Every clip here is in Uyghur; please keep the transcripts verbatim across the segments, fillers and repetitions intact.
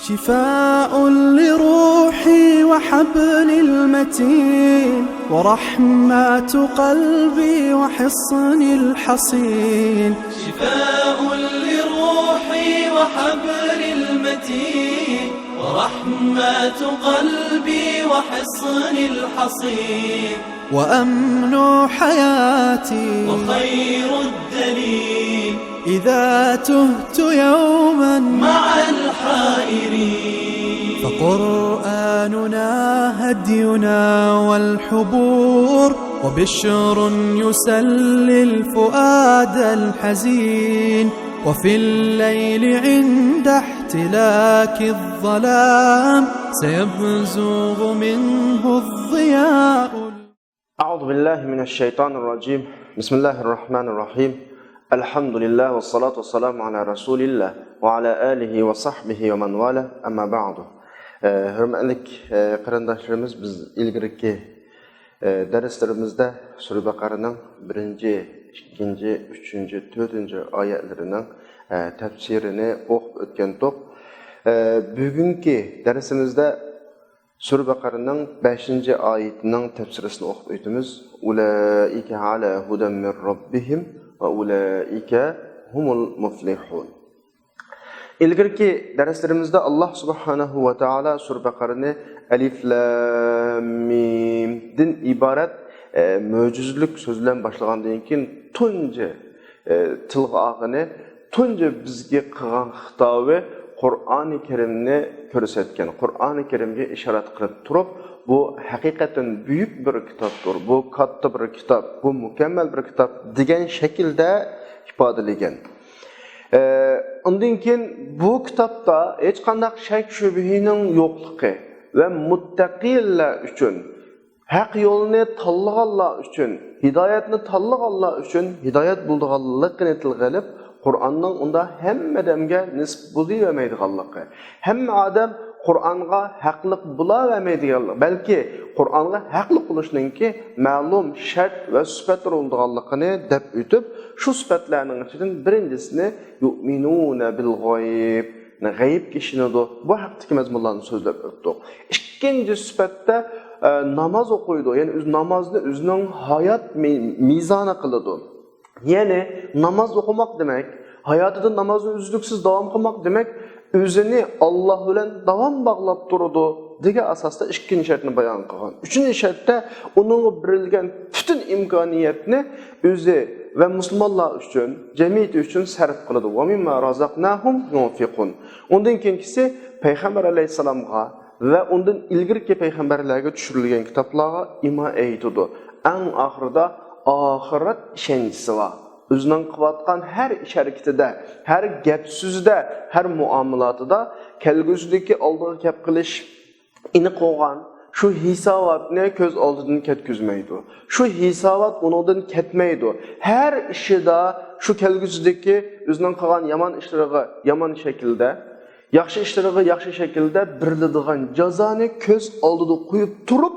شفاء لروحي وحبل المتين، ورحمة قلبي وحصن الحصين. شفاء لروحي وحبل المتين، ورحمة قلبي وحصن الحصين. وأمن حياتي وخير الدليل، إذا تهت يوما مع الحائرين. فقرآننا هدينا والحبور، وبشر يسلي الفؤاد الحزين. وفي الليل عند احتلاك الظلام، سيبزغ منه الضياء. أعوذ بالله من الشيطان الرجيم. بسم الله الرحمن الرحيم. الحمد لله والصلاة والسلام على رسول الله وعلى آله وصحبه ومن والاه. أما بعد. ئە، ھۆرمەتلىك، ئە، قېرىنداشلىرىمىز، بىز ئىلگىرىكى، ئە، دەرسلىرىمىزدە سۈرە بەقەرىنىڭ بىرىنچى، ئىككىنچى، ئۈچىنچى، تۆتىنچى ئايەتلىرىنىڭ، ئە، تەپسىرىنى ئوقۇپ ئۆتكەنتۇق. ئە، بۈگۈنكى دەرسىمىزدە سۈرە بەقەرىنىڭ بەشىنچى ئايىتىنىڭ تەپسىرىسىنى ئوقۇپ ئۆتىمىز. أولئك على هدى من ربهم وأولئك هم المفلحون. ئىلگىرىكى دەرسلىرىمىزدە ئاللاھ سۇبھانەھۇ ۋە تائالا سۈرە بەقەرىنى ئەلىف لام مىمدىن ئىبارەت، ئە، مۆجىزىلىك سۆز بىلەن باشلىغاندىن كېيىن تۇنجى، ئە، تىلغا ئالغىنى، تۇنجى بىزگە قىلغان خىتابى قۇرئانى كەرىمنى كۆرسەتكەن، قۇرئانى كەرىمگە ئىشارەت قىلىپ تۇرۇپ، بۇ ھەقىقەتەن بۈيۈك بىر كىتابتۇر، بۇ كاتتا بىر كىتاب، بۇ مۇكەممەل بىر كىتاب دېگەن شەكىلدە ئىپادىلىگەن. ئە، ئۇندىن كېيىن بۇ كىتابتا ھېچقانداق شەك-شۈبھىنىڭ يوقلۇقى ۋە مۇتتەقىلەر ئۈچۈن، ھەق يولنى تاللىغانلار ئۈچۈن، ھىدايەتنى تاللىغانلار ئۈچۈن ھىدايەت بولىدىغانلىقىنى تىلغا ئېلىپ، قۇرئاننىڭ ئۇنداق ھەممە ئادەمگە نېسىپ بولۇۋەرمەيدىغانلىقى، ھەممە ئادەم قۇرئانغا ھەقلىق بولاۋەرمەيدىغانلىقى، بەلكى قۇرئانغا ھەقلىق بولۇشنىڭكى مەلۇم شەرت ۋە سۈپەتلىرى بولىدىغانلىقىنى دەپ ئۆتۈپ، شۇ سۈپەتلەرنىڭ ئىچىدىن بىرىنچىسىنى يؤمنون بالغيب، غەيىبكە ئىشىنىدۇ. بۇ ھەقتىكى مەزمۇنلارنى سۆزلەپ ئۆتتۇق. ئىككىنچى سۈپەتتە، ئە، ناماز ئوقۇيدۇ. يەنى ئۆز نامازنى ئۆزىنىڭ ھايات مى-، مىزانى قىلىدۇ. يەنى ناماز ئوقۇماق دېمەك، ھاياتىدا نامازنى ئۈزلۈكسىز داۋام قىلماق دېمەك، ئۆزىنى ئاللاھ بىلەن داۋام باغلاپ تۇرىدۇ دېگەن ئاساستا ئىككىنچى شەرتنى بايان قىلغان. ئۈچىنچى شەرتتە ئۇنىڭغا بېرىلگەن پۈتۈن ئىمكانىيەتنى ئۆزى ۋە مۇسۇلمانلار ئۈچۈن، جەمئىيىتى ئۈچۈن سەرپ قىلىدۇ. ومما رزقناهم ينفقون. ئۇندىن كېيىنكىسى پەيغەمبەر ئەلەيھىسسالامغا ۋە ئۇندىن ئىلگىرىكى پەيغەمبەرلەرگە چۈشۈرۈلگەن كىتابلارغا ئىمان ئېيتىدۇ. ئەڭ ئاخىرىدا ئاخىرەت ئىشەنچىسى بار. ئۆزىنىڭ قىلىۋاتقان ھەر ئىش-ھەرىكىتىدە، ھەر گەپ-سۆزىدە، ھەر مۇئامىلاتىدا كەلگۈسىدىكى ئالدىغا كەپ قېلىش ئېنىق بولغان شۇ ھېساباتنى كۆز ئالدىدىن كەتكۈزمەيدۇ. شۇ ھېسابات ئۇنىڭدىن كەتمەيدۇ. ھەر ئىشىدا شۇ كەلگۈسىدىكى ئۆزىنىڭ قىلغان يامان ئىشلىرىغا يامان شەكىلدە، ياخشى ئىشلىرىغا ياخشى شەكىلدە بېرىلىدىغان جازانى كۆز ئالدىدا قويۇپ تۇرۇپ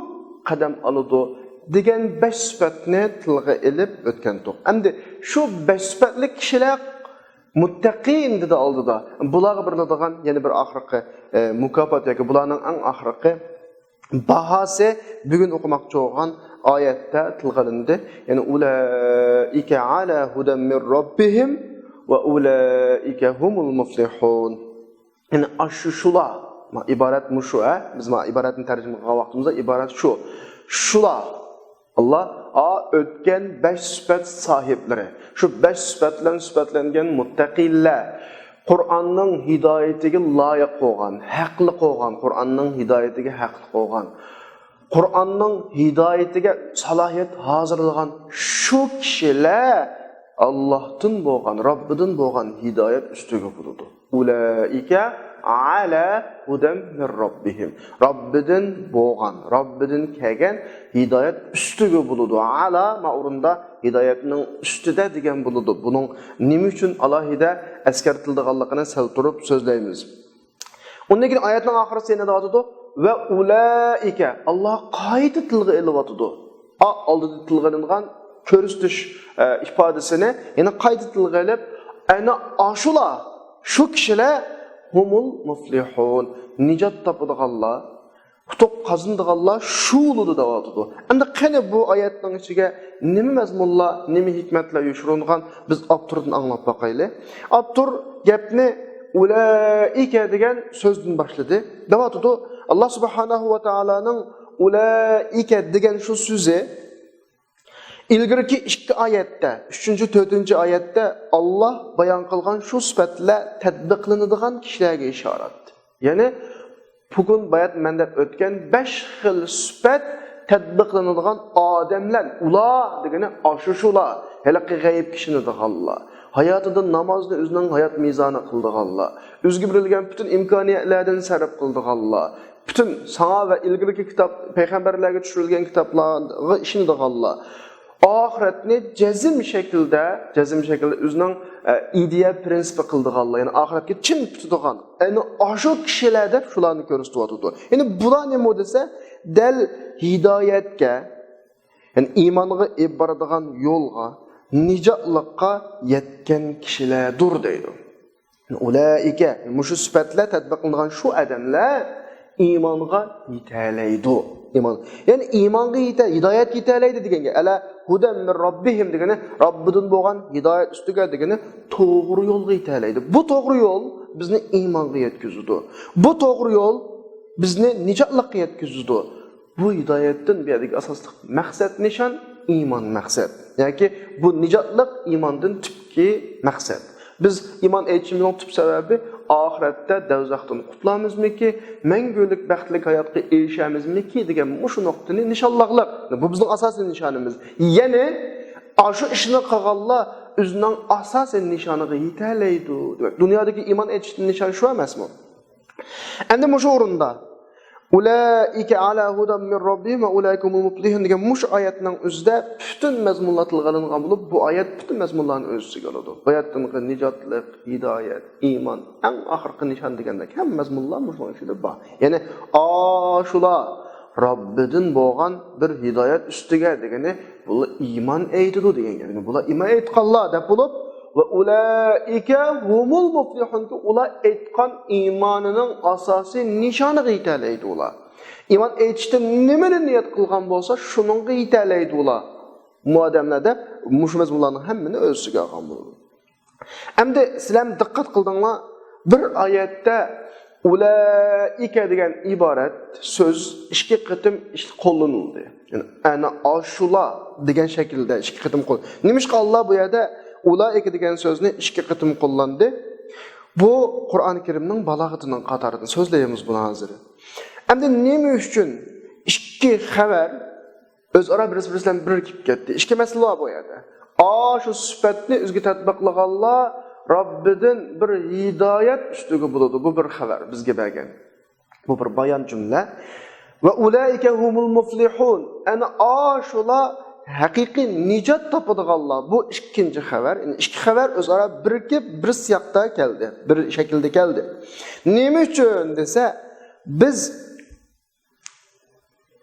قەدەم ئالىدۇ دېگەن بەش سۈپەتنى تىلغا ئېلىپ ئۆتكەنتۇق. ئەمدى شۇ بەش سۈپەتلىك كىشىلەر مۇتتەقىن دېدى ئالدىدا. بۇلارغا بېرىلىدىغان يەنە بىر ئاخىرقى، ئە، مۇكاپات ياكى بۇلارنىڭ ئەڭ ئاخىرقى باھاسى بۈگۈن ئوقۇماقچى بولغان ئايەتتە تىلغا ئېلىندى. يەنى، أولئك على هدى من ربهم وأولئك هم المفلحون. يەنى، ئاشۇ شۇلار، ما ئىبارەت مۇشۇ، ھە؟ بىز ما ئىبارەتنى تەرجىمە قىلغان ۋاقتىمىزدا ئىبارەت شۇ. شۇلار، ئاللا، ئا، ئۆتكەن بەش سۈپەت ساھىبلىرى، شۇ بەش سۈپەت بىلەن سۈپەتلەنگەن مۇتتەقىلەر، قۇرئاننىڭ ھىدايىتىگە لايىق بولغان، ھەقلىق بولغان، قۇرئاننىڭ ھىدايىتىگە ھەقلىق بولغان، قۇرئاننىڭ ھىدايىتىگە سالاھىيەت ھازىرلىغان شۇ كىشىلەر ئاللاھتىن بولغان، رەببىدىن بولغان ھىدايەت ئۈستىگە بولىدۇ. أولئك على هدى من ربهم. رەببىدىن بولغان، رەببىدىن كەلگەن ھىدايەت ئۈستىگە بولىدۇ. على ما ئورۇندا ھىدايەتنىڭ ئۈستىدە دېگەن بولىدۇ. بۇنىڭ نېمە ئۈچۈن ئالاھىدە ئەسكەرتىلىدىغانلىقىنى سەل تۇرۇپ سۆزلەيمىز. ئۇندىن كېيىن ئايەتنىڭ ئاخىرىسى يەنە دەۋاتىدۇ، ۋە ئۇلائىكە، ئاللا قايتا تىلغا ئېلىۋاتىدۇ. ئا، ئالدىدا تىلغا ئېلىنغان كۆرسىتىش، ئە، ئىپادىسىنى يەنە قايتا تىلغا ئېلىپ، ئەنە ئاشۇلار، شۇ كىشىلەر ھۇمۇل مۇفلىھۇن. نىجات تاپىدىغانلار، ئۇتۇق قازىنىدىغانلار شۇ بولىدۇ دەۋاتىدۇ. ئەمدى قېنى بۇ ئايەتنىڭ ئىچىگە نېمە مەزمۇنلار، نېمە ھېكمەتلەر يوشۇرۇنغان، بىز ئاپتوردىن ئاڭلاپ باقايلى. ئاپتور گەپنى ئۇلائىكە دېگەن سۆزدىن باشلىدى. دەۋاتىدۇ، ئاللا سۇبھانەھۇ ۋە تائالانىڭ ئۇلائىكە دېگەن شۇ سۆزى ئىلگىرىكى ئىككى ئايەتتە، ئۈچىنچى، تۆتىنچى ئايەتتە ئاللا بايان قىلغان شۇ سۈپەتلەر تەتبىقلىنىدىغان كىشىلەرگە ئىشارەت. يەنى بۈگۈن بايات مەن دەپ ئۆتكەن بەش خىل سۈپەت تەتبىقلىنىدىغان ئادەملەر، ئۇلار دېگىنى ئاشۇ شۇلار، ھېلىقى غەيىبكە ئىشىنىدىغانلار، ھاياتىدا نامازنى ئۆزىنىڭ ھايات مىزانى قىلىدىغانلار، ئۆزىگە بېرىلگەن پۈتۈن ئىمكانىيەتلەردىن سەرپ قىلىدىغانلار، پۈتۈن ساڭا ۋە ئىلگىرىكى كىتاب، پەيغەمبەرلەرگە چۈشۈرۈلگەن كىتابلارغا ئىشىنىدىغانلار، ئاخىرەتنى جەزم شەكىلدە، جەزم شەكىلدە ئۆزىنىڭ، ئە، ئىدىيە پىرىنسىپى قىلىدىغانلار، يەنى ئاخىرەتكە چىڭ پۈتىدىغان، ئەنە ئاشۇ كىشىلەر دەپ شۇلارنى كۆرسىتىۋاتىدۇ. يەنى بۇلار نېمە دېسە، دەل ھىدايەتكە، يەنى ئىمانغا ئېلىپ بارىدىغان يولغا، نىجاتلىققا يەتكەن كىشىلەردۇر دەيدۇ. ئۇلائىكە، مۇشۇ سۈپەتلەر تەتبىقلىنىدىغان شۇ ئادەملەر ئىمانغا يېتەلەيدۇ. ئىمان، يەنى ئىمانغا يېتە، ھىدايەتكە يېتەلەيدۇ دېگەن گەپ. ئەلە ھۇدەن مىن رەببىھىم دېگىنى، رەببىدىن بولغان ھىدايەت ئۈستىگە دېگىنى، توغرا يولغا يېتەلەيدۇ. بۇ توغرا يول بىزنى ئىمانغا يەتكۈزىدۇ. بۇ توغرا يول بىزنى نىجاتلىققا يەتكۈزىدۇ. بۇ ھىدايەتتىن بۇ يەردىكى ئاساسلىق مەقسەت نىشان ئىمان مەقسەت. ياكى بۇ نىجاتلىق ئىماندىن تۈپكى مەقسەت. بىز ئىمان ئېيتىشىمىزنىڭ تۈپ سەۋەبى ئاخىرەتتە دوزاختىن قۇتۇلامىزمىكى، مەڭگۈلۈك بەختلىك ھاياتقا ئېرىشەمىزمىكى دېگەن مۇشۇ نۇقتىنى نىشانلاغلىق. بۇ بىزنىڭ ئاساسىي نىشانىمىز. يەنى ئاشۇ ئىشنى قىلغانلار ئۆزىنىڭ ئاساسىي نىشانىغا يېتەلەيدۇ. دېمەك، دۇنيادىكى ئىمان ئېيتىشتىن نىشان شۇ ئەمەسمۇ؟ ئەمدى مۇشۇ ئورۇندا، ئۇلائىكە ئەلا ھۇدەن مىن رەببىھىم ۋە ئۇلائىكە ھۇمۇل مۇپلىھۇن دېگەن مۇشۇ ئايەتنىڭ ئۆزىدە پۈتۈن مەزمۇنلار تىلغا ئېلىنغان بولۇپ، بۇ ئايەت پۈتۈن مەزمۇنلارنى ئۆز ئىچىگە ئالىدۇ. باياتتىنقى نىجاتلىق، ھىدايەت، ئىمان، ئەڭ ئاخىرقى نىشان دېگەندەك ھەممە مەزمۇنلار مۇشۇنىڭ ئىچىدە بار. يەنى ئاشۇلار رەببىدىن بولغان بىر ھىدايەت ئۈستىگە دېگىنى، بۇلار ئىمان ئېيتىدۇ دېگەن گەپ. بۇلار ئىمان ئېيتقانلار دەپ بولۇپ، ۋە ئۇلائىكە ھۇمۇل مۇپلىھۇنكى، ئۇلار ئېيتقان ئىمانىنىڭ ئاساسىي نىشانىغا يېتەلەيدۇ ئۇلار. ئىمان ئېيتىشتىن نېمىنى نىيەت قىلغان بولسا، شۇنىڭغا يېتەلەيدۇ ئۇلار. بۇ ئادەملەر دەپ مۇشۇ مەزمۇنلارنىڭ ھەممىنى ئۆز ئىچىگە ئالغان بولىدۇ. ئەمدى سىلەر دىققەت قىلدىڭلار، بىر ئايەتتە ئۇلائىكە دېگەن ئىبارەت سۆز ئىككى قېتىم ئىش-، قوللىنىلدى. يەنى ئەنە ئاشۇلار دېگەن شەكىلدە ئىككى قېتىم قول-، نېمىشقا ئاللا بۇ يەردە ئۇلائىكە دېگەن سۆزنى ئىككى قېتىم قوللاندى؟ بۇ قۇرئان كەرىمنىڭ بالاغىتىنىڭ قاتارىدىن سۆزلەيمىز بۇنى ھازىر. ئەمدى نېمە ئۈچۈن ئىككى خەۋەر ئۆزئارا بىرسى بىرسى بىلەن بىرگە كېلىپ كەتتى. ئىككى مەسىلە بار بۇ يەردە. ئاشۇ سۈپەتنى ئۆزىگە تەتبىقلىغانلار رەببىدىن بىر ھىدايەت ئۈستىگە بولىدۇ. بۇ بىر خەۋەر بىزگە بەرگەن. بۇ بىر بايان جۈملە. ۋە ئۇلائىكە ھۇمۇل مۇفلىھۇن. ئەنە ئاشۇلار ھەقىقىي نىجات تاپىدىغانلار. بۇ ئىككىنچى خەۋەر. يەنى ئىككى خەۋەر ئۆزئارا بىرىكىپ، بىر سىياقتا كەلدى. بىر شەكىلدە كەلدى. نېمە ئۈچۈن دېسە، بىز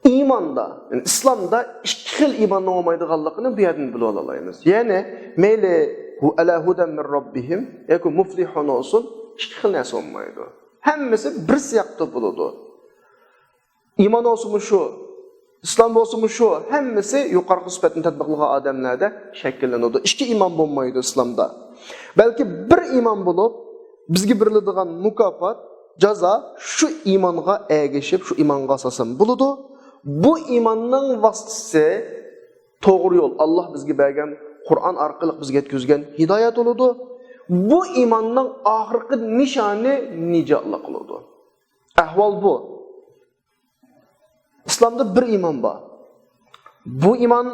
ئىماندا، يەنى ئىسلامدا ئىككى خىل ئىماننىڭ بولمايدىغانلىقىنى بۇ يەردىن بىلىۋالالايمىز. يەنى مەيلى ھۇ-، ئەلا ھۇدەن مىن رەببىھىم ياكى مۇفلىھۇن بولسۇن، ئىككى خىل نەرسە بولمايدۇ. ھەممىسى بىر سىياقتا بولىدۇ. ئىمان بولسىمۇ شۇ، ئىسلام بولسىمۇ شۇ، ھەممىسى يۇقىرىقى سۈپەتنى تەتبىقلىغان ئادەملەردە شەكىللىنىدۇ. ئىككى ئىمان بولمايدۇ ئىسلامدا. بەلكى بىر ئىمان بولۇپ، بىزگە بېرىلىدىغان مۇكاپات، جازا شۇ ئىمانغا ئەگىشىپ، شۇ ئىمانغا ئاساسەن بولىدۇ. بۇ ئىماننىڭ ۋاسىتىسى توغرا يول، ئاللا بىزگە بەرگەن قۇرئان ئارقىلىق بىزگە يەتكۈزگەن ھىدايەت بولىدۇ. بۇ ئىماننىڭ ئاخىرقى نىشانى نىجاتلىق بولىدۇ. ئەھۋال بۇ. ئىسلامدا بىر ئىمان بار. بۇ ئىمان،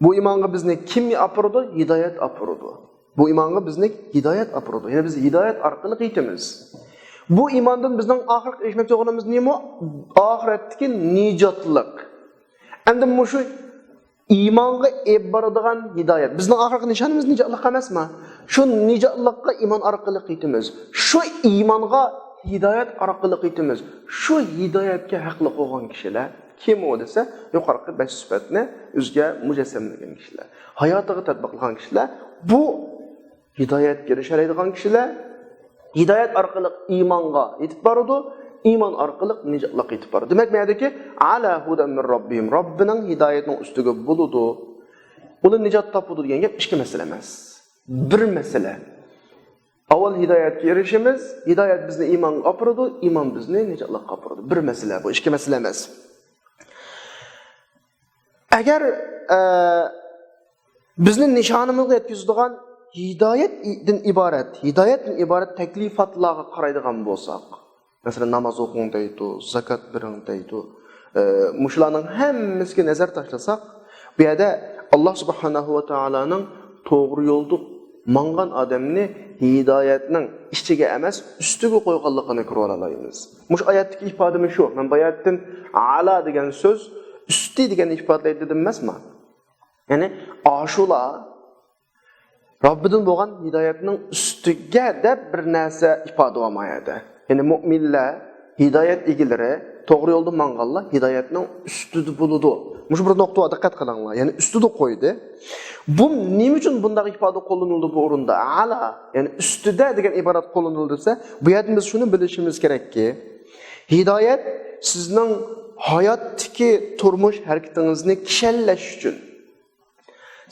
بۇ ئىمانغا بىزنى كىم ئاپىرىدۇ؟ ھىدايەت ئاپىرىدۇ. بۇ ئىمانغا بىزنى ھىدايەت ئاپىرىدۇ. يەنى بىز ھىدايەت ئارقىلىق يېتىمىز. بۇ ئىماندىن بىزنىڭ ئاخىرقى ئېرىشمەكچى بولغىنىمىز نېمە؟ ئاخىرەتتىكى نىجاتلىق. ئەمدى مۇشۇ ئىمانغا ئېلىپ بارىدىغان ھىدايەت. بىزنىڭ ئاخىرقى نىشانىمىز نىجاتلىق ئەمەسمۇ؟ شۇ نىجاتلىققا ئىمان ئارقىلىق يېتىمىز. شۇ ئىمانغا ھىدايەت ئارقىلىق يېتىمىز. شۇ ھىدايەتكە ھەقلىق بولغان كىشىلەر كىم ئۇ دېسە، يۇقىرىقى بەش سۈپەتنى ئۆزىگە مۇجەسسەملىگەن كىشىلەر. ھاياتىغا تەتبىقلىغان كىشىلەر. بۇ ھىدايەتكە ئېرىشەلەيدىغان كىشىلەر، ھىدايەت ئارقىلىق ئىمانغا يېتىپ بارىدۇ، ئىمان ئارقىلىق نىجاتلىققا يېتىپ بارىدۇ. دېمەك، بۇ يەردىكى «ئەلا ھۇدەن مىن رەببىھىم»، رەببىنىڭ ھىدايەتنىڭ ئۈستىگە بولىدۇ. ئۇلار نىجات تاپىدۇ دېگەن گەپ ئىككى مەسىلە ئەمەس. بىر مەسىلە. ئاۋۋال ھىدايەتكە ئېرىشىمىز، ھىدايەت بىزنى ئىمانغا ئاپىرىدۇ، ئىمان بىزنى نىجاتلىققا ئاپىرىدۇ. بىر مەسىلە بۇ، ئىككى مەسىلە ئەمەس. ئەگەر، ئە، بىزنى نىشانىمىزغا يەتكۈزىدىغان ھىدايەتتىن ئىبارەت، ھىدايەتتىن ئىبارەت تەكلىپاتلارغا قارايدىغان بولساق، مەسىلەن، ناماز ئوقۇڭ دەيدۇ، زاكات بېرىڭ دەيدۇ. ئە، مۇشۇلارنىڭ ھەممىسىگە نەزەر تاشلىساق، بۇ يەردە ئاللا سۇبھانەھۇ ۋە تائالانىڭ توغرا يولدا ماڭغان ئادەمنى ھىدايەتنىڭ ئىچىگە ئەمەس، ئۈستىگە قويغانلىقىنى كۆرۈۋالالايمىز. مۇشۇ ئايەتتىكى ئىپادىمۇ شۇ. مەن بۇ ئايەتتىن «ئەلا» دېگەن سۆز ئۈستى دېگەننى ئىپادىلەيدۇ دېدىم ئەمەسمۇ؟ يەنى ئاشۇلار رەببىدىن بولغان ھىدايەتنىڭ ئۈستىگە دەپ بىر نەرسە ئىپادىلىۋالمايدۇ. يەنى مۇئمىنلەر، ھىدايەت ئىگىلىرى، توغرا يولدا ماڭغانلار ھىدايەتنىڭ ئۈستىدە بولىدۇ. مۇشۇ بىر نۇقتىغا دىققەت قىلىڭلار. يەنى ئۈستىدە قويدى. بۇ نېمە ئۈچۈن بۇنداق ئىپادە قوللىنىلدى بۇ ئورۇندا؟ «ئەلا»، يەنى ئۈستىدە دېگەن ئىبارەت قوللىنىلدى دېسە، بۇ يەردىن بىز شۇنى بىلىشىمىز كېرەككى، ھىدايەت سىزنىڭ ھاياتتىكى تۇرمۇش ھەرىكىتىڭىزنى كىشەنلەش ئۈچۈن،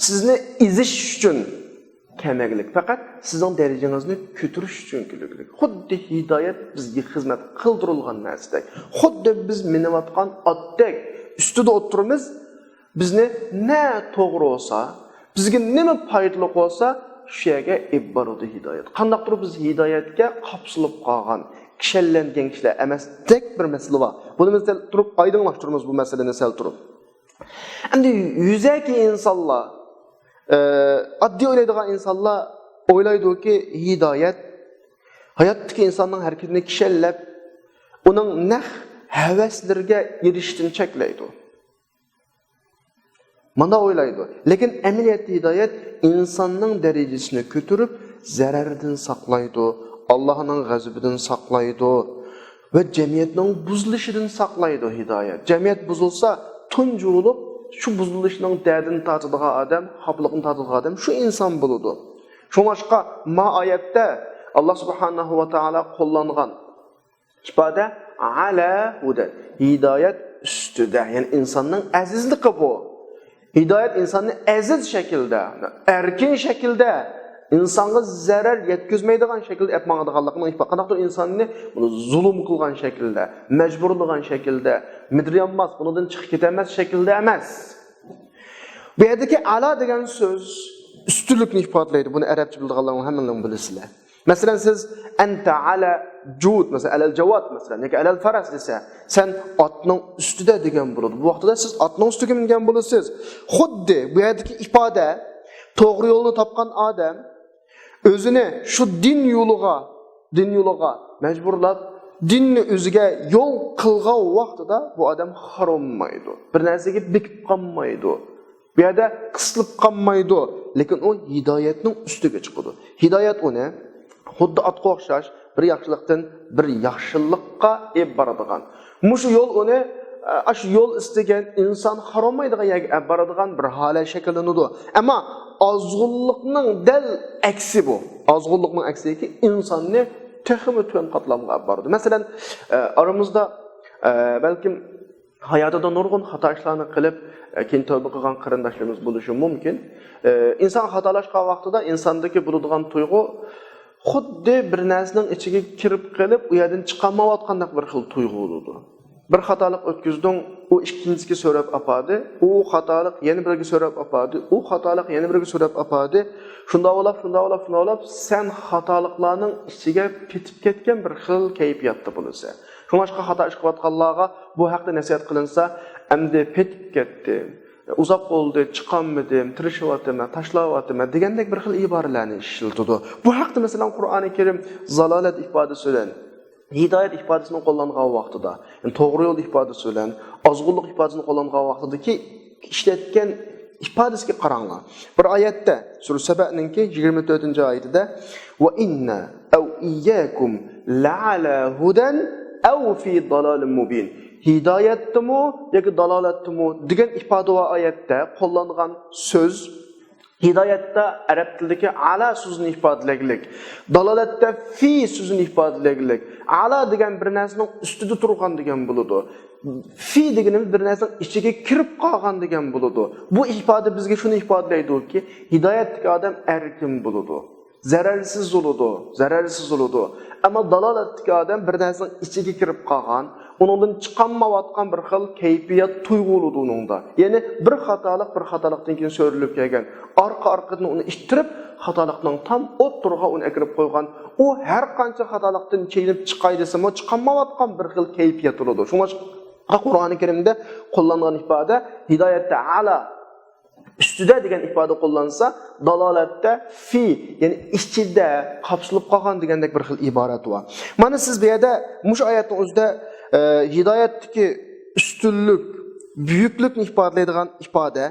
سىزنى ئېزىش ئۈچۈن كەلمەگلىك، پەقەت سىزنىڭ دەرىجىڭىزنى كۆتۈرۈش ئۈچۈن كېلىگلىك. خۇددى ھىدايەت بىزگە خىزمەت قىلدۇرۇلغان نەرسىدەك، خۇددى بىز مىنىۋاتقان ئاتتەك ئۈستىدە ئولتۇرىمىز، بىزنى نە توغرا بولسا، بىزگە نېمە پايدىلىق بولسا، شۇ يەرگە ئېلىپ بارىدۇ ھىدايەت. قانداقتۇر بىز ھىدايەتكە قاپسىلىپ قالغان، كىشەنلەنگەن كىشىلەر ئەمەستەك بىر مەسىلە بار. بۇنى بىز دەل تۇرۇپ ئايدىڭلاشتۇرىمىز بۇ مەسىلىنى سەل تۇرۇپ. ئەمدى يۈزەكى ئىنسانلار، ئە، ئاددىي ئويلايدىغان ئىنسانلار ئويلايدۇكى، ھىدايەت ھاياتتىكى ئىنساننىڭ ھەرىكىتىنى كىشەنلەپ، ئۇنىڭ نەق ھەۋەسلىرىگە ئېرىشىشتىن چەكلەيدۇ. مانا ئويلايدۇ. لېكىن ئەمەلىيەتتە ھىدايەت ئىنساننىڭ دەرىجىسىنى كۆتۈرۈپ، زەرەردىن ساقلايدۇ، ئاللاھنىڭ غەزىپىدىن ساقلايدۇ ۋە جەمئىيەتنىڭ بۇزۇلۇشىدىن ساقلايدۇ ھىدايەت. جەمئىيەت بۇزۇلسا، تۇنجى بولۇپ شۇ بۇزۇلۇشنىڭ دەردىنى تارتىدىغان ئادەم، خاپىلىقىنى تارتىدىغان ئادەم شۇ ئىنسان بولىدۇ. شۇڭلاشقا ما ئايەتتە ئاللا سۇبھانەھۇ ۋە تائالا قوللانغان ئىپادە «ئەلا ھۇدەن»، ھىدايەت ئۈستىدە، يەنى ئىنساننىڭ ئەزىزلىكى بۇ. ھىدايەت ئىنساننى ئەزىز شەكىلدە، ئەركىن شەكىلدە، ئىنسانغا زەرەر يەتكۈزمەيدىغان شەكىلدە ئەپ ماڭىدىغانلىقىنىڭ ئىپادە. قانداقتۇر ئىنساننى بۇنى زۇلۇم قىلغان شەكىلدە، مەجبۇرلىغان شەكىلدە، مىدىرىيالماس، بۇنىڭدىن چىقىپ كېتەلمەس شەكىلدە ئەمەس. بۇ يەردىكى «ئەلا» دېگەن سۆز ئۈستۈنلۈكنى ئىپادىلەيدۇ. بۇنى ئەرەبچە بىلىدىغانلارنىڭ ھەممىڭلارمۇ بىلىسىلەر. مەسىلەن، سىز «ئەنتە ئەلە جۇد»، مەسىلەن، «ئەلەل جەۋاد»، مەسىلەن، ياكى «ئەلەل فەرەس» دېسە، «سەن ئاتنىڭ ئۈستىدە» دېگەن بولىدۇ. بۇ ۋاقىتتا سىز ئاتنىڭ ئۈستىگە مىنگەن بولىسىز. خۇددى بۇ يەردىكى ئىپادە، توغرا يولنى تاپقان ئادەم ئۆزىنى شۇ دىن يولىغا، دىن يولىغا مەجبۇرلاپ، دىننى ئۆزىگە يول قىلغان ۋاقتىدا بۇ ئادەم خار بولمايدۇ. بىر نەرسىگە بېكىپ قالمايدۇ. بۇ يەردە قىسىلىپ قالمايدۇ، لېكىن ئۇ ھىدايەتنىڭ ئۈستىگە چىقىدۇ. ھىدايەت ئۇنى خۇددى ئاتقا ئوخشاش بىر ياخشىلىقتىن بىر ياخشىلىققا ئېلىپ بارىدىغان. مۇشۇ يول ئۇنى، ئە، ئاشۇ يول ئىستىگەن ئىنسان خار بولمايدىغان يەرگە ئەپ بارىدىغان بىر ھالەت شەكىللىنىدۇ. ئەمما ئازغۇنلۇقنىڭ دەل ئەكسى بۇ. ئازغۇنلۇقنىڭ ئەكسىكى ئىنساننى تېخىمۇ تۆۋەن قاتلامغا ئەپ بارىدۇ. مەسىلەن، ئە، ئارىمىزدا، ئە، بەلكىم ھاياتىدا نۇرغۇن خاتا ئىشلارنى قىلىپ، ئە، كېيىن تەۋبە قىلغان قېرىنداشلىرىمىز بولۇشى مۇمكىن. ئە، ئىنسان خاتالاشقان ۋاقتىدا ئىنساندىكى بولىدىغان تۇيغۇ خۇددى بىر نەرسىنىڭ ئىچىگە كىرىپ قېلىپ، ئۇ يەردىن چىقالمايۋاتقاندەك بىر خىل تۇيغۇ بولىدۇ. بىر خاتالىق ئۆتكۈزدۈڭ، ئۇ ئىككىنچىسىگە سۆرەپ ئاپاردى، ئۇ خاتالىق يەنە بىرىگە سۆرەپ ئاپاردى، ئۇ خاتالىق يەنە بىرىگە سۆرەپ ئاپاردى. شۇنداق بولاپ، شۇنداق بولاپ، شۇنداق بولاپ، سەن خاتالىقلارنىڭ ئىچىگە پېتىپ كەتكەن بىر خىل كەيپىياتتا بولىسەن. شۇڭلاشقا خاتا ئىش قىلىۋاتقانلارغا بۇ ھەقتە نەسىھەت قىلىنسا، «ئەمدى پېتىپ كەتتىم، ئۇزاق بولدى، چىقالمىدىم، تىرىشىۋاتىمەن، تاشلاۋاتىمەن» دېگەندەك بىر خىل ئىبارىلەرنى ئىشلىتىدۇ. بۇ ھەقتە، مەسىلەن، قۇرئانى كەرىم زالالەت ئىپادىسى بىلەن ھىدايەت ئىپادىسىنى قوللانغان ۋاقتىدا، يەنى توغرا يول ئىپادىسى بىلەن ئازغۇنلۇق ئىپادىسىنى قوللانغان ۋاقتىدىكى ئىشلەتكەن ئىپادىسىگە قاراڭلار. بىر ئايەتتە، سۈرە سەبەنىڭكى يىگىرمە تۆتىنچى ئايىتىدە، «ۋە ئىننا ئەۋ ئىيياكۇم لەئەلا ھۇدەن ئەۋ فى دالالىم مۇبىن». ھىدايەتتىمۇ ياكى دالالەتتىمۇ دېگەن ئىپادە بار ئايەتتە قوللانغان سۆز ھىدايەتتە ئەرەب تىلىدىكى ئالا سۆزىنى ئىپادىلەيلىك. دالالەتتە في سۆزىنى ئىپادىلەيلىك. ئالا دېگەن بىر نەرسىنىڭ ئۈستىدە تۇرغان دېگەن بولىدۇ. في دېگىنىمىز بىر نەرسىنىڭ ئىچىگە كىرىپ قالغان دېگەن بولىدۇ. بۇ ئىپادە بىزگە شۇنى ئىپادىلەيدۇكى، ھىدايەتتىكى ئادەم ئەركىن بولىدۇ. زەرەرسىز بولىدۇ، زەرەرسىز بولىدۇ. ئەمما دالالەتتىكى ئادەم بىر نەرسىنىڭ ئىچىگە كىرىپ قالغان، ئۇنىڭدىن چىقالمايۋاتقان بىر خىل كەيپىيات، تۇيغۇ بولىدۇ ئۇنىڭدا. يەنى بىر خاتالىق بىر خاتالىقتىن كېيىن سۆرىلىپ كەلگەن، ئارقا-ئارقىدىن ئۇنى ئىتتىرىپ، خاتالىقنىڭ تام ئوتتۇرىغا ئۇنى ئەكىرىپ قويغان. ئۇ ھەر قانچە خاتالىقتىن چېيىنىپ چىقاي دېسىمۇ، چىقالمايۋاتقان بىر خىل كەيپىيات بولىدۇ. شۇڭلاشقا قۇرئانى كەرىمدە قوللانغان ئىپادە ھىدايەتتە ئالا، ئۈستىدە دېگەن ئىپادە قوللانسا، دالالەتتە في، يەنى ئىچىدە قاپسىلىپ قالغان دېگەندەك بىر خىل ئىبارەت بار. مانا سىز بۇ يەردە مۇشۇ ئايەتنىڭ ئۆزىدە، ئە، ھىدايەتتىكى ئۈستۈنلۈك، بۈيۈكلۈكنى ئىپادىلەيدىغان ئىپادە،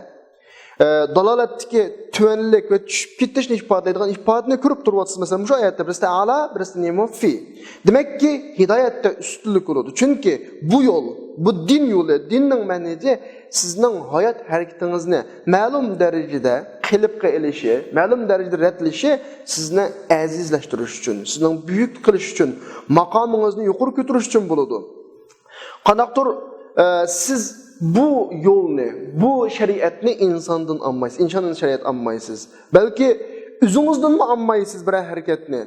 ئە، دالالەتتىكى تۆۋەنلىك ۋە چۈشۈپ كېتىشنى ئىپادىلەيدىغان ئىپادىنى كۆرۈپ تۇرۇۋاتىسىز. مەسىلەن، مۇشۇ ئايەتتە بىرسىدە ئالا، بىرسىدە نېمە؟ في. دېمەككى، ھىدايەتتە ئۈستۈنلۈك بولىدۇ. چۈنكى بۇ يول، بۇ دىن يولى، دىننىڭ مەنھىجى سىزنىڭ ھايات ھەرىكىتىڭىزنى مەلۇم دەرىجىدە قېلىپقا ئېلىشى، مەلۇم دەرىجىدە رەتلىشى سىزنى ئەزىزلەشتۈرۈش ئۈچۈن، سىزنىڭ بۈيۈك قىلىش ئۈچۈن، ماقامىڭىزنى يۇقىرى كۆتۈرۈش ئۈچۈن بولىدۇ. قانداقتۇر، ئە، سىز بۇ يولنى، بۇ شەرىئەتنى ئىنساندىن ئالمايسىز، ئىنساندىن شەرىئەت ئالمايسىز. بەلكى ئۆزىڭىزدىنمۇ ئالمايسىز بىرەر ھەرىكەتنى.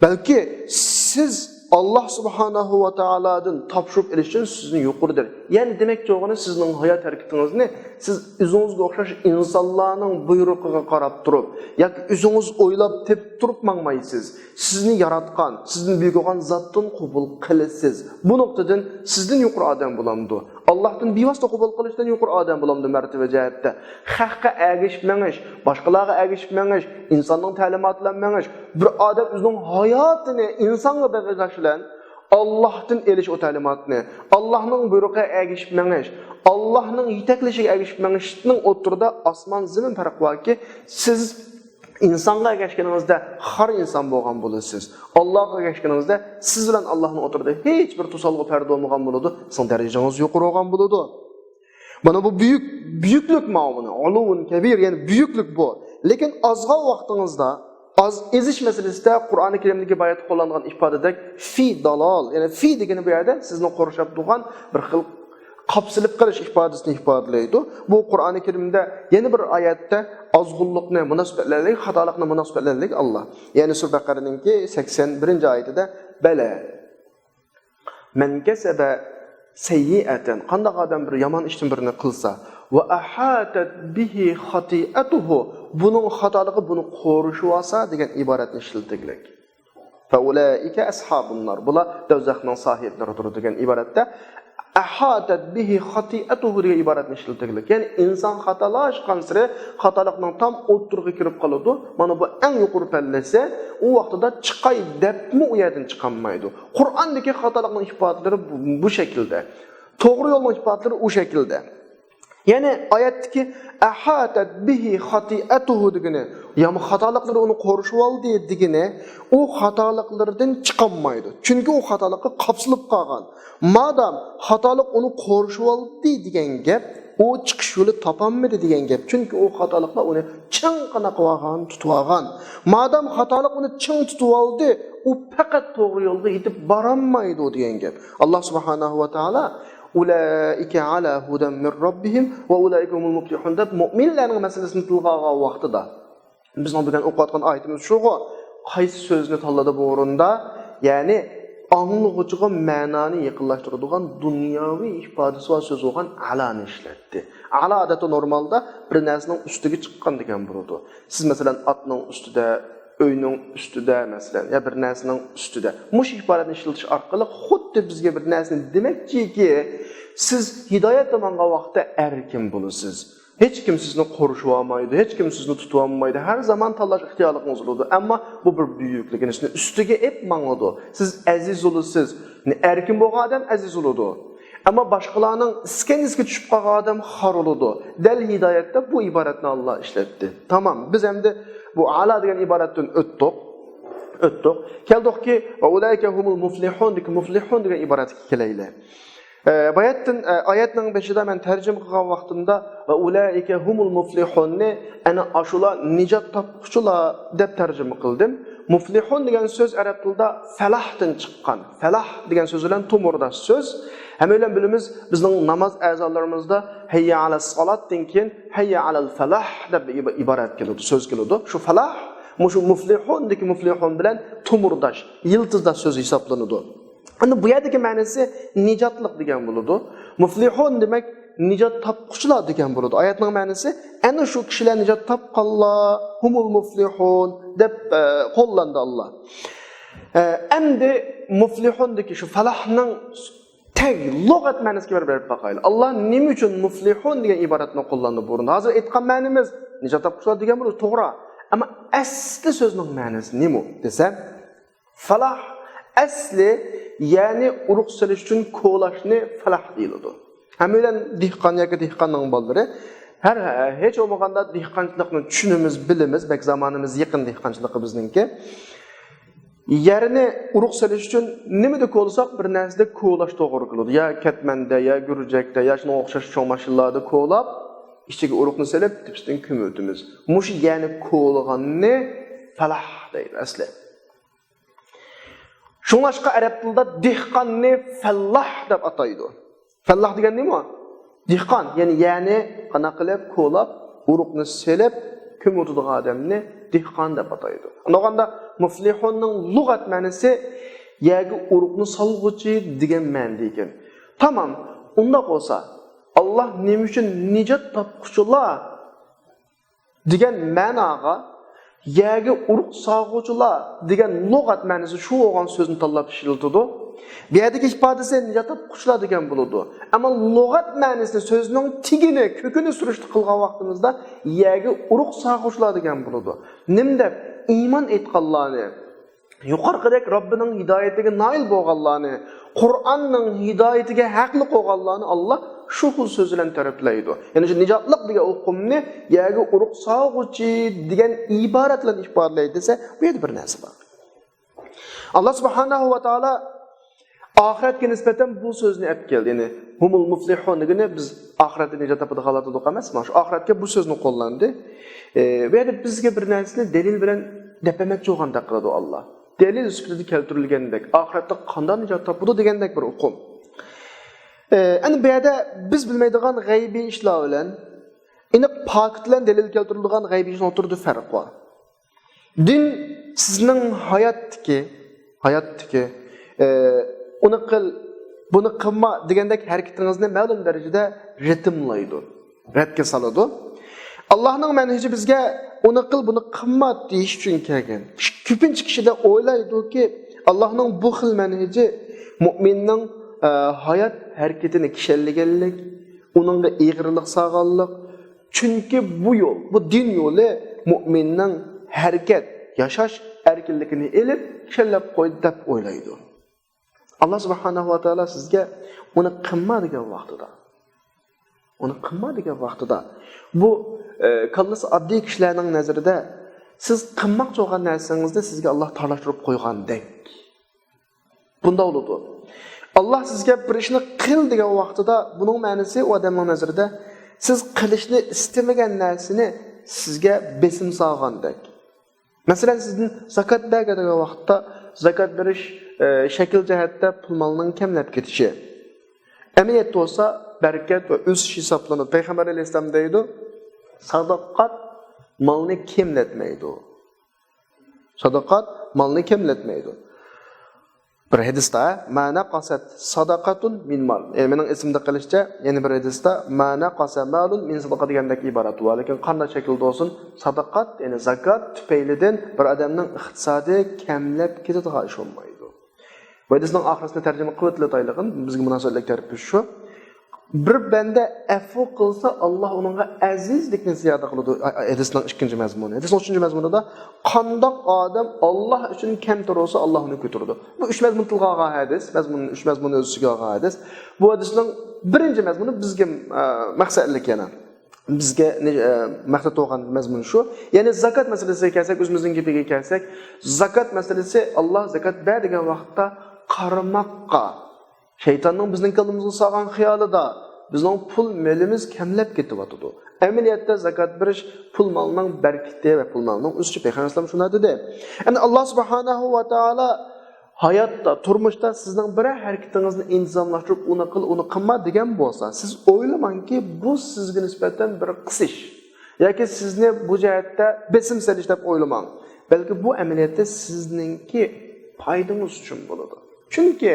بەلكى سىز ئاللاھ سۇبھانەھۇ ۋە تائالادىن تاپشۇرۇپ ئېلىش ئۈچۈن سىزنى يۇقىرى دەرىجە. يەنى دېمەكچى بولغىنى، سىزنىڭ ھايات ھەرىكىتىڭىزنى سىز ئۆزىڭىزگە ئوخشاش ئىنسانلارنىڭ بۇيرۇقىغا قاراپ تۇرۇپ ياكى ئۆزىڭىز ئويلاپ تېپىپ تۇرۇپ ماڭمايسىز. سىزنى ياراتقان، سىزدىن بۈيۈك بولغان زاتتىن قوبۇل قىلىسىز. بۇ نۇقتىدىن سىزدىن يۇقىرى ئادەم بولامدۇ؟ ئاللاھتىن بىۋاسىتە قوبۇل قىلىشتىن يۇقىرى ئادەم بولامدۇ مەرتىۋە جەھەتتە؟ خەققە ئەگىشىپ مېڭىش، باشقىلارغا ئەگىشىپ مېڭىش، ئىنساننىڭ تەلىماتى بىلەن مېڭىش. بىر ئادەم ئۆزىنىڭ ھاياتىنى ئىنسانغا بېغىشلاش بىلەن ئاللاھتىن ئېلىش ئۇ تەلىماتنى، ئاللاھنىڭ بۇيرۇقىغا ئەگىشىپ مېڭىش، ئاللاھنىڭ يېتەكلىشىگە ئەگىشىپ مېڭىشنىڭ ئوتتۇرىدا ئاسمان زېمىن پەرق باركى، سىز ئىنسانغا ئەگەشكىنىڭىزدە خار ئىنسان بولغان بولىسىز. ئاللاھقا ئەگەشكىنىڭىزدە سىز بىلەن ئاللاھنىڭ ئوتتۇرىدا ھېچ بىر توسالغۇ پەردە بولمىغان بولىدۇ. سىزنىڭ دەرىجىڭىز يۇقىرى بولغان بولىدۇ. مانا بۇ بۈيۈك، بۈيۈكلۈك ماۋۇنى. ئۇلۇۋۇن كەبىر، يەنى بۈيۈكلۈك بۇ. لېكىن ئازغان ۋاقتىڭىزدا، ئاز ئېزىش مەسىلىسىدە قۇرئانى كەرىمدىكى باياتتا قوللانغان ئىپادىدەك في دالال، يەنى في دېگىنى بۇ يەردە سىزنى قورشاپ تۇرغان بىر خىل قاپسىلىپ قېلىش ئىپادىسىنى ئىپادىلەيدۇ. بۇ قۇرئانى كەرىمدە يەنە بىر ئايەتتە ئازغۇنلۇقنى مۇناسىۋەتلەرلىك، خاتالىقنى مۇناسىۋەتلەرلىك ئاللا. يەنى سۈرە بەقەرىنىڭكى سەكسەن بىرىنچى ئايىتىدە، بەلە. مەن كەسەبە سەييىئەتەن، قانداق ئادەم بىر يامان ئىشتىن بىرنى قىلسا، ۋە ئەھاتەت بىھى خاتىئەتۇھۇ، بۇنىڭ خاتالىقى بۇنى قورشىۋالسا دېگەن ئىبارەتنى ئىشلىتىگلىك. فەئۇلائىكە ئەسھابۇننار، بۇلار دوزاخنىڭ ساھىبلىرىدۇر دېگەن ئىبارەتتە، ئەھاتەت بىھى خاتىئەتۇھۇ دېگەن ئىبارەتنى ئىشلىتىگلىك. يەنى ئىنسان خاتالاشقانسېرى خاتالىقنىڭ تام ئوتتۇرىغا كىرىپ قالىدۇ. مانا بۇ ئەڭ يۇقىرى پەللىسى. ئۇ ۋاقتىدا چىقاي دەپمۇ ئۇ يەردىن چىقالمايدۇ. قۇرئاندىكى خاتالىقنىڭ ئىپادىلىرى بۇ، بۇ شەكىلدە. توغرا يولنىڭ ئىپادىلىرى ئۇ شەكىلدە. يەنى ئايەتتىكى ئەھاتەت بىھى خاتىئەتۇھۇ دېگىنى، يامان خاتالىقلىرى ئۇنى قورشىۋالدى دېگىنى، ئۇ خاتالىقلىرىدىن چىقالمايدۇ. چۈنكى ئۇ خاتالىققا قاپسىلىپ قالغان. مادام خاتالىق ئۇنى قورشىۋالدى دېگەن گەپ، ئۇ چىقىش يولى تاپالمىدى دېگەن گەپ. چۈنكى ئۇ خاتالىقلار ئۇنى چىڭقىنا قىلىۋالغان، تۇتۇۋالغان. مادام خاتالىق ئۇنى چىڭ تۇتۇۋالدى، ئۇ پەقەت توغرا يولغا يېتىپ بارالمايدۇ دېگەن گەپ. ئاللا سۇبھانەھۇ ۋە تائالا، ئۇلائىكە ئالا ھۇدەن مىن رەببىھىم ۋە ئۇلائىكە ھۇمۇل مۇپلىھۇن دەپ، مۆمىنلەرنىڭ مەسىلىسىنى تىلغا ئالغان ۋاقتىدا، بىزنىڭ بۈگۈن ئوقۇۋاتقان ئايىتىمىز شۇغۇ، قايسى سۆزنى تاللىدى بۇ ئورۇندا؟ يەنى ئاڭلىغۇچىغا مەنانى يېقىنلاشتۇرىدىغان دۇنياۋى ئىپادىسى بار سۆز بولغان ئالانى ئىشلەتتى. ئالا ئادەتتە نورمالدا بىر نەرسىنىڭ ئۈستىگە چىققان دېگەن بولىدۇ. سىز مەسىلەن ئاتنىڭ ئۈستىدە، ئۆينىڭ ئۈستىدە مەسىلەن، يا بىر نەرسىنىڭ ئۈستىدە. مۇشۇ ئىپادىنى ئىشلىتىش ئارقىلىق خۇددى بىزگە بىر نەرسىنى دېمەكچىكى، سىز ھىدايەتتە ماڭغان ۋاقىتتا ئەركىن بولىسىز. ھېچكىم سىزنى قورشىۋالمايدۇ، ھېچكىم سىزنى تۇتۇۋالمايدۇ. ھەر زامان تاللاش ئىختىيارلىقىڭىز بولىدۇ. ئەمما بۇ بىر بۈيۈكلۈك، يەنى سىزنى ئۈستىگە ئېپ ماڭىدۇ. سىز ئەزىز بولىسىز. يەنى ئەركىن بولغان ئادەم ئەزىز بولىدۇ. ئەمما باشقىلارنىڭ ئىسكەنجىسىگە چۈشۈپ قالغان ئادەم خار بولىدۇ. دەل ھىدايەتتە بۇ ئىبارەتنى ئاللا ئىشلەتتى. تامام. بىز ئەمدى بۇ ئالا دېگەن ئىبارەتتىن ئۆتتۇق. ئۆتتۇق. كەلدۇقكى، ۋە ئۇلائىكە ھۇمۇل مۇفلىھۇن دېگەن، مۇفلىھۇن دېگەن ئىبارەتكە كېلەيلى. ئە، باياتتىن، ئە، ئايەتنىڭ بېشىدا مەن تەرجىمە قىلغان ۋاقتىمدا «ۋە ئۇلائىكە ھۇمۇل مۇفلىھۇننى»، ئەنە ئاشۇلار نىجات تاپقۇچىلار دەپ تەرجىمە قىلدىم. مۇفلىھۇن دېگەن سۆز ئەرەب تىلىدا فەلاھتىن چىققان. فەلاھ دېگەن سۆز بىلەن تومۇرداش سۆز. ھەممە بىلەن بىلىمىز، بىزنىڭ ناماز ئەزالىرىمىزدا «ھەييە ئەلەس سالات»تىن كېيىن «ھەييە ئەلەل فەلاھ» دەپ ئىبا-، ئىبارەت كېلىدۇ، سۆز كېلىدۇ. شۇ فەلاھ، مۇشۇ مۇفلىھۇندىكى مۇفلىھۇن بىلەن تومۇرداش، يىلتىزداش سۆز ھېسابلىنىدۇ. ئەمدى بۇ يەردىكى مەنىسى نىجاتلىق دېگەن بولىدۇ. مۇفلىھۇن دېمەك نىجات تاپقۇچىلار دېگەن بولىدۇ. ئايەتنىڭ مەنىسى ئەنە شۇ كىشىلەر نىجات تاپقانلار، ھۇمۇل مۇفلىھۇن دەپ، ئە، قوللاندى ئاللا. ئە، ئەمدى مۇفلىھۇندىكى شۇ فالاھنىڭ تەگ لۇغەت مەنىسىگە بىر بېرىپ باقايلى. ئاللا نېمە ئۈچۈن مۇفلىھۇن دېگەن ئىبارەتنى قوللاندى بۇرۇندا؟ ھازىر ئېيتقان مەنىمىز نىجات تاپقۇچىلار دېگەن بولىدۇ، توغرا. ئەمما ئەسلى سۆزنىڭ مەنىسى نېمە دېسەم، فالاھ ئەسلى، يەنى ئۇرۇق سېلىش ئۈچۈن كولاشنى فالاھ دېيىلىدۇ. ھەممەيلەن دېھقان ياكى دېھقاننىڭ بالىلىرى. ھەر، ھېچ بولمىغاندا دېھقانچىلىقنى چۈشىنىمىز، بىلىمىز، بەك زامانىمىز يېقىن دېھقانچىلىقى بىزنىڭكى. يەرنى ئۇرۇق سېلىش ئۈچۈن نېمىدە كولىساق، بىر نەرسىدە كولاش توغرا كېلىدۇ. يا كەتمەندە، يا گۈرجەكتە، يا شۇنىڭغا ئوخشاش چوڭ ماشىنىلاردا كولاپ، ئىچىگە ئۇرۇقنى سېلىپ، تېپىسىدىن كۆمۈۋېتىمىز. مۇشۇ يەرنى كولىغاننى فالاھ دەيدۇ ئەسلى. شۇڭلاشقا ئەرەب تىلىدا دېھقاننى فەللاھ دەپ ئاتايدۇ. فەللاھ دېگەن نېمە؟ دېھقان، يەنى يەرنى قانداق قىلىپ كولاپ، ئۇرۇقنى سېلىپ، كۆمۈۋېتىدىغان ئادەمنى دېھقان دەپ ئاتايدۇ. ئۇنداغاندا مۇفلىھۇننىڭ لۇغەت مەنىسى يەرگە ئۇرۇقنى سالغۇچى دېگەن مەنىدە ئىكەن. تامام، ئۇنداق بولسا، ئاللا نېمە ئۈچۈن نىجات تاپقۇچىلار دېگەن مەناغا يەرگە ئۇرۇق سالغۇچىلار دېگەن لۇغەت مەنىسى شۇ بولغان سۆزنى تاللاپ ئىشلىتىدۇ. بۇ يەردىكى ئىپادىسى نىجات تاپقۇچىلار دېگەن بولىدۇ. ئەمما لۇغەت مەنىسىنى، سۆزنىڭ تېگىنى، كۆكىنى سۈرۈشتە قىلغان ۋاقتىمىزدا يەرگە ئۇرۇق سالغۇچىلار دېگەن بولىدۇ. نېمە دەپ؟ ئىمان ئېيتقانلارنى، يۇقىرىقىدەك رەببىنىڭ ھىدايىتىگە نائىل بولغانلارنى، قۇرئاننىڭ ھىدايىتىگە ھەقلىق بولغانلارنى ئاللا شۇ خىل سۆز بىلەن تەرىپلەيدۇ. يەنى شۇ نىجاتلىق دېگەن ئۇقۇمنى يەرگە ئۇرۇق سالغۇچى دېگەن ئىبارەت بىلەن ئىپادىلەيدۇ دېسە، بۇ يەردە بىر نەرسە بار. ئاللا سۇبھانەھۇ ۋە تائالا ئاخىرەتكە نىسبەتەن بۇ سۆزنى ئەپ كەلدى. يەنى ھۇمۇل مۇفلىھۇن دېگىنى بىز ئاخىرەتتە نىجات تاپىدىغانلار دېدۇق ئەمەسمۇ؟ شۇ ئاخىرەتكە بۇ سۆزنى قوللاندى. ئى، بۇ يەردە بىزگە بىر نەرسىنى دەلىل بىلەن دەپ بەرمەكچى بولغاندەك قىلىدۇ ئاللا. دەلىل سۈپىتىدە كەلتۈرۈلگەندەك، ئاخىرەتتە قانداق نىجات تاپىدۇ دېگەندەك بىر ئۇقۇم. ئى، ئەنە بۇ يەردە بىز بىلمەيدىغان غەيبىي ئىشلار بىلەن ئېنىق پاكىت بىلەن دەلىل كەلتۈرۈلىدىغان غەيبىي ئىشنىڭ ئوتتۇرىدا پەرق بار. دىن سىزنىڭ ھاياتتىكى، ھاياتتىكى، ئى، ئۇنى قىل، بۇنى قىلما دېگەندەك ھەرىكىتىڭىزنى مەلۇم دەرىجىدە رىتىملايدۇ، رەتكە سالىدۇ. ئاللانىڭ مەنھىجى بىزگە ئۇنى قىل، بۇنى قىلما دېيىش ئۈچۈن كەلگەن. كۆپىنچە كىشىدە ئويلايدۇكى، ئاللانىڭ بۇ خىل مەنھىجى مۇئمىننىڭ، ئە، ھايات ھەرىكىتىنى كىشەنلىگەنلىك، ئۇنىڭغا ئېغىرلىق سالغانلىق. چۈنكى بۇ يول، بۇ دىن يولى مۇئمىننىڭ ھەرىكەت، ياشاش ئەركىنلىكىنى ئېلىپ، كىشەنلەپ قويدى دەپ ئويلايدۇ. ئاللا سۇبھانەھۇ ۋە تائالا سىزگە ئۇنى قىلما دېگەن ۋاقتىدا، ئۇنى قىلما دېگەن ۋاقتىدا، بۇ، ئە، كاللىسى ئاددىي كىشىلەرنىڭ نەزىرىدە سىز قىلماقچى بولغان نەرسىڭىزنى سىزگە ئاللا تارلاشتۇرۇپ قويغاندەك. بۇنداق بولىدۇ. ئاللا سىزگە بىر ئىشنى قىل دېگەن ۋاقتىدا، بۇنىڭ مەنىسى ئۇ ئادەمنىڭ نەزىرىدە سىز قىلىشنى ئىستىمىگەن نەرسىنى سىزگە بېسىم سالغاندەك. مەسىلەن، سىزدىن زاكات بەرگەن دېگەن ۋاقىتتا زاكات بېرىش، ئە، شەكىل جەھەتتە پۇل مالنىڭ كەملەپ كېتىشى. ئەمەلىيەتتە بولسا بەرىكەت ۋە ئۆسۈش ھېسابلىنىدۇ. پەيغەمبەر ئەلەيھىسسالام دەيدۇ، ساداقات مالنى كەملەتمەيدۇ. ساداقات مالنى كەملەتمەيدۇ. بىر ھەدىستە، ما نەقەسەت ساداقەتۇن مىن مال. يەنى مېنىڭ ئېسىمدە قېلىشىچە، يەنە بىر ھەدىستە، ما نەقەسە مالۇن مىن ساداقە دېگەندەك ئىبارەت بار. لېكىن قانداق شەكىلدە بولسۇن، ساداقات، يەنى زاكات تۈپەيلىدىن بىر ئادەمنىڭ ئىقتىسادى كەملەپ كېتىدىغان ئىش بولمايدۇ. بۇ ھەدىسنىڭ ئاخىرسىنى تەرجىمە قىلىۋېتىۋېتەيلىغىن، بىزگە مۇناسىۋەتلىك تەرىپى شۇ. بىر بەندە ئەپۇ قىلسا، ئاللا ئۇنىڭغا ئەزىزلىكنى زىيادە قىلىدۇ. ھەدىسنىڭ ئىككىنچى مەزمۇنى. ھەدىسنىڭ ئۈچىنچى مەزمۇنىدا، قانداق ئادەم ئاللا ئۈچۈن كەمتۈر بولسا، ئاللا ئۇنى كۆتۈرىدۇ. بۇ ئۈچ مەزمۇن تىلغا ئالغان ھەدىس، مەزمۇن، ئۈچ مەزمۇننى ئۆز ئىچىگە ئالغان ھەدىس. بۇ ھەدىسنىڭ بىرىنچى مەزمۇنى بىزگە، ئە، مەقسەتلىك يەنە. بىزگە نى-، ئە، مەقسەت بولغان مەزمۇن شۇ. يەنى زاكات مەسىلىسىگە كەلسەك، ئۆزىمىزنىڭ گېپىگە كەلسەك، زاكات مەسىلىسى، ئاللا زاكات بەر دېگەن ۋاقىتتا قارىماققا، شەيتاننىڭ بىزنىڭ كاللىمىزغا سالغان خىيالىدا بىزنىڭ پۇل مېلىمىز كەملەپ كېتىۋاتىدۇ. ئەمەلىيەتتە زاكات بېرىش پۇل مالنىڭ بەرىكىتى ۋە پۇل مالنىڭ ئۆسۈشى. پەيغەمبەر ئەلەيھىسسالام شۇنداق دېدى. يەنى ئاللا سۇبھانەھۇ ۋە تائالا ھاياتتا، تۇرمۇشتا سىزنىڭ بىرەر ھەرىكىتىڭىزنى ئىنتىزاملاشتۇرۇپ، ئۇنى قىل، ئۇنى قىلما دېگەن بولسا، سىز ئويلىماڭكى، بۇ سىزگە نىسبەتەن بىر قىسىش ياكى سىزنى بۇ جەھەتتە بېسىم سېلىش دەپ ئويلىماڭ. بەلكى بۇ ئەمەلىيەتتە سىزنىڭكى پايدىڭىز ئۈچۈن بولىدۇ. چۈنكى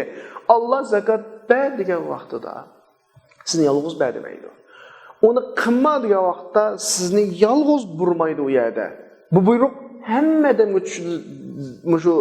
ئاللا زاكات بەر دېگەن ۋاقتىدا سىزنى يالغۇز بەر دېمەيدۇ. ئۇنى قىلما دېگەن ۋاقىتتا سىزنى يالغۇز بۇرمايدۇ ئۇ يەردە. بۇ بۇيرۇق ھەممە ئادەمگە چۈشىدۇ، مۇشۇ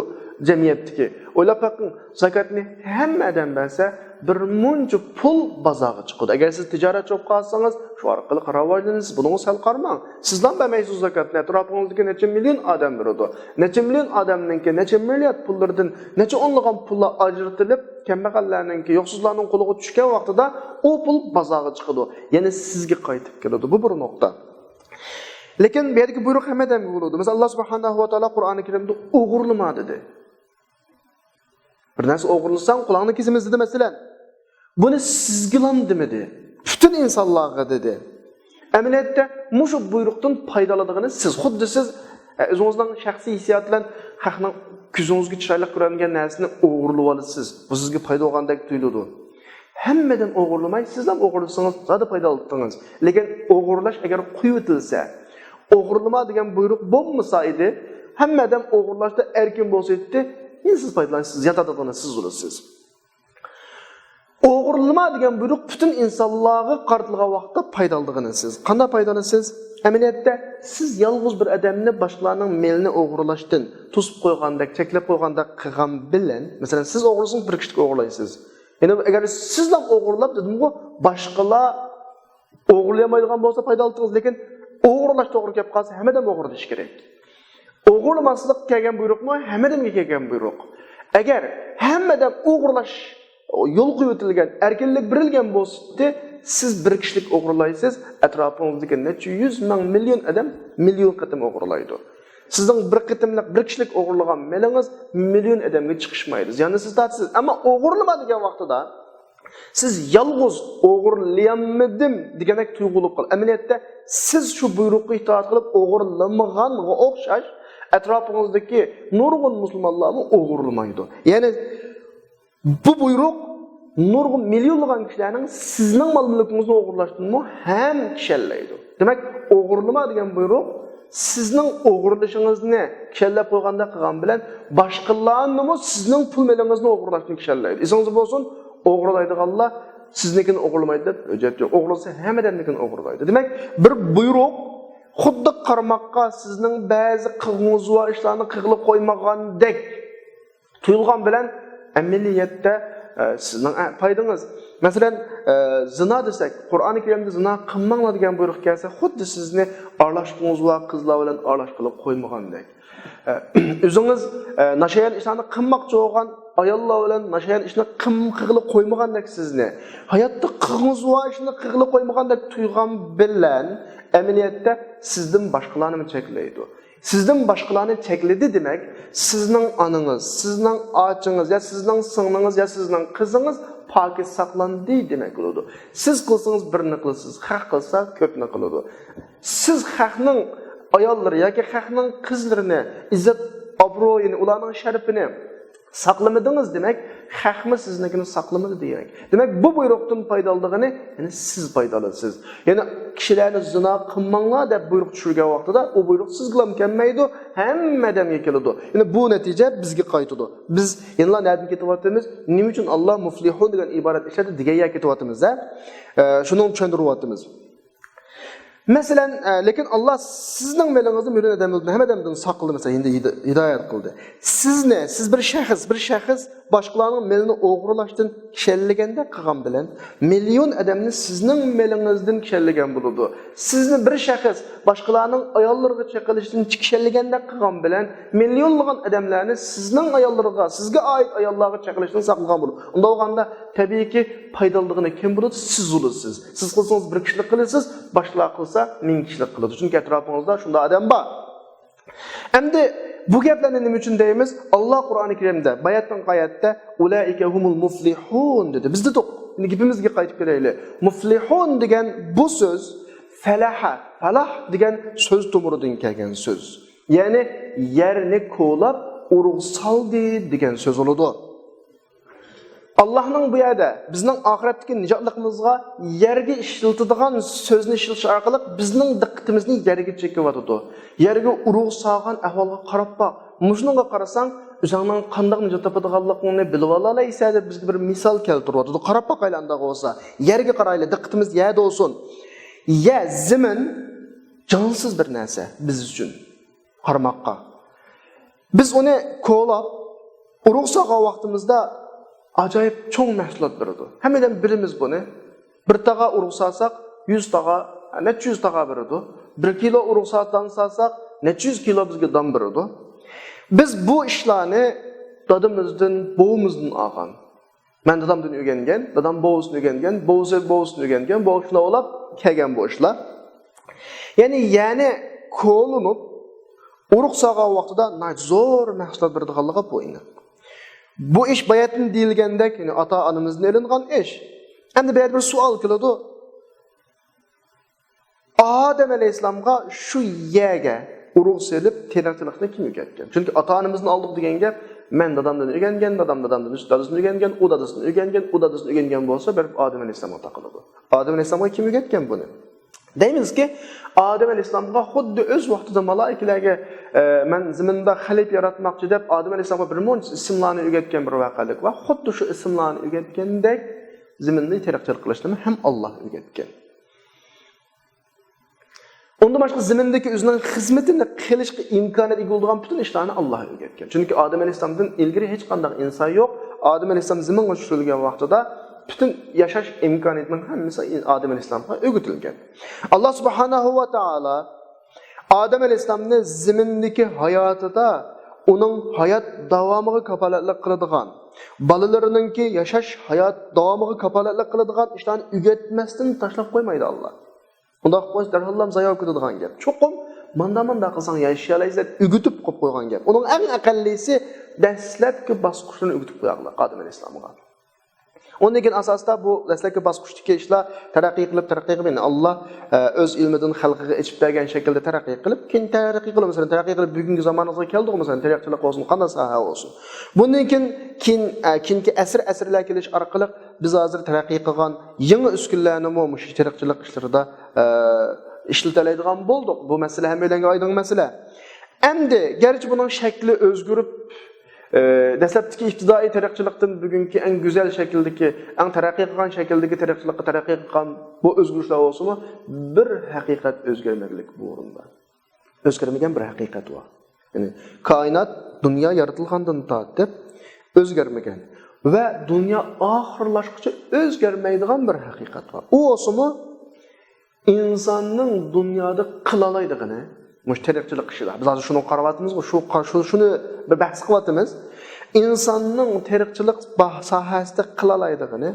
جەمئىيەتتىكى. ئويلاپ بېقىڭ، زاكاتنى ھەممە ئادەم بەرسە، بىر مۇنچە پۇل بازارغا چىقىدۇ. ئەگەر سىز تىجارەتچى بولۇپ قالسىڭىز، شۇ ئارقىلىق راۋاجلىنىسىز. بۇنىڭغا سەل قارىماڭ. سىزلا بەرمەيسىز زاكاتنى، ئەتراپىڭىزدىكى نەچچە مىليون ئادەم بېرىدۇ. نەچچە مىليون ئادەمنىڭكى نەچچە مىليارد پۇللىرىدىن نەچچە ئونلىغان پۇللار ئاجرىتىلىپ، كەمبەغەللەرنىڭكى، يوقسۇزلارنىڭ قولىغا چۈشكەن ۋاقتىدا ئۇ پۇل بازارغا چىقىدۇ. يەنى سىزگە قايتىپ كېلىدۇ. بۇ بىر نۇقتا. لېكىن بۇ يەردىكى بۇيرۇق ھەممە ئادەمگە بولىدۇ. مەسىلەن، ئاللا سۇبھانەھۇ ۋە تائالا قۇرئانى كەرىمدە «ئوغرىلىما» دېدى. بىر نەرسە ئوغرىلىساڭ، قۇلاقنى كېسىمىز دېدى، مەسىلەن. بۇنى سىزگىلا دېمىدى. پۈتۈن ئىنسانلارغا دېدى. ئەمەلىيەتتە مۇشۇ بۇيرۇقتىن پايدىلانىدىغىنى سىز. خۇددى سىز، ئە، ئۆزىڭىزنىڭ شەخسىي ھېسسىياتى بىلەن خەقنىڭ كۆزىڭىزگە چىرايلىق كۆرۈنگەن نەرسىنى ئوغرىلىۋالىسىز. بۇ سىزگە پايدا بولغاندەك تۇيۇلىدۇ. ھەممە ئادەم ئوغرىلىماي، سىزلا ئوغرىلىسىڭىز زادى پايدىلىنىڭىز. لېكىن ئوغرىلاش ئەگەر قويۇۋېتىلسە، «ئوغرىلىما» دېگەن بۇيرۇق بولمىسا ئىدى، ھەممە ئادەم ئوغرىلاشتا ئەركىن بولسا ئىدى، يەنە سىز پايدىلانىسىز، زىيان تارتىدىغىنى سىز بولىسىز. «ئوغرىلىما» دېگەن بۇيرۇق پۈتۈن ئىنسانلارغا قارىتىلغان ۋاقىتتا پايدىلىنىدىغىنى سىز. قانداق پايدىلىنىسىز؟ ئەمەلىيەتتە سىز يالغۇز بىر ئادەمنى باشقىلارنىڭ مېلىنى ئوغرىلاشتىن توسۇپ قويغاندەك، چەكلەپ قويغاندەك قىلغان بىلەن، مەسىلەن، سىز ئوغرىلىسىڭىز، بىر كىشىلىك ئوغرىلايسىز. يەنى ئەگەر سىزلا ئوغرىلاپ دېدىمغۇ، باشقىلار ئوغرىلىيالمايدىغان بولسا پايدىلىنىڭىز، لېكىن ئوغرىلاش توغرا كەپ قالسا، ھەممە ئادەم ئوغرىلىشى كېرەك. ئوغرىلىماسلىق كەلگەن بۇيرۇقمۇ؟ ھەممە ئادەمگە كەلگەن بۇيرۇق. ئەگەر ھەممە ئادەم ئوغرىلاش يول قويۇۋېتىلگەن، ئەركىنلىك بېرىلگەن بولسىدى، سىز بىر كىشىلىك ئوغرىلايسىز، ئەتراپىڭىزدىكى نەچچە يۈز مىڭ، مىليون ئادەم مىليون قېتىم ئوغرىلايدۇ. سىزنىڭ بىر قېتىملىق، بىر كىشىلىك ئوغرىلىغان مېلىڭىز مىليون ئادەمگە چىقىشمايدۇ. زىياننى سىز تارتىسىز. ئەمما ئوغرىلىما دېگەن ۋاقتىدا سىز يالغۇز «ئوغرىلىيالمىدىم» دېگەندەك تۇيغۇ بولۇپ قالىدۇ. ئەمەلىيەتتە سىز شۇ بۇيرۇققا ئىتائەت قىلىپ ئوغرىلىمىغانغا ئوخشاش، ئەتراپىڭىزدىكى نۇرغۇن مۇسۇلمانلارمۇ ئوغرىلىمايدۇ. يەنى بۇ بۇيرۇق نۇرغۇن مىليونلىغان كىشىلەرنىڭ سىزنىڭ مال-مۈلكىڭىزنى ئوغرىلاشتىنمۇ ھەم كىشەنلەيدۇ. دېمەك، «ئوغرىلىما» دېگەن بۇيرۇق سىزنىڭ ئوغرىلىشىڭىزنى كىشەنلەپ قويغاندەك قىلغان بىلەن، باشقىلارنىمۇ سىزنىڭ پۇل مېلىڭىزنى ئوغرىلاشتىن كىشەنلەيدۇ. ئېسىڭىزدە بولسۇن، ئوغرىلايدىغانلار سىزنىڭكىنى ئوغرىلىمايدۇ دەپ ھۆججەت يوق. ئوغرىلىسا ھەممە ئادەمنىڭكىنى ئوغرىلايدۇ. دېمەك، بىر بۇيرۇق خۇددى قارىماققا سىزنىڭ بەزى قىلغۇڭىز بار ئىشلارنى قىلغىلى قويمىغاندەك تۇيۇلغان بىلەن، ئەمەلىيەتتە، ئە، سىزنىڭ، ئە، پايدىڭىز. مەسىلەن، ئە، زىنا دېسەك، قۇرئانى كەرىمدە «زىنا قىلماڭلار» دېگەن بۇيرۇق كەلسە، خۇددى سىزنى ئارىلاشقۇڭىز بار قىزلار بىلەن ئارىلاشقىلى قويمىغاندەك. ئە، ئۆزىڭىز، ئە، ناشايان ئىشلارنى قىلماقچى بولغان ئاياللار بىلەن ناشايان ئىشنى قىم-، قىلغىلى قويمىغاندەك سىزنى، ھاياتتا قىلغۇڭىز بار ئىشنى قىلغىلى قويمىغاندەك تۇيغان بىلەن، ئەمەلىيەتتە سىزدىن باشقىلارنىمۇ چەكلەيدۇ. سىزدىن باشقىلارنى چەكلىدى دېمەك، سىزنىڭ ئانىڭىز، سىزنىڭ ئاچىڭىز يا سىزنىڭ سىڭلىڭىز يا سىزنىڭ قىزىڭىز پاكىز ساقلاندى دېمەك بولىدۇ. سىز قىلسىڭىز بىرنى قىلىسىز، خەق قىلسا كۆپنى قىلىدۇ. سىز خەقنىڭ ئاياللىرى ياكى خەقنىڭ قىزلىرىنى، ئىززەت ئابرۇيىنى، ئۇلارنىڭ شەرىپىنى ساقلىمىدىڭىز دېمەك، خەقمۇ سىزنىڭكىنى ساقلىمىدى دېگەن. دېمەك، بۇ بۇيرۇقتىن پايدىلىنىدىغىنى، يەنى سىز پايدىلىنىسىز. يەنى كىشىلەرنى زىنا قىلماڭلار دەپ بۇيرۇق چۈشۈرگەن ۋاقتىدا، ئۇ بۇيرۇق سىزگىلا كەلمەيدۇ، ھەممە ئادەمگە كېلىدۇ. يەنى بۇ نەتىجە بىزگە قايتىدۇ. بىز يەنىلا نەدىن كېتىۋاتىمىز؟ نېمە ئۈچۈن ئاللا مۇفلىھۇن دېگەن ئىبارەت ئىشلەتتى دېگەن يەرگە كېتىۋاتىمىز، ھە؟ ئە، شۇنىڭ چۈشەندۈرۈۋاتىمىز. مەسىلەن، ئە، لېكىن ئاللا سىزنىڭ مېلىڭىزنى مىليون ئادەمدىن، ھەممە ئادەمدىن ساقلىدى، مەسىلەن، ھىدايەت قىلدى. سىزنى، سىز بىر شەخس، بىر شەخس باشقىلارنىڭ مېلىنى ئوغرىلاشتىن كىشەنلىگەندەك قىلغان بىلەن، مىليون ئادەمنى سىزنىڭ مېلىڭىزدىن كىشەنلىگەن بولىدۇ. سىزنى بىر شەخس باشقىلارنىڭ ئاياللىرىغا چېقىلىشتىن كىشەنلىگەندەك قىلغان بىلەن، مىليونلىغان ئادەملەرنى سىزنىڭ ئاياللىرىغا، سىزگە ئائىت ئاياللارغا چېقىلىشتىن ساقلىغان بولىدۇ. ئۇنداق بولغاندا، تەبىئىيكى، پايدىلىنىدىغىنى كىم بولىدۇ؟ سىز بولىسىز. سىز قىلسىڭىز بىر كىشىلىك قىلىسىز، باشقىلار قىلسا مىڭ كىشىلىك قىلىدۇ. چۈنكى ئەتراپىڭىزدا شۇنداق ئادەم بار. ئەمدى بۇ گەپلەرنى نېمە ئۈچۈن دەيمىز؟ ئاللا قۇرئانى كەرىمدە باياتتىن ئايەتتە «ئۇلائىكە ھۇمۇل مۇفلىھۇن» دېدى. بىز دېدۇق، ئەمدى گېپىمىزگە قايتىپ كېلەيلى. مۇفلىھۇن دېگەن بۇ سۆز فەلەھە، فەلاھ دېگەن سۆز تومۇرىدىن كەلگەن سۆز. يەنى يەرنى كولاپ ئۇرۇق سالدى دېگەن سۆز بولىدۇ. ئاللانىڭ بۇ يەردە بىزنىڭ ئاخىرەتتىكى نىجاتلىقىمىزغا يەرگە ئىشلىتىدىغان سۆزنى ئىشلىتىش ئارقىلىق بىزنىڭ دىققىتىمىزنى يەرگە چېكىۋاتىدۇ. يەرگە ئۇرۇق سالغان ئەھۋالغا قاراپ باق. مۇشۇنىڭغا قارىساڭ، ئۆزۈڭنىڭ قانداق نىجات تاپىدىغانلىقىڭنى بىلىۋالالايسەن دەپ بىزگە بىر مىسال كەلتۈرۈۋاتىدۇ. قاراپ باقايلى ئانداق بولسا. يەرگە قارايلى، دىققىتىمىز يەردە بولسۇن. يەر، زېمىن جانسىز بىر نەرسە بىز ئۈچۈن قارىماققا. بىز ئۇنى كولاپ، ئۇرۇق سالغان ۋاقتىمىزدا ئاجايىپ چوڭ مەھسۇلات بېرىدۇ. ھەممىدىن بىلىمىز بۇنى. بىر تاغا ئۇرۇق سالساق، يۈز تاغا، نەچچە يۈز تاغا بېرىدۇ. بىر كىلو ئۇرۇق سالساق، نەچچە يۈز كىلو بىزگە دان بېرىدۇ. بىز بۇ ئىشلارنى دادىمىزدىن، بوۋىمىزدىن ئالغان. مەن دادامدىن ئۆگەنگەن، دادام بوۋىسىدىن ئۆگەنگەن، بوۋىسى بوۋىسىدىن ئۆگەنگەن، بۇ ئىشلار بولاپ كەلگەن بۇ ئىشلار. يەنى، يەنى كولىنىپ، ئۇرۇق سالغان ۋاقتىدا ناھايىتى زور مەھسۇلات بېرىدىغانلىقى بۇ ئېنىق. بۇ ئىش باياتتىن دېيىلگەندەك، يەنى ئاتا-ئانىمىزدىن ئېلىنغان ئىش. ئەمدى بۇ يەردە بىر سوئال كېلىدۇ. ئادەم ئەلەيھىسسالامغا شۇ يەرگە ئۇرۇق سېلىپ تېرىقچىلىقنى كىم ئۆگەتكەن؟ چۈنكى ئاتا-ئانىمىزدىن ئالدۇق دېگەن گەپ، مەن دادامدىن ئۆگەنگەن، دادام دادامدىن، دادىسىدىن ئۆگەنگەن، ئۇ دادىسىدىن ئۆگەنگەن، ئۇ دادىسىدىن ئۆگەنگەن بولسا، بېرىپ ئادەم ئەلەيھىسسالامغا تاقىلىدۇ. ئادەم ئەلەيھىسسالامغا كىم ئۆگەتكەن بۇنى؟ دەيمىزكى، ئادەم ئەلەيھىسسالامغا خۇددى ئۆز ۋاقتىدا مالائىكىلەرگە، ئە، مەن زېمىندا خەلىپە ياراتماقچى دەپ، ئادەم ئەلەيھىسسالامغا بىر مۇنچە ئىسىملارنى ئۆگەتكەن بىر ۋەقەلىك بار. خۇددى شۇ ئىسىملارنى ئۆگەتكەندەك، زېمىندا تېرىقچىلىق قىلىشنىمۇ ھەم ئاللا ئۆگەتكەن. ئۇندىن باشقا زېمىندىكى ئۆزىنىڭ خىزمىتىنى قىلىشقا ئىمكانىيەت ئىگە بولىدىغان پۈتۈن ئىشلارنى ئاللا ئۆگەتكەن. چۈنكى ئادەم ئەلەيھىسسالامدىن ئىلگىرى ھېچقانداق ئىنسان يوق. ئادەم ئەلەيھىسسالام زېمىنغا چۈشۈرۈلگەن ۋاقتىدا پۈتۈن ياشاش ئىمكانىيىتىنىڭ ھەممىسى ئادەم ئەلەيھىسسالامغا ئۆگىتىلگەن. ئاللا سۇبھانەھۇ ۋە تائالا ئادەم ئەلەيھىسسالامنى زېمىندىكى ھاياتىدا ئۇنىڭ ھايات داۋامىغا كاپالەتلىك قىلىدىغان، بالىلىرىنىڭكى ياشاش ھايات داۋامىغا كاپالەتلىك قىلىدىغان ئىشلارنى ئۆگەتمەستىن تاشلاپ قويمايدۇ ئاللا. ئۇنداق قىلسا دەرھاللا زايا بولۇپ كېتىدىغان گەپ. چوقۇم ماندا مانداق قىلساڭ ياشىيالايسەن دەپ ئۆگىتىپ قويۇپ قويغان گەپ. ئۇنىڭ ئەڭ ئەقەللىسى دەسلەپكى باسقۇچلىرىنى ئۆگىتىپ قويغانلىق ئادەم ئەلەيھىسسالامغا. ئۇندىن كېيىن ئاساستا بۇ دەسلەپكى باسقۇچتىكى ئىشلار تەرەققىي قىلىپ، تەرەققىي قىلىپ، يەنى ئاللا، ئە، ئۆز ئىلمىدىن خەلقىگە ئېچىپ بەرگەن شەكىلدە تەرەققىي قىلىپ، كېيىن تەرەققىي قىلىپ، مەسىلەن، تەرەققىي قىلىپ بۈگۈنكى زامانىمىزغا كەلدۇق، مەسىلەن، تېرىقچىلىق بولسۇن، قانداق ساھە بولسۇن. بۇندىن كېيىن، كېيىن، ئە، كېيىنكى ئەسىر، ئەسىرلەر كېلىش ئارقىلىق بىز ھازىر تەرەققىي قىلغان يېڭى ئۈسكۈنىلەرنىمۇ مۇشۇ تېرىقچىلىق ئىشلىرىدا، ئە، ئىشلىتەلەيدىغان بولدۇق. بۇ مەسىلە ھەممەيلەنگە ئايدىڭ مەسىلە. ئەمدى گەرچە بۇنىڭ شەكلى ئۆزگىرىپ، ئى، دەسلەپتىكى ئىپتىدائىي تېرىقچىلىقتىن بۈگۈنكى ئەڭ گۈزەل شەكىلدىكى، ئەڭ تەرەققىي قىلغان شەكىلدىكى تېرىقچىلىققا تەرەققىي قىلغان بۇ ئۆزگىرىشلەر بولسىمۇ، بىر ھەقىقەت ئۆزگەرمىگەنلىك بۇ ئورۇندا. ئۆزگەرمىگەن بىر ھەقىقەت بار. يەنى كائىنات، دۇنيا يارىتىلغاندىن تارتىپ ئۆزگەرمىگەن ۋە دۇنيا ئاخىرلاشقۇچە ئۆزگەرمەيدىغان بىر ھەقىقەت بار. ئۇ بولسىمۇ، ئىنساننىڭ دۇنيادا قىلالايدىغىنى، مۇشۇ تېرىقچىلىق ئىشىدا، بىز ھازىر شۇنى قاراۋاتىمىزغۇ، شۇ، شۇ، شۇنى بىر بەھس قىلىۋاتىمىز. ئىنساننىڭ تېرىقچىلىق باھ-، ساھەسىدە قىلالايدىغىنى،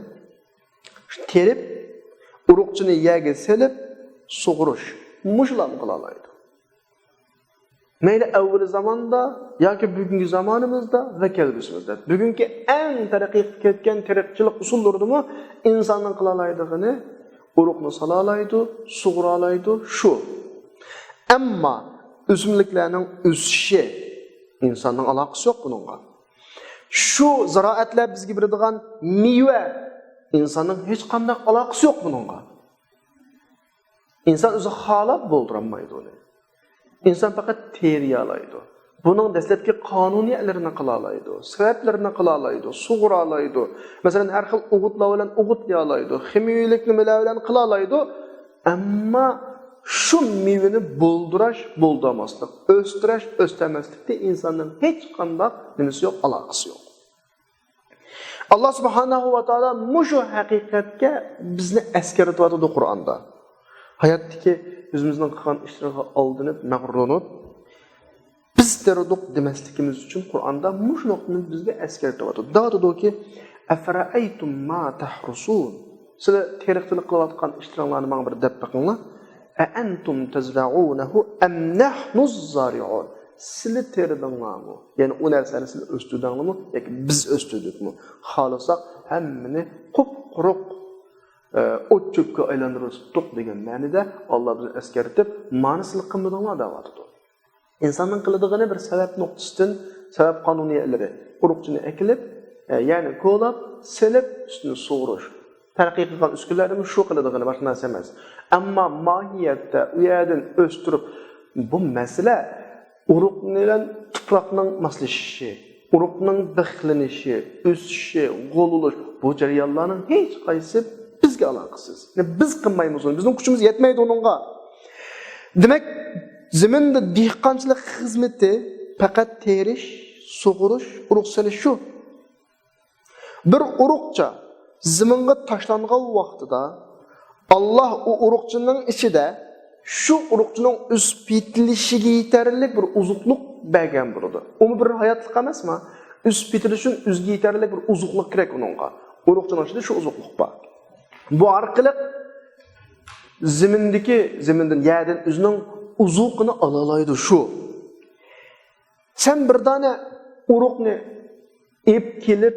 شۇ تېرىپ، ئۇرۇقچىنى يەرگە سېلىپ، سۇغۇرۇش. مۇشۇلارنى قىلالايدۇ. مەيلى ئەۋۋەل زاماندا ياكى بۈگۈنكى زامانىمىزدا ۋە كەلگۈسىمىزدە. بۈگۈنكى ئەڭ تەرەققىي قىلىپ كەتكەن تېرىقچىلىق ئۇسۇللىرىدىمۇ ئىنساننىڭ قىلالايدىغىنى ئۇرۇقنى سالالايدۇ، سۇغۇرالايدۇ، شۇ. ئەمما ئۆسۈملۈكلەرنىڭ ئۆسۈشى ئىنساننىڭ ئالاقىسى يوق بۇنىڭغا. شۇ زىرائەتلەر بىزگە بېرىدىغان مېۋە ئىنساننىڭ ھېچقانداق ئالاقىسى يوق بۇنىڭغا. ئىنسان ئۆزى خالاپ بولدۇرالمايدۇ ئۇنى. ئىنسان پەقەت تېرىيالايدۇ. بۇنىڭ دەسلەپكى قانۇنىيەتلىرىنى قىلالايدۇ، سەۋەبلىرىنى قىلالايدۇ، سۇغۇرالايدۇ. مەسىلەن، ھەر خىل ئوغۇتلار بىلەن ئوغۇتلىيالايدۇ، خىمىيەلىك نېمىلەر بىلەن قىلالايدۇ. ئەمما شۇ مېۋىنى بولدۇراش، بولدۇرماسلىق، ئۆستۈرۈش، ئۆستۈرمەسلىكتە ئىنساننىڭ ھېچقانداق نېمىسى يوق، ئالاقىسى يوق. ئاللا سۇبھانەھۇ ۋە تائالا مۇشۇ ھەقىقەتكە بىزنى ئەسكەرتىۋاتىدۇ قۇرئاندا. ھاياتتىكى ئۆزىمىزنىڭ قىلغان ئىشلىرىغا ئالدىنىپ، مەغرۇرلىنىپ، بىز تېرىدۇق دېمەسلىكىمىز ئۈچۈن قۇرئاندا مۇشۇ نۇقتىنى بىزگە ئەسكەرتىۋاتىدۇ. دەۋاتىدۇكى، «ئەفەرەئەيتۇم ما تەھرۇسۇن.» سىلەر تېرىقچىلىق قىلىۋاتقان ئىشلىرىڭلارنى ماڭا بىر دەپ بېقىڭلار. «ئەئەنتۇم تەزرەئۇنەھۇ ئەم نەھنۇز زارىئۇن.» سىلى تېرىدىڭلارمۇ؟ يەنى ئۇ نەرسىنى سىلى ئۆستۈردۈڭلارمۇ ياكى بىز ئۆستۈردۇقمۇ؟ خالىساق ھەممىنى قۇپقۇرۇق، ئە، ئوت چۆپكە ئايلاندۇرۇپ تۇتتۇق دېگەن مەنىدە ئاللا بىزنى ئەسكەرتىپ، مانا سىلى قىلمىدىڭلار دەۋاتىدۇ. ئىنساننىڭ قىلىدىغىنى بىر سەۋەب نۇقتىسىدىن، سەۋەب قانۇنىيەتلىرى، ئۇرۇقچىنى ئەكېلىپ، ئە، يەنى كولاپ، سېلىپ، ئۈستىنى سۇغۇرۇش. تەرەققىي قىلغان ئۈسكۈنلەردىمۇ شۇ قىلىدىغىنى، باشقا نەرسە ئەمەس. ئەمما ماھىيەتتە ئۇ يەردىن ئۆستۈرۈپ، بۇ مەسىلە ئۇرۇق بىلەن تۇپراقنىڭ ماسلىشىشى، ئۇرۇقنىڭ بىخلىنىشى، ئۆسۈشى، غول بولۇش، بۇ جەريانلارنىڭ ھېچقايسىسى بىزگە ئالاقىسىز. يەنى بىز قىلمايمىز ئۇنى، بىزنىڭ كۈچىمىز يەتمەيدۇ ئۇنىڭغا. دېمەك، زېمىندا دېھقانچىلىق خىزمىتى پەقەت تېرىش، سۇغۇرۇش، ئۇرۇق سېلىش شۇ. بىر ئۇرۇقچە زېمىنغا تاشلانغان ۋاقتىدا، ئاللا ئۇ ئۇرۇقچىنىڭ ئىچىدە شۇ ئۇرۇقچىنىڭ ئۆسۈپ يېتىلىشىگە يېتەرلىك بىر ئوزۇقلۇق بەرگەن بولىدۇ. ئۇمۇ بىر ھاياتلىق ئەمەسمۇ؟ ئۆسۈپ يېتىلىش ئۈچۈن ئۆزىگە يېتەرلىك بىر ئوزۇقلۇق كېرەك ئۇنىڭغا. ئۇرۇقچىنىڭ ئىچىدە شۇ ئوزۇقلۇق بار. بۇ ئارقىلىق زېمىندىكى، زېمىندىن، يەردىن ئۆزىنىڭ ئوزۇقىنى ئالالايدۇ شۇ. سەن بىر دانە ئۇرۇقنى ئېلىپ كېلىپ،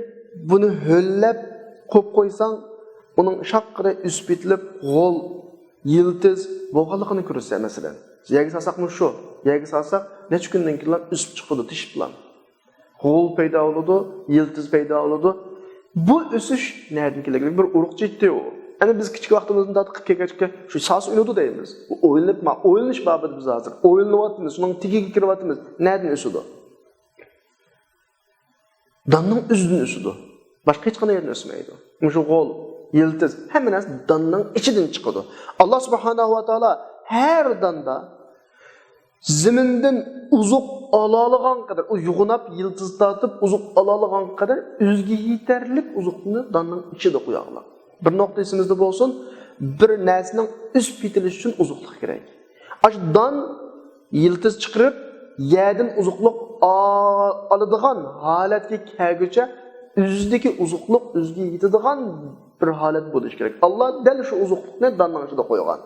بۇنى ھۆللەپ قويۇپ قويساڭ، ئۇنىڭ شاققىدە ئۆسۈپ يېتىلىپ، غول، يىلتىز بولغانلىقىنى كۆرىسەن، مەسىلەن. يەرگە سالساقمۇ شۇ، يەرگە سالساق، نەچچە كۈندىن كېيىنلا ئۆسۈپ چىقىدۇ، تېشىپلا. غول پەيدا بولىدۇ، يىلتىز پەيدا بولىدۇ. بۇ ئۆسۈش نەدىن كېلىدۇ؟ بىر ئۇرۇقچى ئېيتتى ئۇ. ئەنە بىز كىچىك ۋاقتىمىزدىن تارتىپ قىلىپ كەلگەنچە شۇ ساسا ئۈنىدۇ دەيمىز. بۇ ئويلىنىپ ما-، ئويلىنىش بابىدا بىز ھازىر. ئويلىنىۋاتىمىز، شۇنىڭ تېگىگە كىرىۋاتىمىز. نەدىن ئۆسىدۇ؟ داننىڭ ئۆزىدىن ئۆسىدۇ. باشقا ھېچقانداق يەردىن ئۆسمەيدۇ. مۇشۇ غول، يىلتىز، ھەممە نەرسە داننىڭ ئىچىدىن چىقىدۇ. ئاللا سۇبھانەھۇ ۋە تائالا ھەر داندا زېمىندىن ئوزۇق ئالالىغان قەدەر، ئۇ يوغىناپ، يىلتىز تارتىپ، ئوزۇق ئالالىغان قەدەر ئۆزىگە يېتەرلىك ئوزۇقنى داننىڭ ئىچىدە قويغان. بىر نۇقتا ئېسىمىزدە بولسۇن، بىر نەرسىنىڭ ئۆسۈپ يېتىلىشى ئۈچۈن ئوزۇقلۇق كېرەك. ئاشۇ دان يىلتىز چىقىرىپ، يەردىن ئوزۇقلۇق ئا-، ئالىدىغان ھالەتكە كەلگۈچە ئۆزىدىكى ئوزۇقلۇق ئۆزىگە يېتىدىغان بىر ھالەت بولۇشى كېرەك. ئاللا دەل شۇ ئوزۇقلۇقنى داننىڭ ئىچىدە قويغان.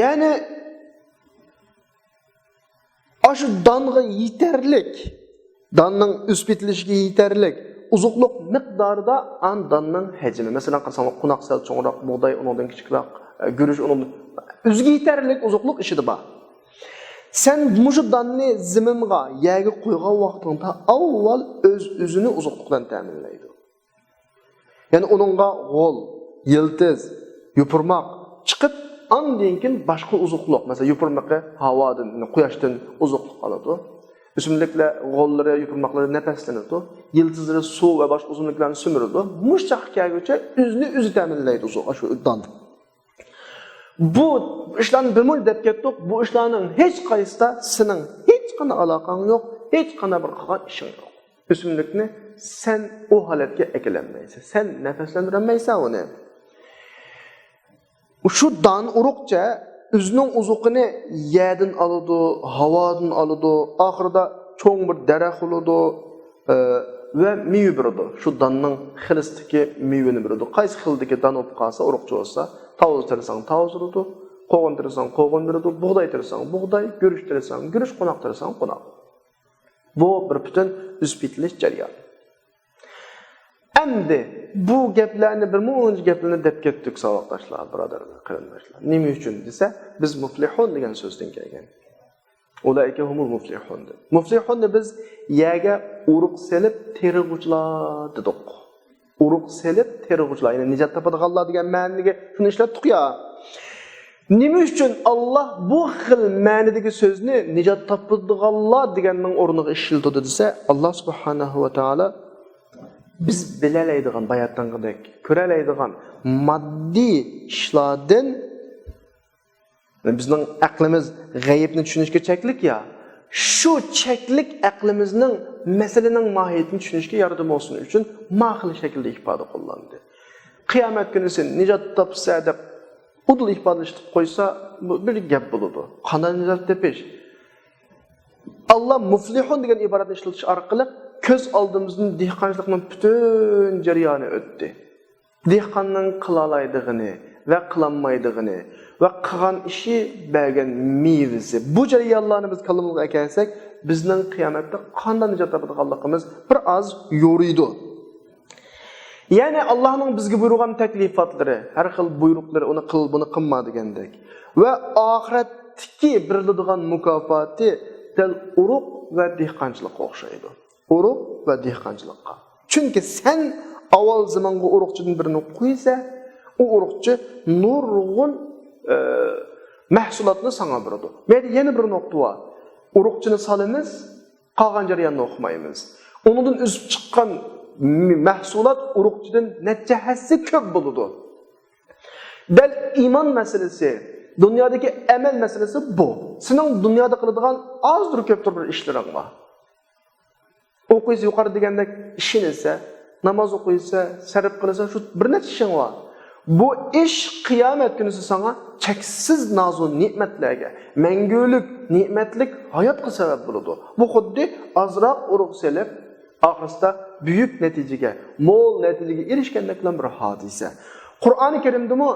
يەنى ئاشۇ دانغا يېتەرلىك، داننىڭ ئۆسۈپ يېتىلىشىگە يېتەرلىك ئوزۇقلۇق مىقدارىدا ئان داننىڭ ھەجمى. مەسىلەن، قارىساڭلار، قوناق سەل چوڭراق، بۇغداي ئۇنىڭدىن كىچىكراق، ئە، گۈرۈچ ئۇنىڭدىن، ئۆزىگە يېتەرلىك ئوزۇقلۇق ئىچىدە بار. سەن مۇشۇ داننى زېمىنغا، يەرگە قويغان ۋاقتىڭدا ئاۋۋال ئۆز-ئۆزىنى ئوزۇقلۇق بىلەن تەمىنلەيدۇ. يەنى ئۇنىڭغا غول، يىلتىز، يوپۇرماق چىقىپ، ئاندىن كېيىن باشقا ئوزۇقلۇق، مەسىلەن، يوپۇرمىقى ھاۋادىن، يەنى قۇياشتىن ئوزۇقلۇق ئالىدۇ. ئۆسۈملۈكلەر غوللىرى، يوپۇرماقلىرى نەپەسلىنىدۇ. يىلتىزلىرى سۇ ۋە باشقا ئۆسۈملۈكلەرنى سۈمۈرىدۇ. مۇشۇ چاغقا كەلگۈچە ئۆزىنى ئۆزى تەمىنلەيدۇ ئوزۇق، شۇ دان. بۇ ئىشلارنى بىر مۇنچە دەپ كەتتۇق. بۇ ئىشلارنىڭ ھېچ قايسىدا سېنىڭ ھېچقانداق ئالاقەڭ يوق، ھېچقانداق بىر قىلغان ئىشىڭ يوق. ئۆسۈملۈكنى سەن ئۇ ھالەتكە ئەكېلەلمەيسەن، سەن نەپەسلەندۈرەلمەيسەن ئۇنى. شۇ دان ئۇرۇقچە ئۆزىنىڭ ئوزۇقىنى يەردىن ئالىدۇ، ھاۋادىن ئالىدۇ، ئاخىرىدا چوڭ بىر دەرەخ بولىدۇ، ئە، ۋە مېۋە بېرىدۇ. شۇ داننىڭ خىلىسىدىكى مېۋىنى بېرىدۇ. قايسى خىلدىكى دان بولۇپ قالسا، ئۇرۇقچى بولسا، تاۋۇز تېرىساڭ تاۋۇز بېرىدۇ، قوغۇن تېرىساڭ قوغۇن بېرىدۇ، بۇغداي تېرىساڭ بۇغداي، گۈرۈچ تېرىسەڭ گۈرۈچ، قوناق تېرىساڭ قوناق. بۇ بىر پۈتۈن ئۆسۈپ يېتىلىش جەريانى. ئەمدى بۇ گەپلەرنى، بىر مۇنچە گەپلەرنى دەپ كەتتۇق، ساۋاقداشلار، بۇرادەرلەر، قېرىنداشلار. نېمە ئۈچۈن دېسە، بىز مۇفلىھۇن دېگەن سۆزدىن كەلگەن. ئۇلائىكە ھۇمۇل مۇفلىھۇن دېدى. مۇفلىھۇننى بىز يەرگە ئۇرۇق سېلىپ تېرىغۇچىلار دېدۇق. ئۇرۇق سېلىپ تېرىغۇچىلار، يەنى نىجات تاپىدىغانلار دېگەن مەنىدىكى شۇنى ئىشلەتتۇق يا. نېمە ئۈچۈن ئاللا بۇ خىل مەنىدىكى سۆزنى نىجات تاپىدىغانلار دېگەننىڭ ئورنىغا ئىشلىتىدۇ دېسە، ئاللا سۇبھانەھۇ ۋە تائالا بىز بىلەلەيدىغان، بايا ئېيتقاندەك، كۆرەلەيدىغان ماددىي ئىشلاردىن، بىزنىڭ ئەقلىمىز غەيىبنى چۈشىنىشكە چەكلىك يا، شۇ چەكلىك ئەقلىمىزنىڭ مەسىلىنىڭ ماھىيىتىنى چۈشىنىشكە ياردىمى بولسۇن ئۈچۈن ما خىل شەكىلدە ئىپادە قوللاندى. قىيامەت كۈنى سەن نىجات تاپسا دەپ ئۇدۇل ئىپادىلىشىپ قويسا، بۇ بىر گەپ بولىدۇ. قانداق نىجات تېپىش؟ ئاللا مۇفلىھۇن دېگەن ئىبارەتنى ئىشلىتىش ئارقىلىق كۆز ئالدىمىزدىن دېھقانچىلىقنىڭ پۈتۈن جەريانى ئۆتتى. دېھقاننىڭ قىلالايدىغىنى، ۋە قىلالمايدىغىنى ۋە قىلغان ئىشى، بەرگەن مېۋىسى. بۇ جەريانلارنى بىز كاللىمىزغا ئەكەلسەك، بىزنىڭ قىيامەتتە قانداق نىجات تاپىدىغانلىقىمىز بىر ئاز يورۇيدۇ. يەنى ئاللاھنىڭ بىزگە بۇيرۇغان تەكلىپاتلىرى، ھەر خىل بۇيرۇقلىرى، ئۇنى قىل، بۇنى قىلما دېگەندەك. ۋە ئاخىرەتتىكى بېرىلىدىغان مۇكاپاتى دەل ئۇرۇق ۋە دېھقانچىلىققا ئوخشايدۇ. ئۇرۇق ۋە دېھقانچىلىققا. چۈنكى سەن ئاۋۋال زېمىنغا ئۇرۇقچىدىن بىرنى قويسا، ئۇ ئۇرۇقچى نۇرغۇن، ئە، مەھسۇلاتنى ساڭا بېرىدۇ. مەيلى، يەنە بىر نۇقتا بار. ئۇرۇقچىنى سالىمىز، قالغان جەرياننى ئوقۇمايمىز. ئۇنىڭدىن ئۈزۈپ چىققان م-، مەھسۇلات ئۇرۇقچىدىن نەچچە ھەسسە كۆپ بولىدۇ. دەل ئىمان مەسىلىسى، دۇنيادىكى ئەمەل مەسىلىسى بۇ. سېنىڭ دۇنيادا قىلىدىغان ئازدۇر كۆپتۇر بىر ئىشلىرىڭ بار. ئوقۇيسا، يۇقىرىدا دېگەندەك ئىشىنىسە، ناماز ئوقۇيسا، سەرپ قىلسا، شۇ بىر نەچچە ئىشىڭ بار. بۇ ئىش قىيامەت كۈنىسى ساڭا چەكسىز نازۇ نېمەتلەرگە، مەڭگۈلۈك نېمەتلىك ھاياتقا سەۋەب بولىدۇ. بۇ خۇددى ئازراق ئۇرۇق سېلىپ، ئاخىرسىدا بۈيۈك نەتىجىگە، مول نەتىجىگە ئېرىشكەندەك بىلەن بىر ھادىسە. قۇرئانى كەرىمدىمۇ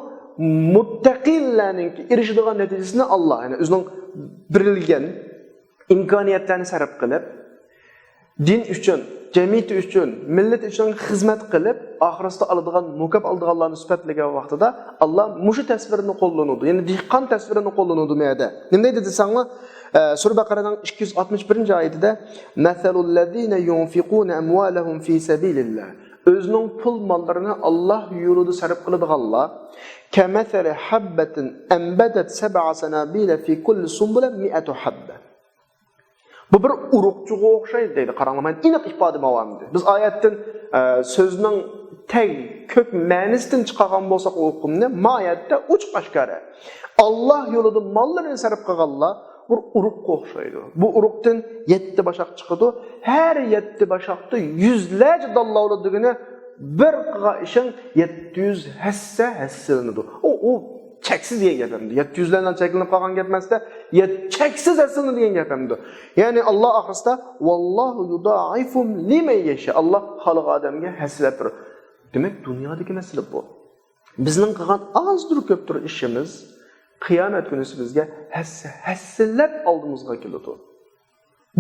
مۇتتەقىنلەرنىڭكى ئېرىشىدىغان نەتىجىسىنى ئاللا، يەنى ئۆزىنىڭ بېرىلگەن ئىمكانىيەتلەرنى سەرپ قىلىپ، دىن ئۈچۈن، جەمئىيىتى ئۈچۈن، مىللىتى ئۈچۈن خىزمەت قىلىپ، ئاخىرسىدا ئالىدىغان، مۇكاپ ئالىدىغانلارنى سۈپەتلىگەن ۋاقتىدا، ئاللا مۇشۇ تەسۋىرنى قوللىنىدۇ. يەنى دېھقان تەسۋىرىنى قوللىنىدۇ بۇ يەردە. نېمە دەيدۇ دېسەڭلار، ئە، سۈرە بەقەرەنىڭ ئىككى يۈز ئاتمىش بىرىنچى ئايىتىدە، مەسەلۇللەزىنە يۇنفىقۇنە ئەمۋالەھۇم فى سەبىلىللا. ئۆزىنىڭ پۇل ماللىرىنى ئاللا يولىدا سەرپ قىلىدىغانلار، كەمەسەلى ھەببەتىن ئەنبەتەت سەبئە سەنابىلە فى كۇللى سۇنبۇلە مىئەتۇ ھەببە. بۇ بىر ئۇرۇقچىغا ئوخشايدۇ دەيدۇ. قاراڭلار، مانا ئېنىق ئىپادە ماۋامدى. بىز ئايەتتىن، ئە، سۆزنىڭ تەگ، كۆك مەنىسىدىن چىقارغان بولساق ئۇ ئۇقۇمنى، ما ئايەتتە ئوچۇق ئاشكارا. ئاللا يولىدا ماللىرىنى سەرپ قىلغانلار بىر ئۇرۇققا ئوخشايدۇ. بۇ ئۇرۇقتىن يەتتە باشاق چىقىدۇ. ھەر يەتتە باشاقتا يۈزلەرچە دانلا بولىدۇ دېگىنى، بىر قىلغان ئىشىڭ يەتتە يۈز ھەسسە ھەسسىلىنىدۇ. ئۇ، ئۇ چەكسىز دېگەن گەپ ئەمدى. يەتتە يۈز بىلەن چەكلىنىپ قالغان گەپ ئەمەستە، يەت-، چەكسىز ھەسسىلىنىدۇ دېگەن گەپ ئەمدى. يەنى ئاللا ئاخىرسىدا، ۋاللاھۇ يۇدائىفۇ لىمەن يەشا. ئاللا خالىغان ئادەمگە ھەسسىلەپ بېرىدۇ. دېمەك، دۇنيادىكى مەسىلە بۇ. بىزنىڭ قىلغان ئازدۇر كۆپتۇر ئىشىمىز قىيامەت كۈنىسى بىزگە ھەسسە-، ھەسسىلەپ ئالدىمىزغا كېلىدۇ.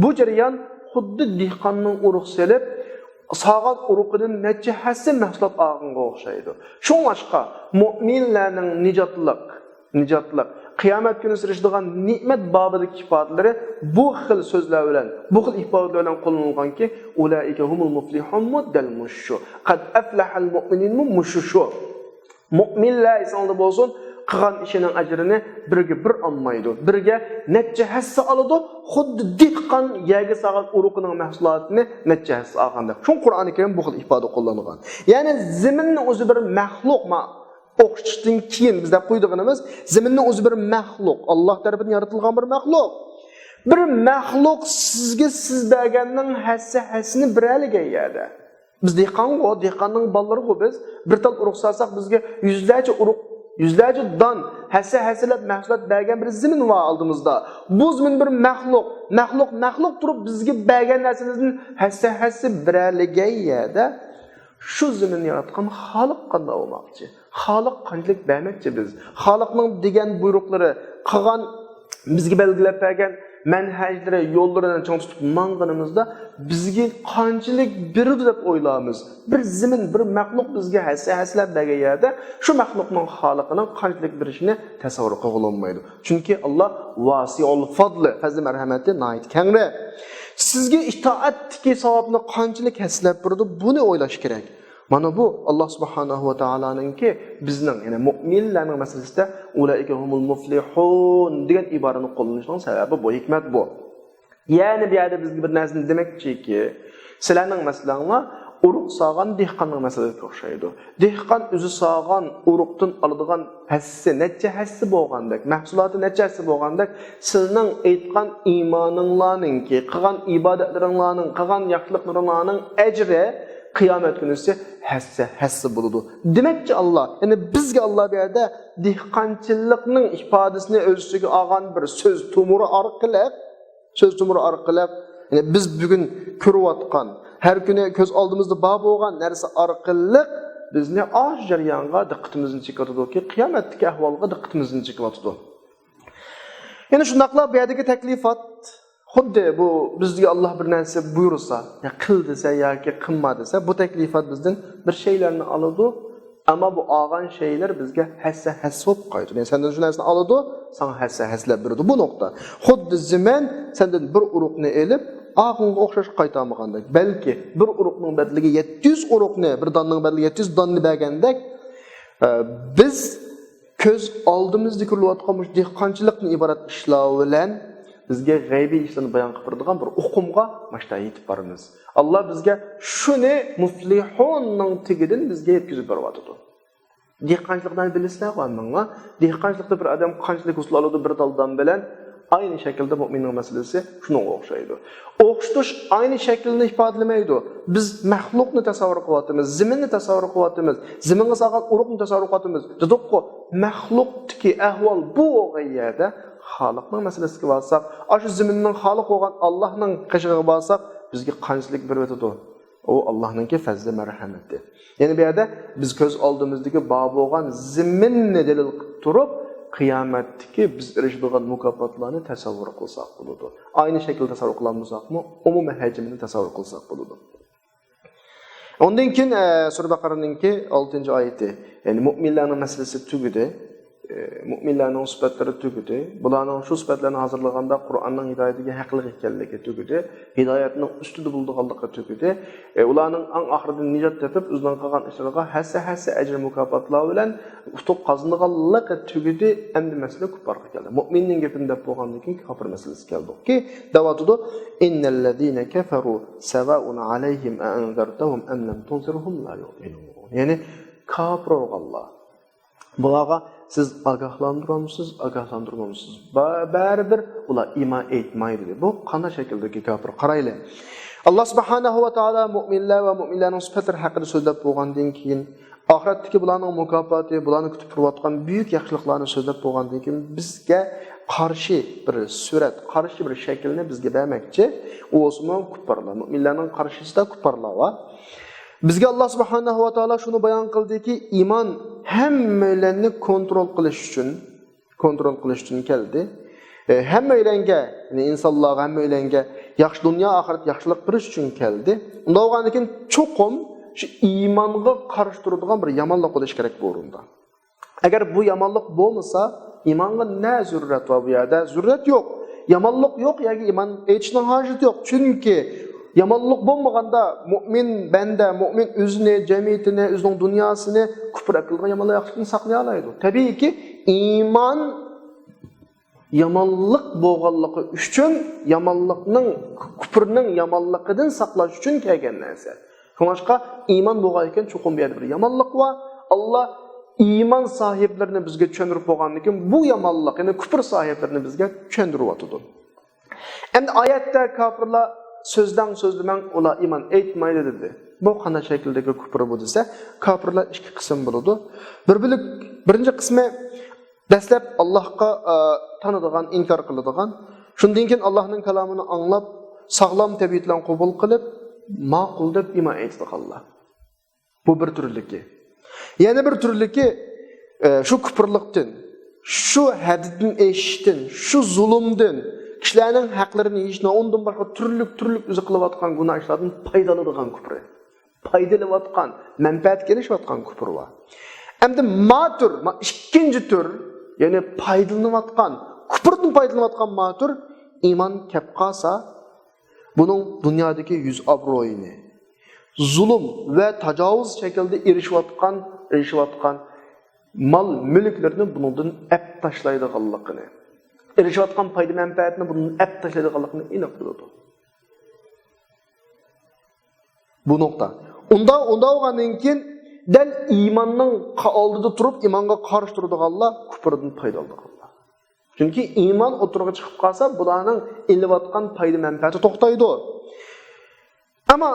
بۇ جەريان خۇددى دېھقاننىڭ ئۇرۇق سېلىپ، سالغان ئۇرۇقىدىن نەچچە ھەسسە مەھسۇلات ئالغانغا ئوخشايدۇ. شۇڭلاشقا، مۆمىنلەرنىڭ نىجاتلىق، نىجاتلىق، قىيامەت كۈنى ئېرىشىدىغان نېمەت بابىدىكى ئىپادىلىرى بۇ خىل سۆزلەر بىلەن، بۇ خىل ئىپادىلەر بىلەن قوللىنىلغانكى، ئۇلائىكە ھۇمۇل مۇفلىھۇنمۇ دەل مۇشۇ شۇ. قەد ئەفلەھەل مۇئمىنۇنمۇ مۇشۇ شۇ. مۆمىنلەر ئېسىڭلاردا بولسۇن، قىلغان ئىشىنىڭ ئەجرىنى بىرگە بىر ئالمايدۇ، بىرگە نەچچە ھەسسە ئالىدۇ، خۇددى دېھقان يەرگە سالغان ئۇرۇقىنىڭ مەھسۇلاتىنى نەچچە ھەسسە ئالغاندەك. شۇڭا قۇرئانى كەرىم بۇ خىل ئىپادە قوللانغان. يەنى زېمىننىڭ ئۆزى بىر مەخلۇق، ما-، ئوخشىتىشتىن كېيىن بىز دەپ قويىدىغىنىمىز، زېمىننىڭ ئۆزى بىر مەخلۇق، ئاللا تەرىپىدىن يارىتىلغان بىر مەخلۇق. بىر مەخلۇق سىزگە سىز بەرگەننىڭ ھەسسە ھەسسىنى بېرەلىگەن يەردە. بىز دېھقانغۇ، دېھقاننىڭ بالىلىرىغۇ بىز. بىر تال ئۇرۇق سالساق، بىزگە يۈزلەرچە ئۇرۇق، يۈزلەرچە دان، ھەسسە-ھەسسىلەپ مەھسۇلات بەرگەن بىر زېمىن بار ئالدىمىزدا. بۇ زېمىن بىر مەخلۇق، مەخلۇق، مەخلۇق تۇرۇپ بىزگە بەرگەن نەرسىمىزدىن ھەسسە-ھەسسە بېرەلىگەن يەردە، شۇ زېمىننى ياراتقان خالىق قانداق بولماقچى؟ خالىق قانچىلىك بەرمەكچى بىز؟ خالىقنىڭ دېگەن بۇيرۇقلىرى، قىلغان، بىزگە بەلگىلەپ بەرگەن مەنھەجلىرى، يوللىرىنى چىڭ تۇتۇپ ماڭغىنىمىزدا، بىزگە قانچىلىك بېرىدۇ دەپ ئويلايمىز. بىر زېمىن، بىر مەخلۇق بىزگە ھەسسە-ھەسسىلەپ بەرگەن يەردە، شۇ مەخلۇقنىڭ خالىقىنىڭ قانچىلىك بېرىشىنى تەسەۋۋۇر قىلغىلى بولمايدۇ. چۈنكى ئاللا ۋاسىئۇل فەزلى، پەزلى مەرھەمەتى ناھايىتى كەڭرى. سىزگە ئىتائەتتىكى ساۋابنى قانچىلىك ھەسسىلەپ بېرىدۇ، بۇنى ئويلاش كېرەك. مانا بۇ ئاللا سۇبھانەھۇ ۋە تائالانىڭكى بىزنىڭ، يەنى مۇئمىنلەرنىڭ مەسىلىسىدە «ئۇلائىكە ھۇمۇل مۇفلىھۇن» دېگەن ئىبارىنى قوللىنىشىنىڭ سەۋەبى بۇ، ھېكمەت بۇ. يەنى بۇ يەردە بىزگە بىر نەرسىنى دېمەكچىكى، سىلەرنىڭ مەسىلەڭلار ئۇرۇق سالغان دېھقاننىڭ مەسىلىسىگە ئوخشايدۇ. دېھقان ئۆزى سالغان ئۇرۇقتىن ئالىدىغان ھەسسىسى نەچچە ھەسسە بولغاندەك، مەھسۇلاتى نەچچە ھەسسە بولغاندەك، سىلىنىڭ ئېيتقان ئىمانىڭلارنىڭكى، قىلغان ئىبادەتلىرىڭلارنىڭ، قىلغان ياخشىلىقلىرىڭلارنىڭ ئەجرى قىيامەت كۈنىسى ھەسسە، ھەسسە بولىدۇ. دېمەكچى، ئاللا، يەنى بىزگە ئاللا بۇ يەردە دېھقانچىلىقنىڭ ئىپادىسىنى ئۆز ئۈستىگە ئالغان بىر سۆز تۇمۇرى ئارقىلىق، سۆز تۇمۇرى ئارقىلىق، يەنى بىز بۈگۈن كۆرۈۋاتقان، ھەر كۈنى كۆز ئالدىمىزدا بار بولغان نەرسە ئارقىلىق بىزنى ئاشۇ جەريانغا دىققىتىمىزنى چېكىۋاتىدۇكى، قىيامەتتىكى ئەھۋالغا دىققىتىمىزنى چېكىۋاتىدۇ. يەنە شۇنداقلا بۇ يەردىكى تەكلىپات خۇددى بۇ بىزگە ئاللاھ بىر نەرسە بۇيرۇسا، يا قىل دېسە ياكى قىلما دېسە، بۇ تەكلىپات بىزدىن بىر شەيلەرنى ئالىدۇ، ئەمما بۇ ئالغان شەيلەر بىزگە ھەسسە-ھەسسە بولۇپ قايتىدۇ. يەنى سەندىن شۇ نەرسىنى ئالىدۇ، ساڭا ھەسسە-ھەسسىلەپ بېرىدۇ. بۇ نۇقتا. خۇددى زېمىن سەندىن بىر ئۇرۇقنى ئېلىپ، ئاغۇڭغا ئوخشاش قايتارمىغاندەك، بەلكى بىر ئۇرۇقنىڭ بەدىلىگە يەتتە يۈز ئۇرۇقنى، بىر داننىڭ بەدىلىگە يەتتە يۈز داننى بەرگەندەك، ئە، بىز كۆز ئالدىمىزدا كۆرۈلۈۋاتقان مۇشۇ دېھقانچىلىقتىن ئىبارەت ئىشلار بىلەن بىزگە غەيبىي ئىشلارنى بايان قىلىپ بېرىدىغان بىر ئۇقۇمغا ماشتا يېتىپ بارىمىز. ئاللاھ بىزگە شۇنى مۇفلىھۇننىڭ تېگىدىن بىزگە يەتكۈزۈپ بېرىۋاتىدۇ. دېھقانچىلىقنى بىلىسىلەرغۇ ھەممىڭلار. دېھقانچىلىقتا بىر ئادەم قانچىلىك ھوسۇل ئالىدۇ بىر دالدام بىلەن؟ ئاينى شەكىلدە مۆمىننىڭ مەسىلىسى شۇنىڭغا ئوخشايدۇ. ئوخشىتىش ئاينى شەكىلنى ئىپادىلىمەيدۇ. بىز مەخلۇقنى تەسەۋۋۇر قىلىۋاتىمىز، زېمىننى تەسەۋۋۇر قىلىۋاتىمىز، زېمىنغا سالغان ئۇرۇقنى تەسەۋۋۇر قىلىۋاتىمىز. دېدۇققۇ، مەخلۇقتىكى ئەھۋال بۇ بولغان يەردە خالىقنىڭ مەسىلىسىگە بارساق، ئاشۇ زېمىننىڭ خالىقى بولغان ئاللاھنىڭ قېشىغا بارساق، بىزگە قانچىلىك بېرىۋېتىدۇ؟ ئۇ ئاللاھنىڭكى پەزلى مەرھەمىتى. يەنى بۇ يەردە بىز كۆز ئالدىمىزدىكى بار بولغان زېمىننى دەلىل قىلىپ تۇرۇپ، قىيامەتتىكى بىز ئېرىشىدىغان مۇكاپاتلارنى تەسەۋۋۇر قىلساق بولىدۇ. ئاينى شەكىلدە تەسەۋۋۇر قىلالمىساقمۇ، ئومۇمىي ھەجمىنى تەسەۋۋۇر قىلساق بولىدۇ. ئۇندىن كېيىن، ئە، سۈرە بەقەرەنىڭكى ئالتىنچى ئايىتى، يەنى مۆمىنلەرنىڭ مەسىلىسى تۈگىدى. ئە، مۆمىنلەرنىڭ سۈپەتلىرى تۈگىدى. بۇلارنىڭ شۇ سۈپەتلەرنى ھازىرلىغاندا قۇرئاننىڭ ھىدايىتىگە ھەقلىق ئىكەنلىكى تۈگىدى. ھىدايەتنىڭ ئۈستىدە بولىدىغانلىقى تۈگىدى. ئە، ئۇلارنىڭ ئەڭ ئاخىرىدا نىجات تېپىپ، ئۆزىنىڭ قىلغان ئىشلىرىغا ھەسسە-ھەسسە ئەجىر مۇكاپاتلار بىلەن ئۇتۇق قازىنىدىغانلىقى تۈگىدى. ئەمدى مەسىلە كۇپپارغا كەلدى. مۆمىننىڭ گېپىنى دەپ بولغاندىن كېيىن كاپىر مەسىلىسىگە كەلدۇقكى، دەۋاتىدۇ، «إن الذين كفروا سواء عليهم أأنذرتهم أم لم تنذرهم لا يؤمنون.» يەنى كاپىر بولغانلار، بۇلارغا سىز ئاگاھلاندۇرامسىز، ئاگاھلاندۇرمامسىز، بە-، بەرىبىر ئۇلار ئىمان ئېيتمايدۇ، دېدى. بۇ قانداق شەكىلدىكى كاپىر؟ قارايلى. ئاللاھ سۇبھانەھۇ ۋە تائالا مۆمىنلەر ۋە مۆمىنلەرنىڭ سۈپەتلىرى ھەققىدە سۆزلەپ بولغاندىن كېيىن، ئاخىرەتتىكى بۇلارنىڭ مۇكاپاتى، بۇلارنى كۈتۈپ تۇرۇۋاتقان بۈيۈك ياخشىلىقلارنى سۆزلەپ بولغاندىن كېيىن، بىزگە قارشى بىر سۈرەت، قارشى بىر شەكىلنى بىزگە بەرمەكچى. ئۇ بولسىمۇ كۇپپارلار، مۆمىنلەرنىڭ قارشىسىدا كۇپپارلار بار. بىزگە ئاللاھ سۇبھانەھۇ ۋە تائالا شۇنى بايان قىلدىكى، ئىمان ھەممەيلەننى كونترول قىلىش ئۈچۈن، كونترول قىلىش ئۈچۈن كەلدى. ئە، ھەممەيلەنگە، يەنى ئىنسانلارغا، ھەممەيلەنگە ياخشى دۇنيا، ئاخىرەت ياخشىلىق بېرىش ئۈچۈن كەلدى. ئۇنداق بولغاندىن كېيىن، چوقۇم شۇ ئىمانغا قارشى تۇرىدىغان بىر يامانلىق بولۇشى كېرەك بۇ ئورۇندا. ئەگەر بۇ يامانلىق بولمىسا، ئىمانغا نە زۆرۈرەت بار بۇ يەردە؟ زۆرۈرەت يوق. يامانلىق يوق، يەرگە ئىمان ئېيتىشنىڭ ھاجىتى يوق. چۈنكى يامانلىق بولمىغاندا، مۆمىن بەندە، مۆمىن ئۆزىنى، جەمئىيىتىنى، ئۆزىنىڭ دۇنياسىنى كۇپر ئەكىلىدىغان يامانلار ياخشىلىقتىن ساقلىيالايدۇ. تەبىئىيكى، ئىمان يامانلىق بولغانلىقى ئۈچۈن، يامانلىقنىڭ، كۇپرنىڭ يامانلىقىدىن ساقلاش ئۈچۈن كەلگەن نەرسە. شۇڭلاشقا ئىمان بولغان ئىكەن، چوقۇم بۇ يەردە بىر يامانلىق بار. ئاللا ئىمان ساھىبلىرىنى بىزگە چۈشەندۈرۈپ بولغاندىن كېيىن، بۇ يامانلىق، يەنى كۇپر ساھىبلىرىنى بىزگە چۈشەندۈرۈۋاتىدۇ. ئەمدى ئايەتتە كاپىرلار سۆزلەڭ، سۆزلىمەڭ، ئۇلار ئىمان ئېيتمايدۇ دېدى. بۇ قانداق شەكىلدىكى كۇپر بۇ دېسە، كاپىرلار ئىككى قىسىم بولىدۇ. بىر بۆلۈك، بىرىنچى قىسمى دەسلەپ ئاللاھقا، ئە، تانىدىغان، ئىنكار قىلىدىغان، شۇندىن كېيىن ئاللاھنىڭ كالامىنى ئاڭلاپ، ساغلام تەبىئەت بىلەن قوبۇل قىلىپ، ماقۇل دەپ ئىمان ئېيتىدىغانلار. بۇ بىر تۈرلۈكى. يەنە بىر تۈرلۈكى، ئە، شۇ كۇپۇرلۇقتىن، شۇ ھەددىدىن ئېشىشتىن، شۇ زۇلۇمدىن، كىشىلەرنىڭ ھەقلىرىنى يېيىشتىن، ئۇندىن باشقا تۈرلۈك-تۈرلۈك ئۆزى قىلىۋاتقان گۇناھ ئىشلاردىن پايدىلىنىدىغان كۇپرى. پايدىلىنىۋاتقان، مەنپەئەتكە ئېرىشىۋاتقان كۇپۇر بار. ئەمدى ما تۈر، ما ئىككىنچى تۈر، يەنى پايدىلىنىۋاتقان، كۇپۇردىن پايدىلىنىۋاتقان ما تۈر ئىمان كەپ قالسا، بۇنىڭ دۇنيادىكى يۈز ئابرۇيىنى، زۇلۇم ۋە تاجاۋۇز شەكلىدە ئېرىشىۋاتقان، ئېرىشىۋاتقان مال مۈلۈكلىرىنى بۇنىڭدىن ئەپ تاشلايدىغانلىقىنى، ئېرىشىۋاتقان پايدا مەنپەئەتنى بۇنىڭدىن ئەپ تاشلايدىغانلىقىنى ئېنىق بىلىدۇ. بۇ نۇقتا. ئۇندا، ئۇندا بولغاندىن كېيىن دەل ئىماننىڭ قا-، ئالدىدا تۇرۇپ، ئىمانغا قارشى تۇرىدىغانلار كۇپۇردىن پايدىلىنىدىغانلار. چۈنكى ئىمان ئوتتۇرىغا چىقىپ قالسا، بۇلارنىڭ ئېلىۋاتقان پايدا مەنپەئەتى توختايدۇ. ئەمما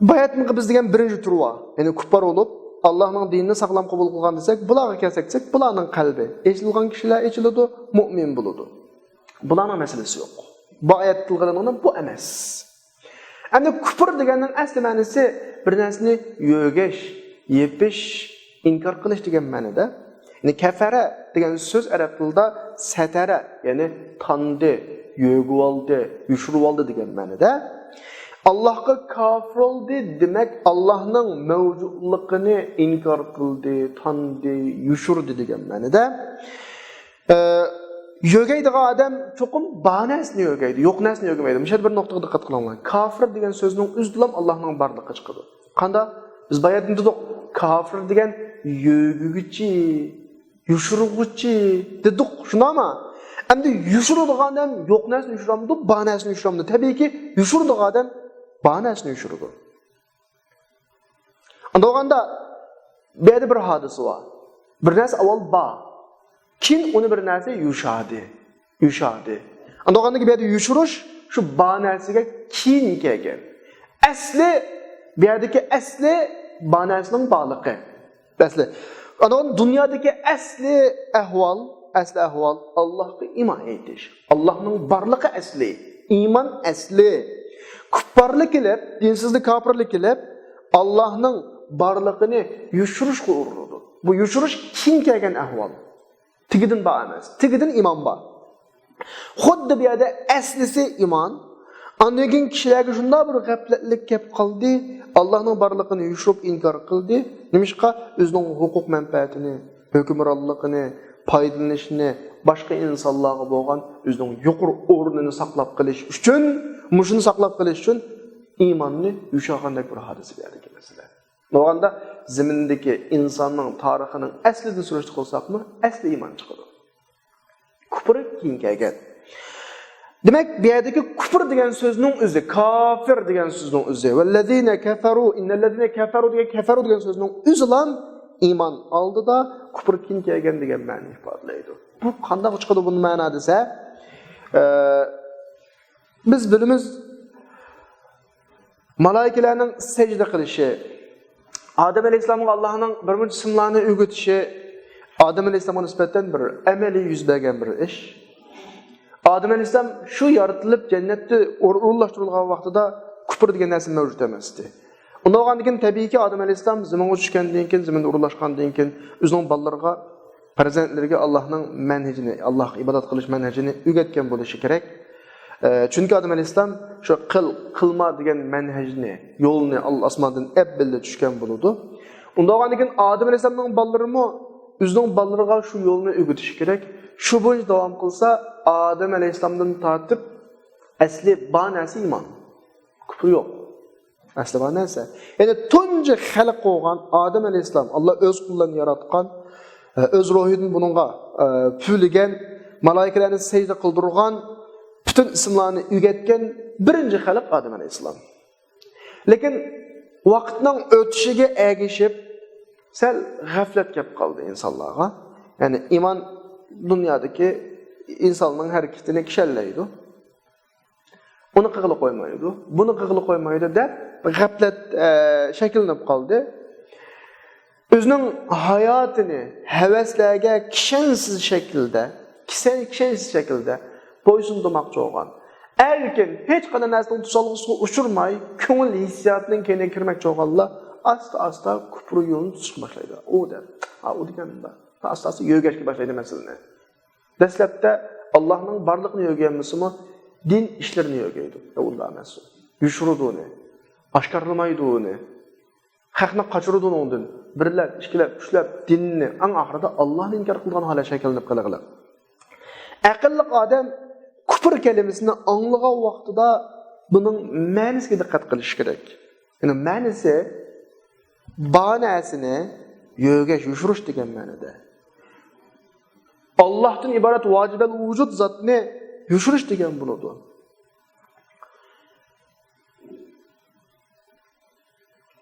باياتنىڭقى بىز دېگەن بىرىنچى تۈرى بار. يەنى كۇپپار بولۇپ، ئاللاھنىڭ دىنىنى ساغلام قوبۇل قىلغان دېسەك، بۇلارغا كەلسەك دېسەك، بۇلارنىڭ قەلبى ئېچىلغان كىشىلەر ئېچىلىدۇ، مۆمىن بولىدۇ. بۇلارنىڭ مەسىلىسى يوق. بۇ ئايەتتە تىلغا ئېلىنغىنى بۇ ئەمەس. ئەمدى كۇپۇر دېگەننىڭ ئەسلى مەنىسى بىر نەرسىنى يۆگەش، يېپىش، ئىنكار قىلىش دېگەن مەنىدە. يەنى كەفەرە دېگەن سۆز ئەرەب تىلىدا سەتەرە، يەنى تاندى، يۆگىۋالدى، يوشۇرۇۋالدى دېگەن مەنىدە. ئاللاھقا كاپىر بولدى، دېمەك، ئاللاھنىڭ مەۋجۇتلۇقىنى ئىنكار قىلدى، تاندى، يوشۇردى دېگەن مەنىدە. ئە، يۆگەيدىغان ئادەم چوقۇم بار نەرسىنى يۆگەيدۇ، يوق نەرسىنى يۆگىمەيدۇ. مۇشۇ يەردە بىر نۇقتىغا دىققەت قىلىڭلار. كافىر دېگەن سۆزنىڭ ئۆزىدىلا ئاللاھنىڭ بارلىقى چىقىدۇ. قاندا؟ بىز بايا دېدۇق، كافىر دېگەن يۆگىگۈچى، يوشۇرغۇچى دېدۇق، شۇنداقمۇ؟ ئەمدى يوشۇرىدىغان ئادەم يوق نەرسىنى يوشۇرامدۇ، بار نەرسىنى يوشۇرامدۇ؟ تەبىئىيكى، يوشۇرىدىغان ئادەم بار نەرسىنى يوشۇرىدۇ. ئاندىن بولغاندا، بۇ يەردە بىر ھادىسە بار. بىر نەرسە ئاۋۋال بار. كېيىن ئۇنى بىر نەرسە يوشاردى. يوشاردى. ئاندىن بولغاندىن كېيىن بۇ يەردە يوشۇرۇش شۇ بار نەرسىگە كېيىن كەلگەن. ئەسلى، بۇ يەردىكى ئەسلى بار نەرسىنىڭ بارلىقى. ئەسلى. ئاندىن دۇنيادىكى ئەسلى ئەھۋال، ئەسلى ئەھۋال ئاللاھقا ئىمان ئېيتىش. ئاللاھنىڭ بارلىقى ئەسلى. ئىمان ئەسلى. كۇپپارلىق كېلىپ، دىنسىزلىك، كاپىرلىق كېلىپ، ئاللاھنىڭ بارلىقىنى يوشۇرۇشقا ئۇرۇنىدۇ. بۇ يوشۇرۇش كېيىن كەلگەن ئەھۋال. تېگىدىن بار ئەمەس. تېگىدىن ئىمان بار. خۇددى بۇ يەردە ئەسلىسى ئىمان. ئاندىن كېيىن كىشىلەرگە شۇنداق بىر غەپلەتلىك كەپ قالدى، ئاللاھنىڭ بارلىقىنى يوشۇرۇپ ئىنكار قىلدى. نېمىشقا؟ ئۆزىنىڭ ھوقۇق مەنپەئەتىنى، ھۆكۈمرانلىقىنى، پايدىلىنىشىنى، باشقا ئىنسانلارغا بولغان ئۆزىنىڭ يۇقىرى ئورنىنى ساقلاپ قېلىش ئۈچۈن، مۇشۇنى ساقلاپ قېلىش ئۈچۈن ئىماننى يوشۇرغاندەك بىر ھادىسە بۇ يەردىكى مەسىلە. بولغاندا زېمىندىكى ئىنساننىڭ تارىخىنىڭ ئەسلىدىن سۈرۈشتە قىلساقمۇ، ئەسلى ئىمان چىقىدۇ. كۇپرى كېيىن كەلگەن. دېمەك، بۇ يەردىكى كۇپر دېگەن سۆزنىڭ ئۆزى، كافىر دېگەن سۆزنىڭ ئۆزى، ۋەللەزىنە كەفەرۇ، ئىننەللەزىنە كەفەرۇ دېگەن، كەفەرۇ دېگەن سۆزنىڭ ئۆزىلا ئىمان ئالدىدا، كۇپر كېيىن كەلگەن دېگەن مەنىنى ئىپادىلەيدۇ. بۇ قانداق چىقىدۇ بۇنىڭ مەنا دېسە، ئە، بىز بىلىمىز، مالائىكىلەرنىڭ سەجدە قىلىشى، ئادەم ئەلەيھىسسالامغا ئاللاھنىڭ بىر مۇنچە ئىسىملارنى ئۆگىتىشى ئادەم ئەلەيھىسسالامغا نىسبەتەن بىر ئەمەلىي يۈز بەرگەن بىر ئىش. ئادەم ئەلەيھىسسالام شۇ يارىتىلىپ جەننەتتە ئور-، ئورۇنلاشتۇرۇلغان ۋاقتىدا كۇپر دېگەن نەرسە مەۋجۇت ئەمەستى. ئۇنداق بولغاندىن كېيىن تەبىئىيكى ئادەم ئەلەيھىسسالام زېمىنغا چۈشكەندىن كېيىن، زېمىندا ئورۇنلاشقاندىن كېيىن ئۆزىنىڭ بالىلىرىغا پەرزەنتلىرىگە ئاللاھنىڭ مەنھىجىنى، ئاللاھقا ئىبادەت قىلىش مەنھىجىنى ئۆگەتكەن بولۇشى كېرەك. ئە، چۈنكى ئادەم ئەلەيھىسسالام شۇ قىل، قىلما دېگەن مەنھەجنى، يولنى ئاللا ئاسماندىن ئەپ بىللە چۈشكەن بولىدۇ. ئۇنداق بولغاندىن كېيىن ئادەم ئەلەيھىسسالامنىڭ بالىلىرىمۇ ئۆزىنىڭ بالىلىرىغا شۇ يولنى ئۆگىتىشى كېرەك. شۇ بويىچە داۋام قىلسا، ئادەم ئەلەيھىسسالامدىن تارتىپ ئەسلى بار نەرسە ئىمان. كۇپر يوق. ئەسلى بار نەرسە. يەنى تۇنجى خەلق بولغان ئادەم ئەلەيھىسسالام، ئاللا ئۆز قوللىرىنى ياراتقان، ئۆز روھىدىن بۇنىڭغا پۈۋلىگەن، مالايىكىلەرنى سەجدە قىلدۇرغان، پۈتۈن ئىسىملارنى ئۆگەتكەن بىرىنچى خەلق ئادەم ئەلەيھىسسالام. لېكىن ۋاقىتنىڭ ئۆتۈشىگە ئەگىشىپ سەل غەپلەت كەپ قالدى ئىنسانلارغا. يەنى ئىمان دۇنيادىكى ئىنساننىڭ ھەرىكىتىنى كىشەنلەيدۇ. ئۇنى قىلغىلى قويمايدۇ، بۇنى قىلغىلى قويمايدۇ دەپ غەپلەت، ئە، شەكىللىنىپ قالدى. ئۆزىنىڭ ھاياتىنى ھەۋەسلەرگە كىشەنسىز شەكىلدە، كىشەن-، كىشەنسىز شەكىلدە بويسۇندۇرماقچى بولغان. ئەركىن، ھېچقانداق نەرسىنىڭ توسالغۇسىغا ئۇچرىماي، كۆڭۈل ھېسسىياتىنىڭ كەينىگە كىرمەكچى بولغانلار ئاستا-ئاستا كۇپر يولىنى تۇتۇشقا باشلايدۇ. ئۇ دەپ، ھا، ئۇ دېگەن مۇنداق. ئاستا-ئاستا يۆگەشكە باشلايدۇ مەسىلىنى. دەسلەپتە ئاللاھنىڭ بارلىقىنى يۆگەنمىسىمۇ، دىن ئىشلىرىنى يۆگەيدۇ. يا ئۇنداق ئەمەس. يوشۇرىدۇ ئۇنى. ئاشكارىلىمايدۇ ئۇنى. خەقنى قاچۇرىدۇ ئۇنىڭدىن. بىرلەپ، ئىككىلەپ، ئۈچلەپ دىننى، ئەڭ ئاخىرىدا ئاللاھنى ئىنكار قىلىدىغان ھالەت شەكىللىنىپ قېلىغلىق. ئەقىللىق ئادەم كۇپر كەلىمىسىنى ئاڭلىغان ۋاقتىدا بۇنىڭ مەنىسىگە دىققەت قىلىش كېرەك. يەنى مەنىسى بار نەرسىنى يۆگەش، يوشۇرۇش دېگەن مەنىدە. ئاللاھتىن ئىبارەت ۋاجىبەل ۋۇجۇد زاتنى يوشۇرۇش دېگەن بولىدۇ.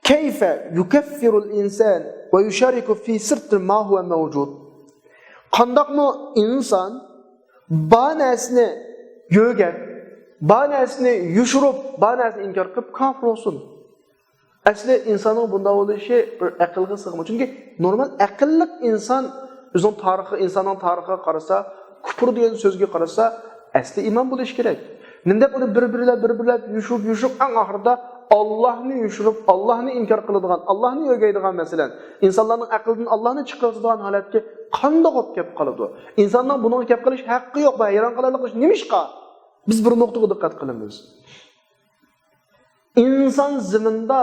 كەيفە يۇكەففىرۇل ئىنسان ۋە يۇشارىكۇ فى سىرتى ما ھۇۋە مەۋجۇد. قانداقمۇ ئىنسان بار نەرسىنى يۆگەپ، بار نەرسىنى يوشۇرۇپ، بار نەرسىنى ئىنكار قىلىپ كاپىر بولسۇن؟ ئەسلى ئىنساننىڭ بۇنداق بولۇشى بىر ئەقىلگە سىغمايدۇ. چۈنكى نورمال ئەقىللىق ئىنسان ئۆزىنىڭ تارىخى، ئىنساننىڭ تارىخىغا قارىسا، كۇپۇر دېگەن سۆزگە قارىسا، ئەسلى ئىمان بولۇشى كېرەك. نېمىدەپ ئۇنى بىر-بىرلەپ، بىر-بىرلەپ يوشۇرۇپ، يوشۇرۇپ، ئەڭ ئاخىرىدا ئاللاھنى يوشۇرۇپ، ئاللاھنى ئىنكار قىلىدىغان، ئاللاھنى ئۆگەيدىغان، مەسىلەن، ئىنسانلارنىڭ ئەقلىدىن ئاللاھنى چىقىرىدىغان ھالەتكە قانداق بولۇپ كەپ قالىدۇ؟ ئىنساننىڭ بۇنىڭغا كەپ قېلىش ھەققى يوق، بۇ ھەيران قالارلىق ئىش. نېمىشقا؟ بىز بىر نۇقتىغا دىققەت قىلىمىز. ئىنسان زېمىندا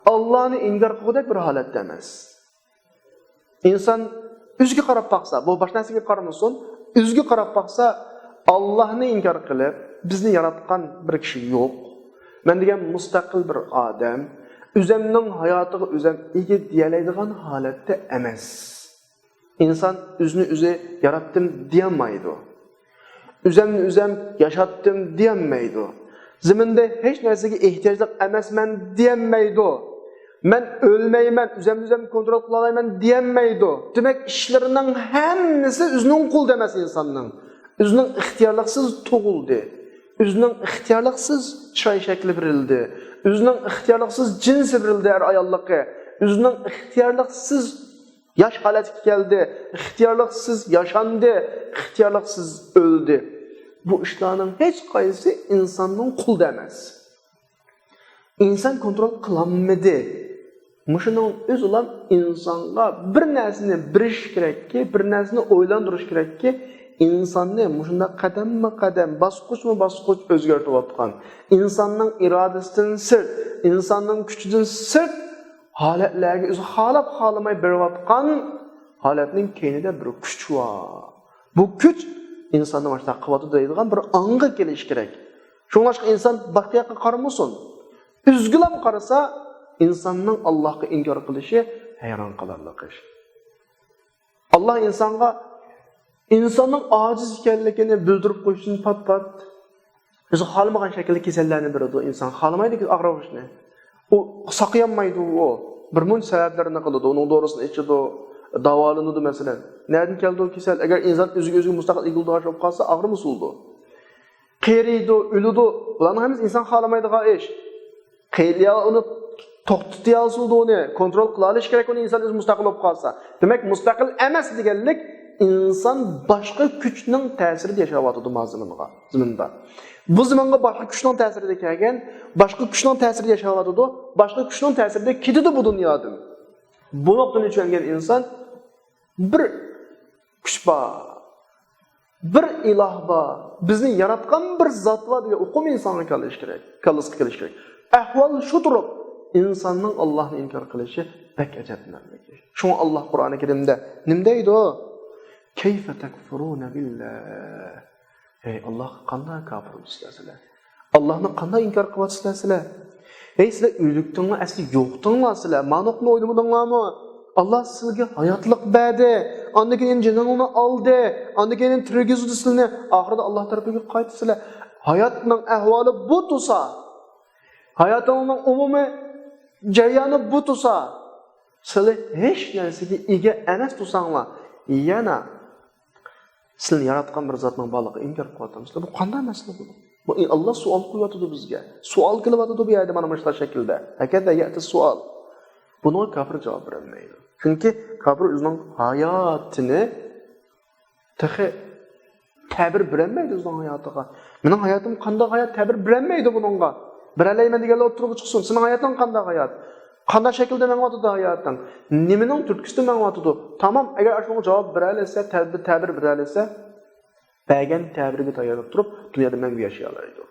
ئاللاھنى ئىنكار قىلغۇدەك بىر ھالەتتە ئەمەس. ئىنسان ئۆزىگە قاراپ باقسا، بۇ باشقا نەرسىگە قارىمىسۇن، ئۆزىگە قاراپ باقسا، ئاللاھنى ئىنكار قىلىپ، بىزنى ياراتقان بىر كىشى يوق. مەن دېگەن مۇستەقىل بىر ئادەم، ئۆزەمنىڭ ھاياتىغا ئۆزەم ئىگە دېيەلەيدىغان ھالەتتە ئەمەس. ئىنسان ئۆزىنى ئۆزى ياراتتىم دېيەلمەيدۇ. ئۆزەمنى ئۆزەم ياشاتتىم دېيەلمەيدۇ. زېمىندا ھېچ نەرسىگە ئېھتىياجلىق ئەمەسمەن دېيەلمەيدۇ. مەن ئۆلمەيمەن، ئۆزەمنى ئۆزەم كونترول قىلالايمەن دېيەلمەيدۇ. دېمەك، ئىشلىرىنىڭ ھەممىسى ئۆزىنىڭ قولىدا ئەمەس ئىنساننىڭ. ئۆزىنىڭ ئىختىيارلىقسىز تۇغۇلدى. ئۆزىنىڭ ئىختىيارلىقسىز چىراي شەكلى بېرىلدى. ئۆزىنىڭ ئىختىيارلىقسىز جىنسى بېرىلدى، ئەر ئاياللىقى. ئۆزىنىڭ ئىختىيارلىقسىز ياش ھالەتكە كەلدى، ئىختىيارلىقسىز ياشاندى، ئىختىيارلىقسىز ئۆلدى. بۇ ئىشلارنىڭ ھېچقايسىسى ئىنساننىڭ قولىدا ئەمەس. ئىنسان كونترول قىلالمىدى. مۇشۇنىڭ ئۆزىلا ئىنسانغا بىر نەرسىنى بېرىش كېرەككى، بىر نەرسىنى ئويلاندۇرۇش كېرەككى، ئىنساننى مۇشۇنداق قەدەممۇ قەدەم، باسقۇچمۇ باسقۇچ ئۆزگەرتىۋاتقان، ئىنساننىڭ ئىرادىسىدىن سىرت، ئىنساننىڭ كۈچىدىن سىرت ھالەتلەرگە ئۆزى خالاپ خالىماي بېرىۋاتقان ھالەتنىڭ كەينىدە بىر كۈچ بار. بۇ كۈچ ئىنساننى مۇشۇنداق قىلىۋاتىدۇ دەيدىغان بىر ئاڭغا كېلىشى كېرەك. شۇڭلاشقا ئىنسان باشقا ياققا قارىمىسۇن. ئۆزگىلەم قارىسا، ئىنساننىڭ ئاللاھقا ئىنكار قىلىشى ھەيران قالارلىق ئىش. ئاللاھ ئىنسانغا ئىنساننىڭ ئاجىز ئىكەنلىكىنى بىلدۈرۈپ قويۇشتىن پات-پات، ئۆزى خالىمىغان شەكىلدە كېسەللەرنى بېرىدۇ. ئىنسان خالىمايدۇ ئاغرىۋۇشنى. ئۇ ساقىيالمايدۇ ئۇ. بىر مۇنچە سەۋەبلەرنى قىلىدۇ. ئۇنىڭ دورىسىنى ئىچىدۇ، داۋالىنىدۇ مەسىلەن. نەدىن كەلدى ئۇ كېسەل؟ ئەگەر ئىنسان ئۆزىگە ئۆزى مۇستەقىل ئىگە بولىدىغان بولۇپ قالسا، ئاغرىمىسۇلىدۇ. قېرىيدۇ، ئۆلىدۇ. بۇلارنىڭ ھەممىسى ئىنسان خالىمايدىغان ئىش. قېرىيا ئۇنى توختىتىيالسۇلىدۇ ئۇنى، كونترول قىلالىشى كېرەك ئۇنى ئىنسان ئۆزى مۇستەقىل بولۇپ قالسا. دېمەك، مۇستەقىل ئەمەس دېگەنلىك ئىنسان باشقا كۈچنىڭ تەسىرىدە ياشاۋاتىدۇ ما زېمىنغا، زېمىندا. بۇ زېمىنغا باشقا كۈچنىڭ تەسىرىدە كەلگەن، باشقا كۈچنىڭ تەسىرىدە ياشاۋاتىدۇ، باشقا كۈچنىڭ تەسىرىدە كېتىدۇ بۇ دۇنيادىن. بۇ نۇقتىنى چۈشەنگەن ئىنسان بىر كۈچ بار، بىر ئىلاھ بار، بىزنى ياراتقان بىر زات بار دېگەن ئۇقۇم ئىنسانغا كېلىشى كېرەك، كاللىسىغا كېلىشى كېرەك. ئەھۋال شۇ تۇرۇپ، ئىنساننىڭ ئاللاھنى ئىنكار قىلىشى بەك ئەجەبلىنەرلىك ئىش. شۇڭا ئاللاھ قۇرئانى كەرىمدە نېمە دەيدۇ؟ كەيفە تەكفۇرۇنە بىللاھ. ھەي، ئاللاھقا قانداق كاپىر بولىسىلەر سىلەر؟ ئاللاھنى قانداق ئىنكار قىلىۋاتىسىلەر سىلەر؟ ھەي، سىلەر ئۆلۈكتىڭلار، ئەسلى يوقتىڭلار سىلەر. مانۇقنى ئويلىمىدىڭلارمۇ؟ ئاللاھ سىلەرگە ھاياتلىق بەردى، ئاندىن كېيىن جېنىڭلارنى ئالدى، ئاندىن كېيىن تىرگۈزدى سىلەرنى. ئاخىرىدا ئاللاھ تەرىپىگە قايتىسىلەر. ھاياتنىڭ ئەھۋالى بۇ تۇرسا، ھاياتىڭنىڭ ئومۇمىي جەريانى بۇ تۇرسا، سىلەر ھېچ نەرسىگە ئىگە ئەمەس تۇرساڭلار، يەنە سىلەرنى ياراتقان بىر زاتنىڭ بارلىقىغا ئىنكار قىلىۋاتامسىلەر؟ بۇ قانداق مەسىلە بۇ؟ بۇ ئاللاھ سوئال قويۇۋاتىدۇ بىزگە. سوئال كېلىۋاتىدۇ بۇ يەردە مانا مۇشۇنداق شەكىلدە. ھەكەزا يەتى سوئال. بۇنىڭغا كاپىر جاۋاب بېرەلمەيدۇ. چۈنكى كاپىر ئۆزىنىڭ ھاياتىنى تېخى تەبىر بېرەلمەيدۇ ئۆزىنىڭ ھاياتىغا. مېنىڭ ھاياتىم قانداق ھايات؟ تەبىر بېرەلمەيدۇ بۇنىڭغا. بېرەلەيمەن دېگەنلەر ئوتتۇرىغا چىقسۇن. سېنىڭ ھاياتىڭ قانداق ھايات؟ قانداق شەكىلدە مېڭىۋاتىدۇ ھاياتىڭ؟ نېمىنىڭ تۈرتكىسىدە مېڭىۋاتىدۇ؟ تامام، ئەگەر ئاشۇنىڭغا جاۋاب بېرەلىسە، تەبىر، تەبىر بېرەلىسە، بەرگەن تەبىرىگە تايىنىپ تۇرۇپ، دۇنيادا مەڭگۈ ياشىيالايدۇ.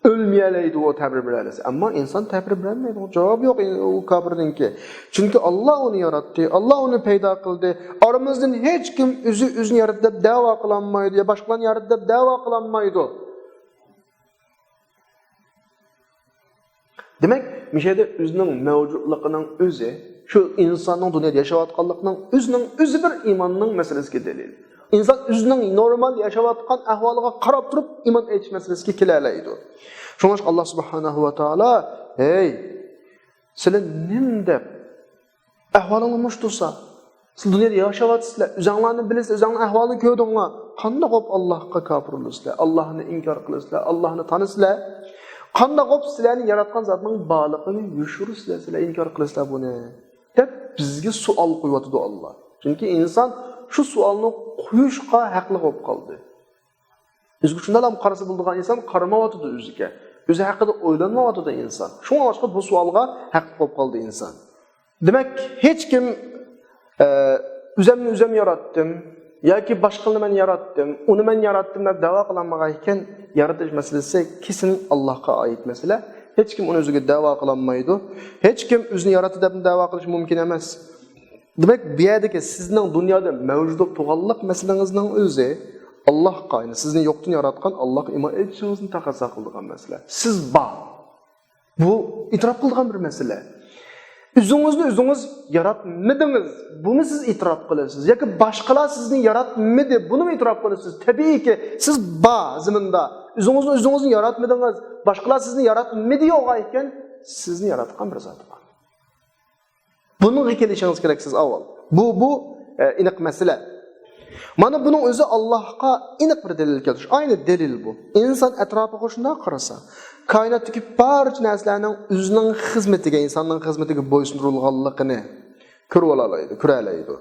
ئۆلمىيەلەيدۇ ئۇ تەبىر بېرەلىسە. ئەمما ئىنسان تەبىر بېرەلمەيدۇ. جاۋاب يوق ئۇ كاپىرنىڭكى. چۈنكى ئاللاھ ئۇنى ياراتتى، ئاللاھ ئۇنى پەيدا قىلدى. ئارىمىزدىن ھېچكىم ئۆزى ئۆزىنى ياراتتى دەپ دەۋا قىلالمايدۇ، يا باشقىلارنى ياراتتى دەپ دەۋا قىلالمايدۇ. دېمەك، مۇشۇ يەردە ئۆزىنىڭ مەۋجۇتلۇقىنىڭ ئۆزى، شۇ ئىنساننىڭ دۇنيادا ياشاۋاتقانلىقىنىڭ ئۆزىنىڭ ئۆزى بىر ئىماننىڭ مەسىلىسىگە دەلىل. ئىنسان ئۆزىنىڭ نورمال ياشاۋاتقان ئەھۋالىغا قاراپ تۇرۇپ ئىمان ئېيتىش مەسىلىسىگە كېلەلەيدۇ. شۇڭلاشقا ئاللاھ سۇبھانەھۇ ۋە تائالا، ھەي، سىلەر نېمە دەپ ئەھۋالىڭلار مۇشۇ تۇرسا، سىلەر دۇنيادا ياشاۋاتىسىلەر، ئۆزۈڭلارنى بىلىسىلەر، ئۆزۈڭلارنىڭ ئەھۋالىنى كۆردۈڭلار. قانداق بولۇپ ئاللاھقا كاپىر بولىسىلەر، ئاللاھنى ئىنكار قىلىسىلەر، ئاللاھنى تانىسىلەر؟ قانداق بولۇپ سىلەرنى ياراتقان زاتنىڭ بارلىقىنى يوشۇرىسىلەر، سىلەر ئىنكار قىلىسىلەر بۇنى؟ دەپ بىزگە سوئال قويۇۋاتىدۇ ئاللاھ. چۈنكى ئىنسان شۇ سوئالنى قويۇشقا ھەقلىق بولۇپ قالدى. ئۆزىگە شۇنداقلا قارىسا بولىدىغان ئىنسان قارىمايۋاتىدۇ ئۆزىگە. ئۆزى ھەققىدە ئويلانمايۋاتىدۇ ئىنسان. شۇڭلاشقا بۇ سوئالغا ھەقلىق بولۇپ قالدى ئىنسان. دېمەك، ھېچكىم، ئە، «ئۆزۈمنى ئۆزۈم ياراتتىم» ياكى «باشقىنى مەن ياراتتىم، ئۇنى مەن ياراتتىم» دەپ دەۋا قىلالمىغان ئىكەن، يارىتىش مەسىلىسى كېسىن ئاللاھقا ئائىت مەسىلە. ھېچكىم ئۇنى ئۆزىگە دەۋا قىلالمايدۇ. ھېچكىم ئۆزىنى ياراتتى دەپ دەۋا قىلىش مۇمكىن ئەمەس. دېمەك، بۇ يەردىكى سىزنىڭ دۇنيادا مەۋجۇت بولۇپ تۇرغانلىق مەسىلىڭىزنىڭ ئۆزى ئاللاھقا، يەنى سىزنى يوقتىن ياراتقان ئاللاھقا ئىمان ئېيتىشىڭىزنى تەقەززا قىلىدىغان مەسىلە. سىز بار. بۇ ئېتىراپ قىلىدىغان بىر مەسىلە. ئۆزىڭىزنى ئۆزىڭىز ياراتمىدىڭىز. بۇنى سىز ئېتىراپ قىلىسىز. ياكى باشقىلار سىزنى ياراتمىدى. بۇنىمۇ ئېتىراپ قىلىسىز. تەبىئىيكى، سىز بار زېمىندا. ئۆزىڭىزنى ئۆزىڭىزنى ياراتمىدىڭىز. باشقىلار سىزنى ياراتمىدى يوغان ئىكەن، سىزنى ياراتقان بىر زات بار. بۇنىڭغا كېلىشىڭىز كېرەك سىز ئاۋۋال. بۇ، بۇ، ئە، ئېنىق مەسىلە. مانا بۇنىڭ ئۆزى ئاللاھقا ئېنىق بىر دەلىل كەلتۈرۈش. ئاينى دەلىل بۇ. ئىنسان ئەتراپىغا شۇنداق قارىسا، كائىناتتىكى بارچە نەرسىلەرنىڭ ئۆزىنىڭ خىزمىتىگە، ئىنساننىڭ خىزمىتىگە بويسۇندۇرۇلغانلىقىنى كۆرۈۋالالايدۇ، كۆرەلەيدۇ.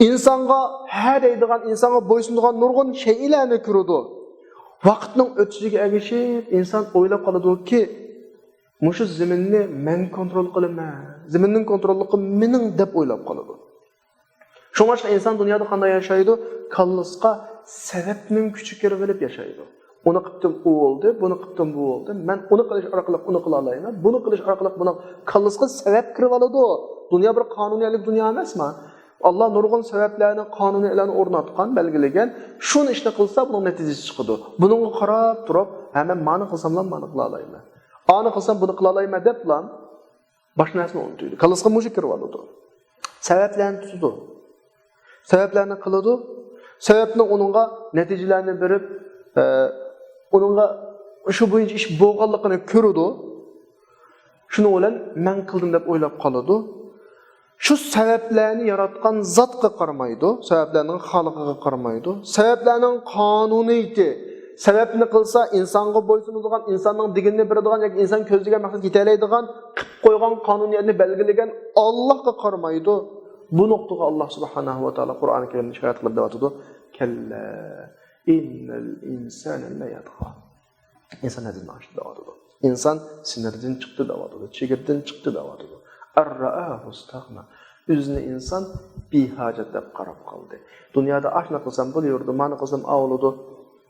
ئىنسانغا ھە دەيدىغان، ئىنسانغا بويسۇنىدىغان نۇرغۇن شەيئىلەرنى كۆرىدۇ. ۋاقىتنىڭ ئۆتۈشىگە ئەگىشىپ ئىنسان ئويلاپ قالىدۇكى، مۇشۇ زېمىننى مەن كونترول قىلىمەن، زېمىننىڭ كونتروللۇقى مېنىڭ دەپ ئويلاپ قالىدۇ. شۇڭلاشقا ئىنسان دۇنيادا قانداق ياشايدۇ؟ كاللىسىغا سەۋەبنىڭ كۈچى كىرىۋېلىپ ياشايدۇ. ئۇنى قىپتىم، ئۇ بولدى، بۇنى قىپتىم، بۇ بولدى. مەن ئۇنى قىلىش ئارقىلىق ئۇنى قىلالايمەن، بۇنى قىلىش ئارقىلىق بۇنى. كاللىسىغا سەۋەب كىرىۋالىدۇ. دۇنيا بىر قانۇنىيەتلىك دۇنيا ئەمەسما؟ ئاللا نۇرغۇن سەۋەبلەرنى، قانۇنىيەتلەرنى ئورناتقان، بەلگىلىگەن. شۇنى ئىشنى قىلسا بۇنىڭ نەتىجىسى چىقىدۇ. بۇنىڭغا قاراپ تۇرۇپ، ھە، مەن مانى قىلساملا مانى قىلالايمەن، ئانى قىلسام بۇنى قىلالايمەن دەپلا باشقا نەرسىنى ئۇنتۇيدۇ. كاللىسىغا مۇشۇ كىرىۋالىدۇ. سەۋەبلەرنى تۇتىدۇ. سەۋەبلەرنى قىلىدۇ. سەۋەبنىڭ ئۇنىڭغا نەتىجىلەرنى بېرىپ، ئە، ئۇنىڭغا شۇ بويىچە ئىش بولغانلىقىنى كۆرىدۇ. شۇنىڭ بىلەن مەن قىلدىم دەپ ئويلاپ قالىدۇ. شۇ سەۋەبلەرنى ياراتقان زاتقا قارىمايدۇ، سەۋەبلەرنىڭ خالىقىغا قارىمايدۇ. سەۋەبلەرنىڭ قانۇنىيىتى، سەۋەبنى قىلسا ئىنسانغا بويسۇنىدىغان، ئىنساننىڭ دېگىنىنى بېرىدىغان ياكى ئىنسان كۆزلىگەن مەقسەتكە يېتەلەيدىغان قىلىپ قويغان قانۇنىيەتنى بەلگىلىگەن ئاللاھقا قارىمايدۇ. بۇ نۇقتىغا ئاللاھ سۇبھانەھۇ ۋە تائالا قۇرئانى كەرىمدە شايەت قىلىپ دەۋاتىدۇ. كەللا ئىننەل ئىنسانە لەيەتغا. ئىنسان ھەددىدىن ئاشتى دەۋاتىدۇ. ئىنسان سىنىرىدىن چىقتى دەۋاتىدۇ، چېگرىدىن چىقتى دەۋاتىدۇ. ئەررائەھۇ ئىستەغنا. ئۆزىنى ئىنسان بىھاجەت دەپ قاراپ قالدى. دۇنيادا ئاشۇنى قىلسام بولۇۋېرىدۇ، مانى قىلسام ئاۋۇلىدۇ.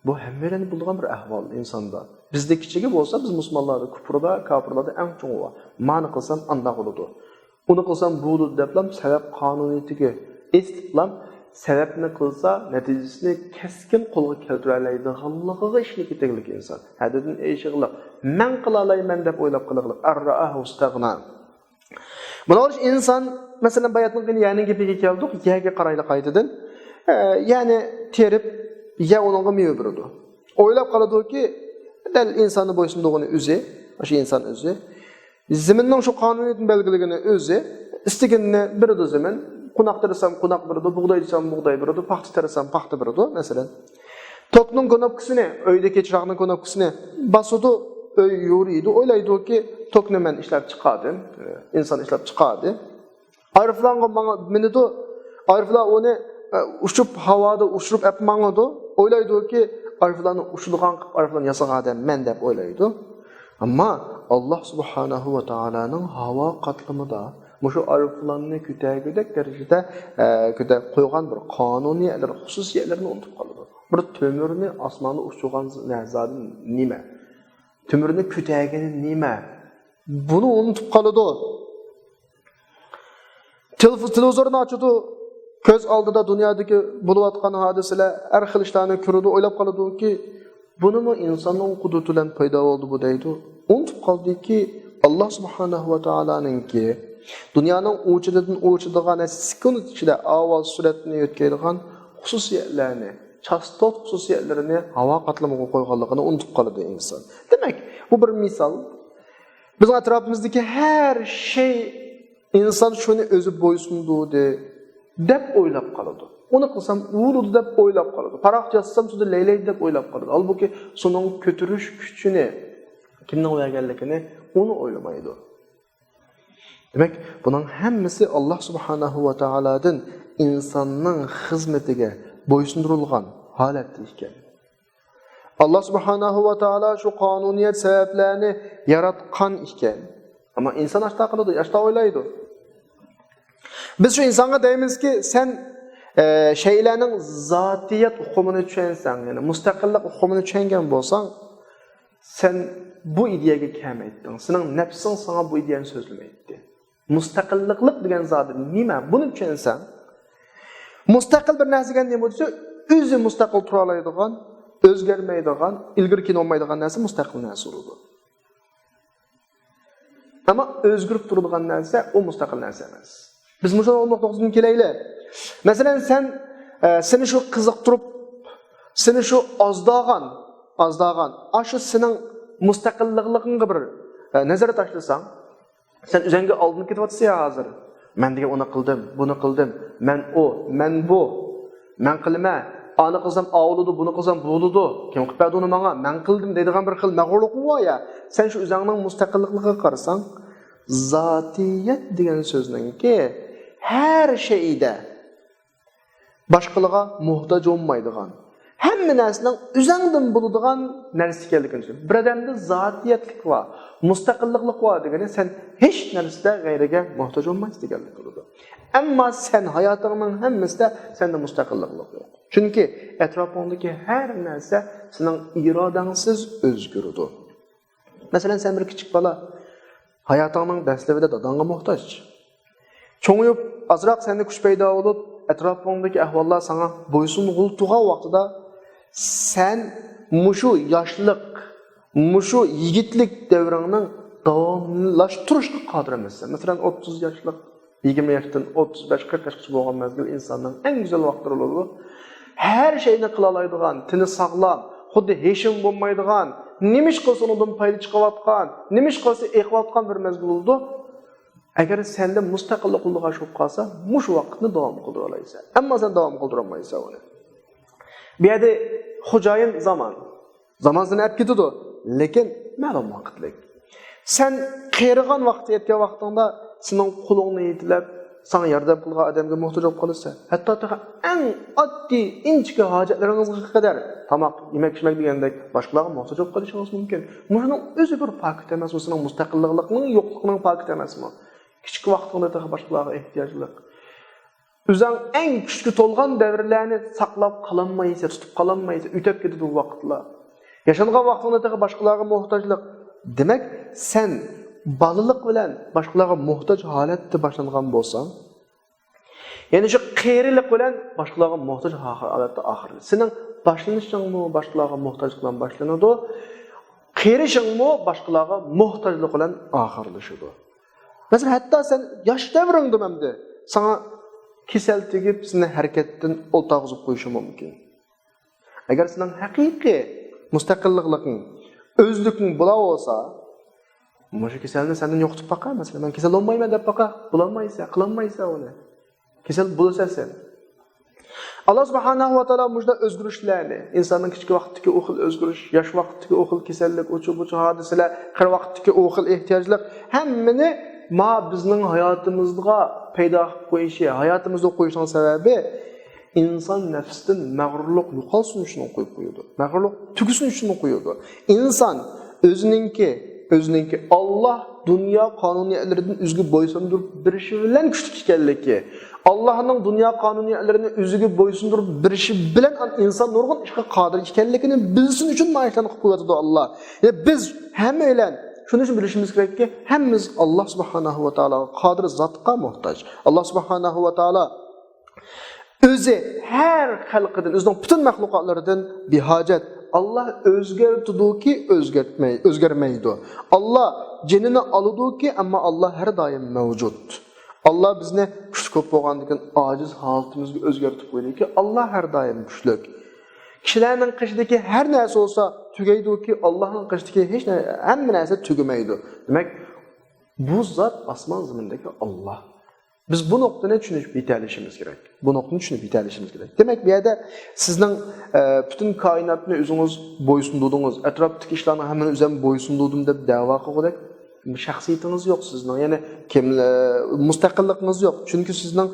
بۇ ھەممەيلەننى بىلىدىغان بىر ئەھۋال ئىنساندا. بىزدە كىچىكى بولسا، بىز مۇسۇلمانلاردا، كۇپۇردا، كاپىرلاردا ئەڭ چوڭى بار. مانى قىلسام ئانداق بولىدۇ. ئۇنى قىلسام بولىدۇ دەپلا سەۋەب قانۇنىيىتىگە ئېسىتىپلا سەۋەبنى قىلسا نەتىجىسىنى كەسكىن قولغا كەلتۈرەلەيدىغانلىقىغا ئىشىنىپ كېتەرلىك ئىنسان. ھەددىدىن ئېشىغلىق، مەن قىلالايمەن دەپ ئويلاپ قېلىغلىق. ئەررائەھۇ ئىستەغنا. مانا ئىنسان، مەسىلەن، باياتنىڭ يەرنىڭ گېپىگە كەلدۇق، يەرگە قارايلى قايتىدىن. ئە، يەرنى تېرىپ، يەر ئۇنىڭغا مېۋە بېرىدۇ. ئويلاپ قالىدۇكى، دەل ئىنساننى بويسۇندۇرغىنى ئۆزى، شۇ ئىنسان ئۆزى. زېمىننىڭ شۇ قانۇنىيىتىنى بەلگىلىگىنى ئۆزى، ئىستىگىنىنى بېرىدۇ زېمىن. قوناق تېرىسام قوناق بېرىدۇ، بۇغداي تېرىسام بۇغداي بېرىدۇ، پاختا تېرىسام پاختا بېرىدۇ، مەسىلەن. توكنىڭ كۇنۇپكىسىنى، ئۆيدىكى چىراغنىڭ كۇنۇپكىسىنى باسىدۇ، ئۆي يورۇيدۇ، ئويلايدۇكى، توكنى مەن ئىشلەپ چىقاردىم، ئىنسان ئىشلەپ چىقاردى. ئايروپىلانغا ماڭا-، مىنىدۇ، ئايروپىلان ئۇنى، ئە، ئۇچۇپ ھاۋادا ئۇچۇرۇپ ئەپ ماڭىدۇ، ئويلايدۇكى، ئايروپىلاننى ئۇچىدىغان قىلىپ ئايروپىلان ياسىغان ئادەم مەن دەپ ئويلايدۇ. ئەمما ئاللاھ سۇبھانەھۇ ۋە تائالانىڭ ھاۋا قاتلىمىدا مۇشۇ ئايروپىلاننى كۆتەرگۈدەك دەرىجىدە، ئە، كۆتەرگۈدەك قويغان بىر قانۇنىيەتلەر، خۇسۇسىيەتلىرىنى ئۇنتۇپ قالىدۇ. بىر تۆمۈرنى ئاسماندا ئۇچۇرغان زادى نېمە؟ تۆمۈرنى كۆتەرگىنى نېمە؟ بۇنى ئۇنتۇپ قالىدۇ. تېلېف-، تېلېۋىزورنى ئاچىدۇ. كۆز ئالدىدا دۇنيادىكى بولۇۋاتقان ھادىسىلەر، ھەر خىل ئىشلارنى كۆرىدۇ، ئويلاپ قالىدۇكى، بۇنىمۇ ئىنساننىڭ قۇدرىتى بىلەن پەيدا بولدى بۇ دەيدۇ. ئۇنتۇپ قالدىكى، ئاللاھ سۇبھانەھۇ ۋە تائالانىڭكى دۇنيانىڭ ئۇچىدىن ئۇچىدىغان سېكۇنت ئىچىدە ئاۋاز سۈرئەتنى يۆتكەيدىغان خۇسۇسىيەتلەرنى، چاستوت خۇسۇسىيەتلىرىنى ھاۋا قاتلىمىغا قويغانلىقىنى ئۇنتۇپ قالىدۇ ئىنسان. دېمەك، بۇ بىر مىسال. بىزنىڭ ئەتراپىمىزدىكى ھەر شەي ئىنسان شۇنى ئۆزى بويسۇندۇردى دەپ ئويلاپ قالىدۇ. ئۇنى قىلسام بولىدۇ دەپ ئويلاپ قالىدۇ. پاراق ياسىسام سۇدا لەيلەيدۇ دەپ ئويلاپ قالىدۇ. ھالبۇكى، سۇنىڭ كۆتۈرۈش كۈچىنى كىمنىڭ بەرگەنلىكىنى ئۇنى ئويلىمايدۇ. دېمەك، بۇنىڭ ھەممىسى ئاللاھ سۇبھانەھۇ ۋە تائالادىن ئىنساننىڭ خىزمىتىگە بويسۇندۇرۇلغان ھالەتتە ئىكەن. ئاللا سۇبھانەھۇ ۋە تائالا شۇ قانۇنىيەت سەۋەبلەرنى ياراتقان ئىكەن. ئەمما ئىنسان ئاشتا قىلىدۇ، ئاشتا ئويلايدۇ. بىز شۇ ئىنسانغا دەيمىزكى، سەن، ئە، شەيئىلەرنىڭ زاتىيەت ئۇقۇمىنى چۈشەنسەڭ، يەنى مۇستەقىللىق ئۇقۇمىنى چۈشەنگەن بولساڭ، سەن بۇ ئىدىيەگە كەلمەيتتىڭ. سېنىڭ نەپسىڭ ساڭا بۇ ئىدىيەنى سۆزلىمەيتتى. مۇستەقىللىقلىق دېگەن زادى نېمە؟ بۇنى چۈشەنسەڭ، مۇستەقىل بىر نەرسە دېگەن نېمە دېسە، ئۆزى مۇستەقىل تۇرالايدىغان، ئۆزگەرمەيدىغان، ئىلگىرى كېيىن بولمايدىغان نەرسە مۇستەقىل نەرسە بولىدۇ. ئەمما ئۆزگىرىپ تۇرىدىغان نەرسە، ئۇ مۇستەقىل نەرسە ئەمەس. بىز مۇشۇ نۇقتىدىن كېلەيلى. مەسىلەن، سەن، ئە، سېنى شۇ قىزىقتۇرۇپ، سېنى شۇ ئازداغان، ئازداغان، ئاشۇ سېنىڭ مۇستەقىللىقىڭغا بىر، ئە، نەزەر تاشلىساڭ، سەن ئۆزۈڭگە ئالدىنىپ كېتىۋاتىسەن ھازىر. مەن دېگەن ئۇنى قىلدىم، بۇنى قىلدىم، مەن ئۇ، مەن بۇ، مەن قىلىمەن، ئانى قىلسام ئا بولىدۇ، بۇنى قىلسام بۇ بولىدۇ، كىم قىلىپ بەردى ئۇنى ماڭا، مەن قىلدىم دەيدىغان بىر خىل مەغرۇرلۇقمۇ بار يا؟ سەن شۇ ئۆزۈڭنىڭ مۇستەقىللىقىغا قارىساڭ، زاتىيەت دېگەن سۆزنىڭكى ھەر شەيئىدە باشقىلارغا موھتاج بولمايدىغان، ھەممە نەرسىنىڭ ئۆزەڭدىن بولىدىغان نەرسە ئىكەنلىكىنى چۈشىنىدۇ. بىر ئادەمدە زاتىيەتلىك بار، مۇستەقىللىقلىق بار دېگىنى سەن ھېچ نەرسىدە غەيرىگە موھتاج بولمايسەن دېگەنلىك بولىدۇ. ئەمما سەن ھاياتىڭنىڭ ھەممىسىدە سەندە مۇستەقىللىقلىق يوق. چۈنكى ئەتراپىڭدىكى ھەر نەرسە سېنىڭ ئىرادەڭسىز ئۆزگىرىدۇ. مەسىلەن، سەن بىر كىچىك بالا، ھاياتىڭنىڭ دەسلىپىدە داداڭغا موھتاج. چوڭىيىپ، ئازراق سەندە كۈچ پەيدا بولۇپ، ئەتراپىڭدىكى ئەھۋاللار ساڭا بويسۇنغىلى تۇرغان ۋاقتىدا، سەن مۇشۇ ياشلىق، مۇشۇ يىگىتلىك دەۋرىڭنىڭ داۋاملاشتۇرۇشقا قادىر ئەمەسسەن. مەسىلەن، ئوتتۇز ياشلىق، يىگىرمە ياشتىن ئوتتۇز بەش، قىرىق ياشقىچە بولغان مەزگىل ئىنساننىڭ ئەڭ گۈزەل ۋاقىتلىرى بولىدۇ. ھەر شەينى قىلالايدىغان، تېنى ساغلام، خۇددى ھېچنېمە بولمايدىغان، نېمە ئىش قىلسا ئۇنىڭدىن پايدا چىقىۋاتقان، نېمە ئىش قىلسا ئېقىۋاتقان بىر مەزگىل بولىدۇ. ئەگەر سەندە مۇستەقىللىق بولىدىغان ئىش بولۇپ قالسا، مۇشۇ ۋاقىتنى داۋام قىلدۇرالايسەن. ئەمما سەن داۋام قىلدۇرالمايسەن ئۇنى. بۇ يەردە خوجايىن زامان. زامان سېنى ئەپ كېتىدۇ، لېكىن مەلۇم ۋاقىتلىق. سەن قېرىغان ۋاقىتقا يەتكەن ۋاقتىڭدا سېنىڭ قولۇڭنى يېتىلەپ، ساڭا ياردەم قىلغان ئادەمگە موھتاج بولۇپ قالىسەن. ھەتتا تېخى ئەڭ ئاددىي، ئىنچىكە ھاجەتلىرىڭىزغا قەدەر، تاماق، يېمەك-ئىچمەك دېگەندەك، باشقىلارغا موھتاج بولۇپ قېلىشىڭىز مۇمكىن. مۇشۇنىڭ ئۆزى بىر پاكىت ئەمەسمۇ؟ سېنىڭ مۇستەقىللىقنىڭ يوقلۇقىنىڭ پاكىتى ئەمەسمۇ؟ كىچىك ۋاقتىڭدا تېخى باشقىلارغا ئېھتىياجلىق. ئۆزۈڭ ئەڭ كۈچكە تولغان دەۋرلەرنى ساقلاپ قالالمايسەن، تۇتۇپ قالالمايسەن، ئۆتۈپ كېتىدۇ بۇ ۋاقىتلار. ياشانغان ۋاقتىڭدا تېخى باشقىلارغا موھتاجلىق. دېمەك، سەن بالىلىق بىلەن باشقىلارغا موھتاج ھالەتتە باشلانغان بولساڭ، يەنى شۇ قېرىلىق بىلەن باشقىلارغا موھتاج ھالەتتە ئاخىرلىشىدۇ. سېنىڭ باشلىنىشىڭمۇ باشقىلارغا موھتاجلىق بىلەن باشلىنىدۇ، قېرىشىڭمۇ باشقىلارغا موھتاجلىق بىلەن ئاخىرلىشىدۇ. مەسىلەن، ھەتتا سەن ياش دەۋرىڭدىمۇ ئەمدى ساڭا كېسەل تېگىپ، سېنى ھەرىكەتتىن ئولتۇرغۇزۇپ قويۇشى مۇمكىن. ئەگەر سېنىڭ ھەقىقىي مۇستەقىللىقلىقىڭ، ئۆزلۈكۈڭ بولا بولسا، مۇشۇ كېسەلنى سەندىن يوقىتىپ باقا، مەسىلەن، مەن كېسەل بولمايمەن دەپ باقا، بولالمايسەن، قىلالمايسەن ئۇنى. كېسەل بولىسەن سەن. ئاللا سۇبھانەھۇ ۋە تائالا مۇشۇنداق ئۆزگىرىشلەرنى، ئىنساننىڭ كىچىك ۋاقىتتىكى ئۇ خىل ئۆزگىرىش، ياش ۋاقىتتىكى ئۇ خىل كېسەللىك، ئۇچۇ-بۇچۇ ھادىسىلەر، قېرى ۋاقىتتىكى ئۇ خىل ئېھتىياجلىق، ھەممىنى ما بىزنىڭ ھاياتىمىزغا پەيدا قىلىپ قويۇشى، ھاياتىمىزدا قويۇشنىڭ سەۋەبى، ئىنسان نەپسىدىن مەغرۇرلۇق يوقالسۇن ئۈچۈن قويۇپ قويىدۇ. مەغرۇرلۇق تۈگىسۇن ئۈچۈن قويىدۇ. ئىنسان ئۆزىنىڭكى، ئۆزىنىڭكى ئاللا دۇنيا قانۇنىيەتلىرىدىن ئۆزىگە بويسۇندۇرۇپ بېرىشى بىلەن كۈچلۈك ئىكەنلىكى، ئاللانىڭ دۇنيا قانۇنىيەتلىرىنى ئۆزىگە بويسۇندۇرۇپ بېرىشى بىلەن ئىنسان نۇرغۇن ئىشقا قادىر ئىكەنلىكىنى بىلسۇن ئۈچۈن مانا شۇلارنى قىلىپ قويۇۋاتىدۇ ئاللا. يەنى بىز ھەممەيلەن شۇنى بىلىشىمىز كېرەككى، ھەممىمىز ئاللا سۇبھانەھۇ ۋە تائالاغا قادىر زاتقا موھتاج. ئاللا سۇبھانەھۇ ۋە تائالا ئۆزى ھەر خەلقىدىن، ئۆزىنىڭ پۈتۈن مەخلۇقاتلىرىدىن بىھاجەت. ئاللا ئۆزگەرتىدۇكى، ئۆزگەرتمەي-، ئۆزگەرمەيدۇ. ئاللا جېنىنى ئالىدۇكى، ئەمما ئاللا ھەر دائىم مەۋجۇت. ئاللا بىزنى كۈچلۈك بولۇپ بولغاندىكىن ئاجىز ھالىتىمىزگە ئۆزگەرتىپ قويدىكى، ئاللا ھەر دائىم كۈچلۈك. كىشىلەرنىڭ قېشىدىكى ھەر نەرسە بولسا تۈگەيدۇكى، ئاللانىڭ قېشىدىكى ھېچ نە-، ھەممە نەرسە تۈگىمەيدۇ. دېمەك، بۇ زات ئاسمان زېمىندىكى ئاللا. بىز بۇ نۇقتىنى چۈشىنىپ يېتەلىشىمىز كېرەك. بۇ نۇقتىنى چۈشىنىپ يېتەلىشىمىز كېرەك. دېمەك، بۇ يەردە سىزنىڭ، ئە، پۈتۈن كائىناتنى ئۆزىڭىز بويسۇندۇردىڭىز، ئەتراپتىكى ئىشلارنىڭ ھەممىنى ئۆزۈم بويسۇندۇردۇم دەپ دەۋا قىلغۇدەك شەخسىيىتىڭىز يوق سىزنىڭ. يەنى كىم، ئە، مۇستەقىللىقىڭىز يوق. چۈنكى سىزنىڭ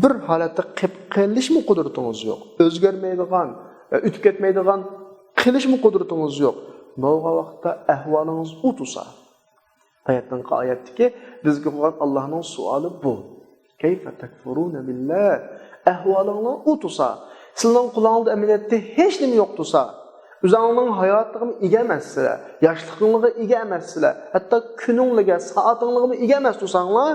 بىر ھالەتتە قېلىپ قېلىشمۇ قۇدرىتىڭىز يوق. ئۆزگەرمەيدىغان، ئە، ئۆتۈپ كەتمەيدىغان قىلىشمۇ قۇدرىتىڭىز يوق. بولغان ۋاقىتتا ئەھۋالىڭىز ئۇ تۇرسا. ئايەتنىڭ ئايەتتىكى بىزگە قويغان ئاللاھنىڭ سوئالى بۇ. كيف تكفرون بالله؟ ئەھۋالىڭلار ئۇ تۇرسا، سىلىنىڭ قولۇڭلاردا ئەمەلىيەتتە ھېچ نېمە يوق تۇرسا، ئۆزۈڭلارنىڭ ھاياتىغىمۇ ئىگە ئەمەسسىلەر، ياشلىقىڭلارغا ئىگە ئەمەسسىلەر، ھەتتا كۈنۈڭلارگە، سائىتىڭلارغىمۇ ئىگە ئەمەس تۇرساڭلار،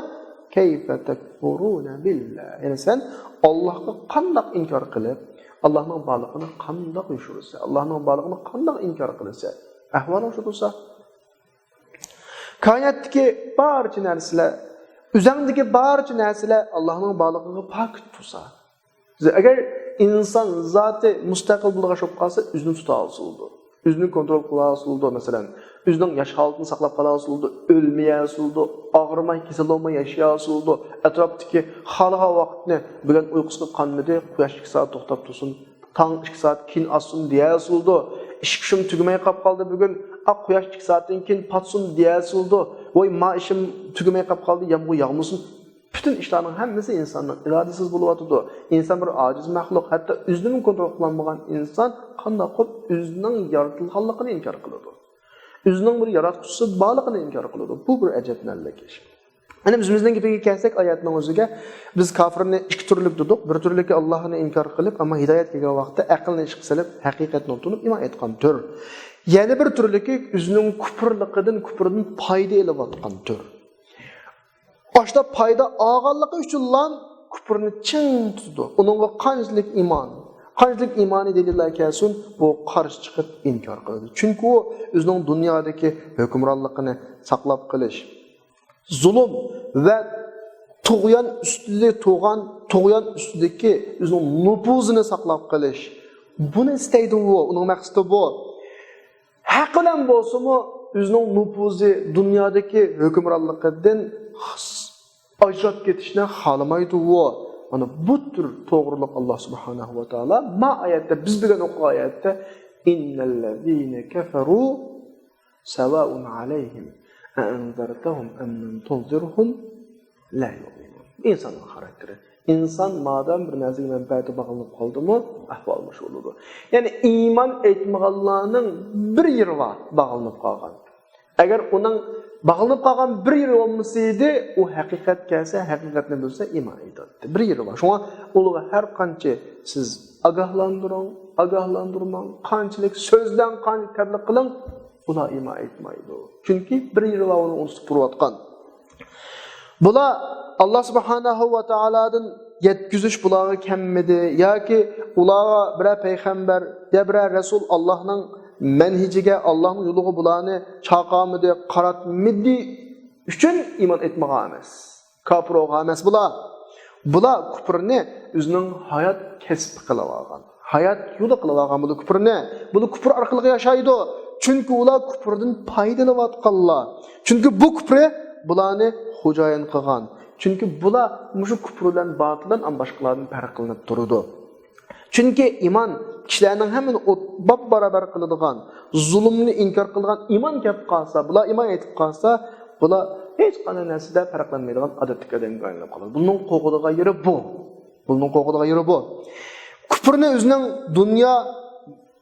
كيف تكفرون بالله؟ يەنى سەن ئاللاھقا قانداق ئىنكار قىلىپ، ئاللاھنىڭ بارلىقىنى قانداق يوشۇرىسەن؟ ئاللاھنىڭ بارلىقىنى قانداق ئىنكار قىلىسەن؟ ئەھۋالىڭ شۇ تۇرسا. كائىناتتىكى بارچە نەرسىلەر، ئۆزۈڭدىكى بارچە نەرسىلەر ئاللاھنىڭ بارلىقىغا پاكىت تۇرسا. ئەگەر ئىنسان زاتى مۇستەقىل بولىدىغان بولۇپ قالسا، ئۆزىنى تۇتالىسا بولىدۇ. ئۆزىنى كونترول قىلالىسا بولىدۇ، مەسىلەن. ئۆزىنىڭ ياش ھالىتىنى ساقلاپ قالالىسا بولىدۇ، ئۆلمىيەلىسە بولىدۇ، ئاغرىماي، كېسەل بولماي ياشىيالىسا بولىدۇ. ئەتراپتىكى خالىغان ۋاقىتنى، بۈگۈن ئۇيقۇسىغا قانمىدى، قۇياش ئىككى سائەت توختاپ تۇرسۇن، تاڭ ئىككى سائەت كېيىن ئاتسۇن دېيەلىسە بولىدۇ. ئىش كۈچۈم تۈگىمەي قاپ قالدى بۈگۈن، ئا، قۇياش ئىككى سائەتتىن كېيىن پاتسۇن دېيەلىسە بولىدۇ. ۋوي، ما ئىشىم تۈگىمەي قاپ قالدى، يامغۇر ياغمىسۇن. پۈتۈن ئىشلارنىڭ ھەممىسى ئىنساننىڭ ئىرادىسىز بولۇۋاتىدۇ. ئىنسان بىر ئاجىز مەخلۇق، ھەتتا ئۆزىنىمۇ كونترول قىلالمىغان ئىنسان قانداق قىلىپ ئۆزىنىڭ يارىتىلغانلىقىنى ئىنكار قىلىدۇ؟ ئۆزىنىڭ بىر ياراتقۇچىسى بارلىقىنى ئىنكار قىلىدۇ. بۇ بىر ئەجەبلىنەرلىك ئىش. ئەنە بىز ئۆزىمىزنىڭ گېپىگە كەلسەك، ئايەتنىڭ ئۆزىگە، بىز كاپىرنى ئىككى تۈرلۈك دېدۇق. بىر تۈرلۈكى ئاللاھنى ئىنكار قىلىپ، ئەمما ھىدايەت كەلگەن ۋاقىتتا ئەقىلنى ئىشقا سېلىپ، ھەقىقەتنى تونۇپ، ئىمان ئېيتقان تۈر. يەنە بىر تۈرلۈكى ئۆزىنىڭ كۇپۇرلۇقىدىن، كۇپۇردىن پايدا ئېلىۋاتقان تۈر. ئاشۇنداق پايدا ئالغانلىقى ئۈچۈنلا كۇپۇرنى چىڭ تۇتىدۇ. ئۇنىڭغا قانچىلىك ئىمان، قانچىلىك ئىمانىي دەلىللەر كەلسۇن، بۇ قارشى چىقىپ ئىنكار قىلىدۇ. چۈنكى ئۇ ئۆزىنىڭ دۇنيادىكى ھۆكۈمرانلىقىنى ساقلاپ قېلىش، زۇلۇم ۋە تۇغيان ئۈستىدە تۇرغان، تۇغيان ئۈستىدىكى ئۆزىنىڭ نوپۇزىنى ساقلاپ قېلىش، بۇنى ئىستەيدۇ ئۇ، ئۇنىڭ مەقسىتى بۇ. ھەق بىلەن بولسىمۇ، ئۆزىنىڭ نوپۇزى، دۇنيادىكى ھۆكۈمرانلىقىدىن ئاجراپ كېتىشنى خالىمايدۇ ئۇ. مانا بۇ تۈر توغرۇلۇق ئاللا سۇبھانەھۇ ۋە تائالا ما ئايەتتە، بىز بۈگۈن ئوقۇغان ئايەتتە، إن الذين كفروا سواء عليهم أأنذرتهم أم لم تنذرهم لا يؤمنون. ئىنساننىڭ خاراكتېرى. ئىنسان مادام بىر نەرسىگە مەنپەئەتى باغلىنىپ قالدىمۇ، ئەھۋالى مۇشۇ بولىدۇ. يەنى ئىمان ئېيتمىغانلارنىڭ بىر يېرى بار باغلىنىپ قالغان. ئەگەر ئۇنىڭ باغلىنىپ قالغان بىر يېرى بولمىسا ئىدى، ئۇ ھەقىقەت كەلسە، ھەقىقەتنى بىلسە، ئىمان ئېيتاتتى. بىر يېرى بار. شۇڭا ئۇلارغا ھەر قانچە سىز ئاگاھلاندۇرۇڭ، ئاگاھلاندۇرماڭ، قانچىلىك سۆزلەڭ، قانچە تەبلىغ قىلىڭ، ئۇلار ئىمان ئېيتمايدۇ. چۈنكى بىر يېرى بار ئۇنى ئۇنتۇتۇپ تۇرۇۋاتقان. بۇلار ئاللا سۇبھانەھۇ ۋە تائالادىن يەتكۈزۈش بۇلارغا كەلمىدى ياكى ئۇلارغا بىرەر پەيغەمبەر يا بىرەر رەسۇل ئاللانىڭ مەنھىجىگە، ئاللانىڭ يولىغا بۇلارنى چاقىرمىدى، قاراتمىدى ئۈچۈن ئىمان ئېيتمىغان ئەمەس. كاپىر بولغان ئەمەس بۇلار. بۇلار كۇپرنى ئۆزىنىڭ ھايات كەسپى قىلىۋالغان. ھايات يولى قىلىۋالغان بۇلار كۇپرنى. بۇلار كۇپر ئارقىلىق ياشايدۇ. چۈنكى ئۇلار كۇپردىن پايدىلىنىۋاتقانلار. چۈنكى بۇ كۇپرى بۇلارنى خوجايىن قىلغان. چۈنكى بۇلار مۇشۇ كۇپر بىلەن باتىل بىلەن باشقىلاردىن پەرقلىنىپ تۇرىدۇ. چۈنكى ئىمان كىشىلەرنىڭ ھەممىنى ئوت-، باپبارابەر قىلىدىغان، زۇلۇمنى ئىنكار قىلىدىغان ئىمان كەپ قالسا، بۇلار ئىمان ئېيتىپ قالسا، بۇلار ھېچقانداق نەرسىدە پەرقلەنمەيدىغان ئادەتتىكى ئادەمگە ئايلىنىپ قالىدۇ. بۇنىڭ قورقىدىغان يېرى بۇ. بۇنىڭ قورقىدىغان يېرى بۇ. كۇپرنى ئۆزىنىڭ دۇنيا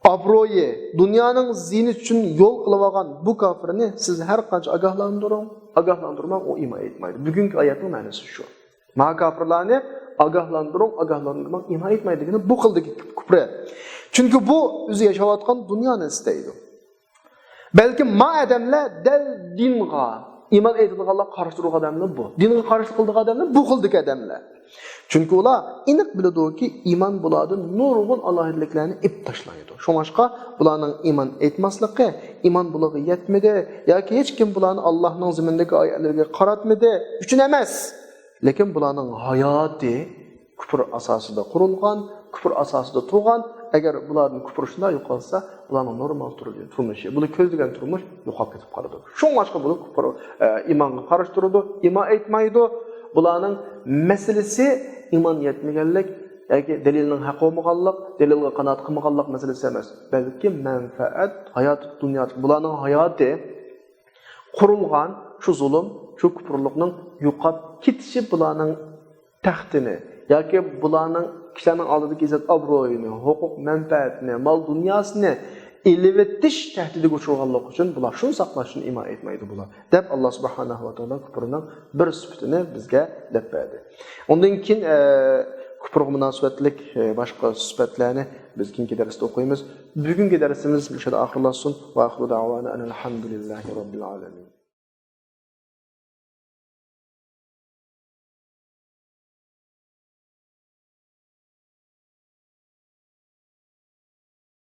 ئابرۇيى، دۇنيانىڭ زىينىتى ئۈچۈن يول قىلىۋالغان بۇ كاپىرنى سىز ھەر قانچە ئاگاھلاندۇرۇڭ، ئاگاھلاندۇرماڭ، ئۇ ئىمان ئېيتمايدۇ. بۈگۈنكى ئايەتنىڭ مەنىسى شۇ. ما كاپىرلارنى ئاگاھلاندۇرۇڭ، ئاگاھلاندۇرماڭ، ئىمان ئېيتمايدۇ دېگىنى بۇ خىلدىكى كۇپرى. چۈنكى بۇ ئۆزى ياشاۋاتقان دۇنيانى ئىستەيدۇ. بەلكىم ما ئادەملەر دەل دىنغا ئىمان ئېيتىدىغانلار قارشى تۇرىدىغان ئادەملەر بۇ. دىنغا قارشى قىلىدىغان ئادەملەر بۇ خىلدىكى ئادەملەر. چۈنكى ئۇلار ئېنىق بىلىدۇكى، ئىمان بۇلاردىن نۇرغۇن ئالاھىدىلىكلەرنى ئېلىپ تاشلايدۇ. شۇڭلاشقا بۇلارنىڭ ئىمان ئېيتماسلىقى، ئىمان بۇلارغا يەتمىدى ياكى ھېچكىم بۇلارنى ئاللانىڭ زېمىنىدىكى ئايەتلىرىگە قاراتمىدى ئۈچۈن ئەمەس. لېكىن بۇلارنىڭ ھاياتى كۇپر ئاساسىدا قۇرۇلغان، كۇپر ئاساسىدا تۇرغان. ئەگەر بۇلاردىن كۇپر شۇنداق يوقالسا، بۇلارنىڭ نورمال تۇر-، تۇرمۇشى، بۇلار كۆزلىگەن تۇرمۇش يوقاپ كېتىپ قالىدۇ. شۇڭلاشقا بۇلار كۇپر، ئە، ئىمانغا قارشى تۇرىدۇ، ئىمان ئېيتمايدۇ. بۇلارنىڭ مەسىلىسى ئىمان يەتمىگەنلىك ياكى دەلىلنىڭ ھەق بولمىغانلىق، دەلىلگە قانائەت قىلمىغانلىق مەسىلىسى ئەمەس، بەلكى مەنپەئەت، ھايات دۇنيا، بۇلارنىڭ ھاياتى قۇرۇلغان شۇ زۇلۇم، شۇ كۇپۇرلۇقنىڭ يوقاپ كېتىشى بۇلارنىڭ تەختىنى ياكى بۇلارنىڭ كىشىلەرنىڭ ئالدىدىكى ئىززەت-ئابرۇيىنى، ھوقۇق-مەنپەئەتىنى، مال-دۇنياسىنى ئېلىۋېتىش تەھدىتىگە ئۇچرىغانلىقى ئۈچۈن بۇلار شۇنى ساقلاش ئۈچۈن ئىمان ئېيتمايدۇ بۇلار، دەپ، ئاللا سۇبھانەھۇ ۋە تائالا كۇپرنىڭ بىر سۈپىتىنى بىزگە دەپ بەردى. ئۇندىن كېيىن، ئە، كۇپرغا مۇناسىۋەتلىك، ئە، باشقا سۈپەتلەرنى بىز كېيىنكى دەرستە ئوقۇيمىز. بۈگۈنكى دەرسىمىز مۇشۇ يەردە ئاخىرلاشسۇن. ۋە ئاخىرۇ دەۋانا ئەنىل ھەمدۇلىللاھى رەببىل ئالەمىن.